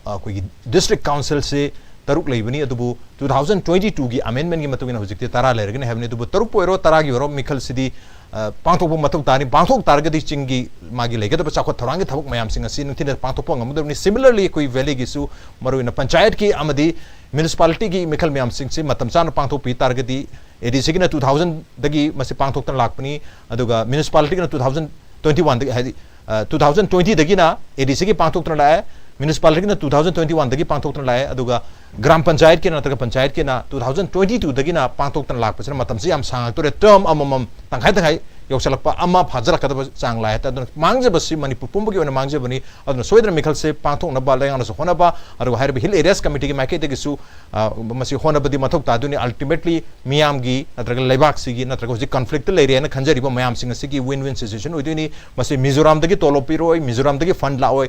ꯑ, ꯑꯩꯈꯣꯏꯒꯤ ꯗꯤꯁꯇ꯭ꯔꯤꯛ ꯀꯥꯎꯟꯁꯤꯜꯁꯤ ꯇꯔꯨꯛ ꯂꯩꯕꯅꯤ꯫ ꯑꯗꯨꯕꯨ two thousand twenty two ꯒꯤ ꯑꯃꯦꯟꯃꯦꯟꯒꯤ ꯃꯇꯨꯡ ꯏꯟꯅ ꯍꯧꯖꯤꯛꯇꯤ ꯇꯔꯥ ꯂꯩꯔꯒꯅꯤ ꯍꯥꯏꯕꯅꯤ꯫ ꯑꯗꯨꯕꯨ ꯇꯔꯨꯛꯄꯨ ꯑꯣꯏꯔꯣ, ꯇꯔꯥꯒꯤ ꯑꯣꯏꯔꯣ, ꯃꯤꯈꯜꯁꯤꯗꯤ, ꯑ, ꯄꯥꯡꯊꯣꯛꯄ ꯃꯊꯧ ꯇꯥꯅꯤ꯫ ꯄꯥꯡꯊꯣꯛ ꯇꯥꯔꯒꯗꯤ ꯆꯤꯡꯒꯤ ꯃꯥꯒꯤ ꯂꯩꯒꯗꯕ ꯆꯥꯎꯈꯠ ꯊꯧꯔꯥꯡꯒꯤ ꯊꯕꯛ ꯃꯌꯥꯝꯁꯤꯡ ꯑꯁꯤ ꯅꯤꯡꯊꯤꯅ ꯄꯥꯡꯊꯣꯛꯄ ꯉꯝꯒꯗꯕꯅꯤ꯫ Similarly, ꯑꯩꯈꯣꯏ ꯚꯦꯂꯤꯒꯤꯁꯨ ꯃꯔꯨꯑꯣꯏꯅ ꯄꯟꯆꯥꯌꯠꯀꯤ ꯑꯃꯗꯤ ꯃ꯭ꯌꯨꯅꯤꯁꯤꯄꯥꯂꯤꯇꯤꯒꯤ ꯃꯤꯈꯜ ꯃꯌꯥꯝꯁꯤꯡꯁꯤ ꯃꯇꯝ ꯆꯥꯅ ꯄꯥꯡꯊꯣꯛꯄꯤ ꯇꯥꯔꯒꯗꯤ, ꯑꯦ ꯗꯤ ꯁꯤꯒꯤꯅ two thousand ꯗꯒꯤ ꯃꯁꯤ ꯄꯥꯡꯊꯣꯛꯇꯨꯅ ꯂꯥꯛꯄꯅꯤ, ꯑꯗꯨꯒ ꯃ꯭ꯌꯨꯅꯤꯁꯤꯄꯥꯂꯤꯇꯤꯒꯤꯅ two thousand twenty one ꯗꯒꯤ, ꯍꯥꯏꯗꯤ, ꯑ, two thousand twenty ꯗꯒꯤꯅ ꯑꯦ ꯗꯤ ꯁꯤꯒꯤ ꯄꯥꯡꯊꯣꯛꯇꯨꯅ ꯂꯥꯛꯑꯦ, ꯃ꯭ꯌꯨꯅꯤꯁꯤꯄꯥꯂꯤꯇꯤꯒꯤꯅ two thousand twenty one ꯗꯒꯤ ꯄꯥꯡꯊꯣꯛꯇꯨꯅ ꯂꯥꯛꯑꯦ, ꯑꯗꯨꯒ ꯒ꯭ꯔꯥꯝ ꯄꯟꯆꯥꯌꯠꯀꯤꯅ ꯅꯠꯇ꯭ꯔꯒ ꯄꯟꯆꯥꯌꯠꯀꯤꯅ two thousand twenty two ꯗꯒꯤꯅ ꯄꯥꯡꯊꯣꯛꯇꯅ ꯂꯥꯛꯄꯁꯤꯅ ꯃꯇꯝꯁꯤ ꯌꯥꯝ ꯁꯥꯡꯉꯛꯇꯣꯔꯦ, ꯇꯔꯝ ꯑꯃꯃꯝ ꯇꯪꯈꯥꯏ ꯇꯪꯈꯥꯏ ꯌꯧꯁꯜꯂꯛꯄ, ꯑꯃ ꯐꯥꯖꯤꯜꯂꯛꯀꯗꯕ ꯆꯥꯡ ꯂꯥꯛꯑꯦ꯫ ꯑꯗꯨꯅ ꯃꯥꯡꯖꯕꯁꯤ ꯃꯅꯤꯄꯨꯔ ꯄꯨꯝꯕꯒꯤ ꯑꯣꯏꯅ ꯃꯥꯡꯖꯕꯅꯤ꯫ ꯑꯗꯨꯅ ꯁꯣꯏꯗꯅ ꯃꯤꯈꯜꯁꯦ ꯄꯥꯡꯊꯣꯛꯅꯕ ꯂꯩꯉꯥꯛꯅꯁꯨ ꯍꯣꯠꯅꯕ, ꯑꯗꯨꯒ ꯍꯥꯏꯔꯤꯕ ꯍꯤꯜ ꯑꯦꯔꯤꯌꯥꯁ ꯀꯃꯤꯇꯤꯒꯤ ꯃꯥꯏꯀꯩꯗꯒꯤꯁꯨ, ꯑ, ꯃꯁꯤ ꯍꯣꯠꯅꯕꯗꯤ ꯃꯊꯧ ꯇꯥꯗꯣꯏꯅꯤ꯫ Ultimately ꯃꯤꯌꯥꯝꯒꯤ ꯅꯠꯇ꯭ꯔꯒ ꯂꯩꯕꯥꯛꯁꯤꯒꯤ ꯅꯠꯇ꯭ꯔꯒ ꯍꯧꯖꯤꯛ ꯀꯟꯐ꯭ꯂꯤꯛꯇ ꯂꯩꯔꯦꯅ ꯈꯟꯖꯔꯤꯕ ꯃꯌꯥꯝꯁꯤꯡ ꯑꯁꯤꯒꯤ win win situation ꯑꯣꯏꯗꯣꯏꯅꯤ꯫ ꯃꯁꯤ ꯃꯤꯖꯣꯔꯥꯝꯗꯒꯤ ꯇꯣꯂꯣꯞ ꯄꯤꯔꯣꯏ, ꯃꯤꯖꯣꯔꯥꯝꯗꯒꯤ ꯐꯟ ꯂꯥꯛꯑꯣꯏ,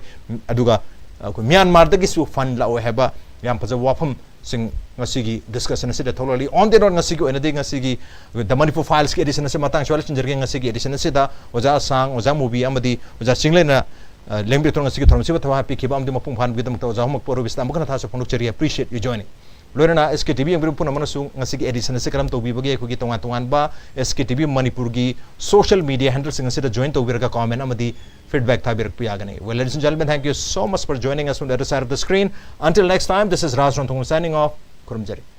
ꯑꯗꯨꯒ ꯑꯩꯈꯣꯏ ꯃ꯭ꯌꯥꯟꯃꯥꯔꯗꯒꯤꯁꯨ ꯐꯟ ꯂꯥꯛꯑꯣꯏ ꯍꯥꯏꯕ ꯌꯥꯝ ꯐꯖꯕ ꯋꯥꯐꯝꯁꯤꯡ ꯉꯁꯤꯒꯤ ꯗꯤꯁꯀꯁꯟ ꯑꯁꯤꯗ ꯊꯣꯛꯂꯛꯂꯤ꯫ On the road ꯉꯁꯤꯒꯤ ꯑꯣꯏꯅꯗꯤ ꯉꯁꯤꯒꯤ The Manipur Filesꯀꯤ edition ꯑꯁꯤ ꯃꯇꯥꯡ ꯁ꯭ꯋꯥꯏꯗ ꯂꯣꯏꯁꯤꯟꯖꯔꯒꯦ꯫ ꯉꯁꯤꯒꯤ edition ꯑꯁꯤꯗ ꯑꯣꯖꯥ ꯑꯁꯥꯡ, ꯑꯣꯖꯥ ꯃꯨꯕꯤ ꯑꯃꯗꯤ ꯑꯣꯖꯥ ꯆꯤꯡꯂꯦꯟꯅ, ꯑ, ꯂꯦꯡꯕꯤꯔꯛꯇꯨꯅ ꯉꯁꯤꯒꯤ ꯊꯧꯔꯝꯁꯤꯕꯨ ꯊꯋꯥꯏ ꯍꯥꯞꯄꯤꯈꯤꯕ ꯑꯃꯗꯤ ꯃꯄꯨꯡ ꯐꯥꯍꯟꯕꯒꯤꯗꯃꯛꯇ ꯑꯣꯖꯥ ꯑꯍꯨꯝꯃꯛꯄꯨ ꯑꯔꯣꯏꯕꯁꯤꯗ ꯑꯃꯨꯛ ꯍꯟꯅ ꯊꯥꯖ ꯐꯣꯡꯗꯣꯛꯆꯔꯤ꯫ Appreciate you joining. ꯂꯣꯏꯅꯅ ꯑꯦꯁ ꯀꯦ ꯇꯤ ꯚꯤ ꯌꯦꯡꯕꯤꯔꯤꯕ ꯄꯨꯝꯅꯃꯛꯅꯁꯨ ꯉꯁꯤꯒꯤ edition ꯑꯁꯤ ꯀꯔꯝ ꯇꯧꯕꯤꯕꯒꯦ? ꯑꯩꯈꯣꯏꯒꯤ ꯇꯣꯉꯥꯟ ꯇꯣꯉꯥꯟꯕ ꯑꯦꯁ ꯀꯦ ꯇꯤ ꯚꯤ ꯃꯅꯤꯄꯨꯔꯒꯤ social media handleꯁꯤꯡ ꯑꯁꯤꯗ join ꯇꯧꯕꯤꯔꯒ comment ꯑꯃꯗꯤ feedback ꯊꯥꯕꯤꯔꯛꯄ ꯌꯥꯒꯅꯤ꯫ Well, ladies and gentlemen, thank you so much for joining us from the other side of the screen. Until next time, this is Raj Ranthong signing off. ꯈꯨꯔꯨꯝꯖꯔꯤ꯫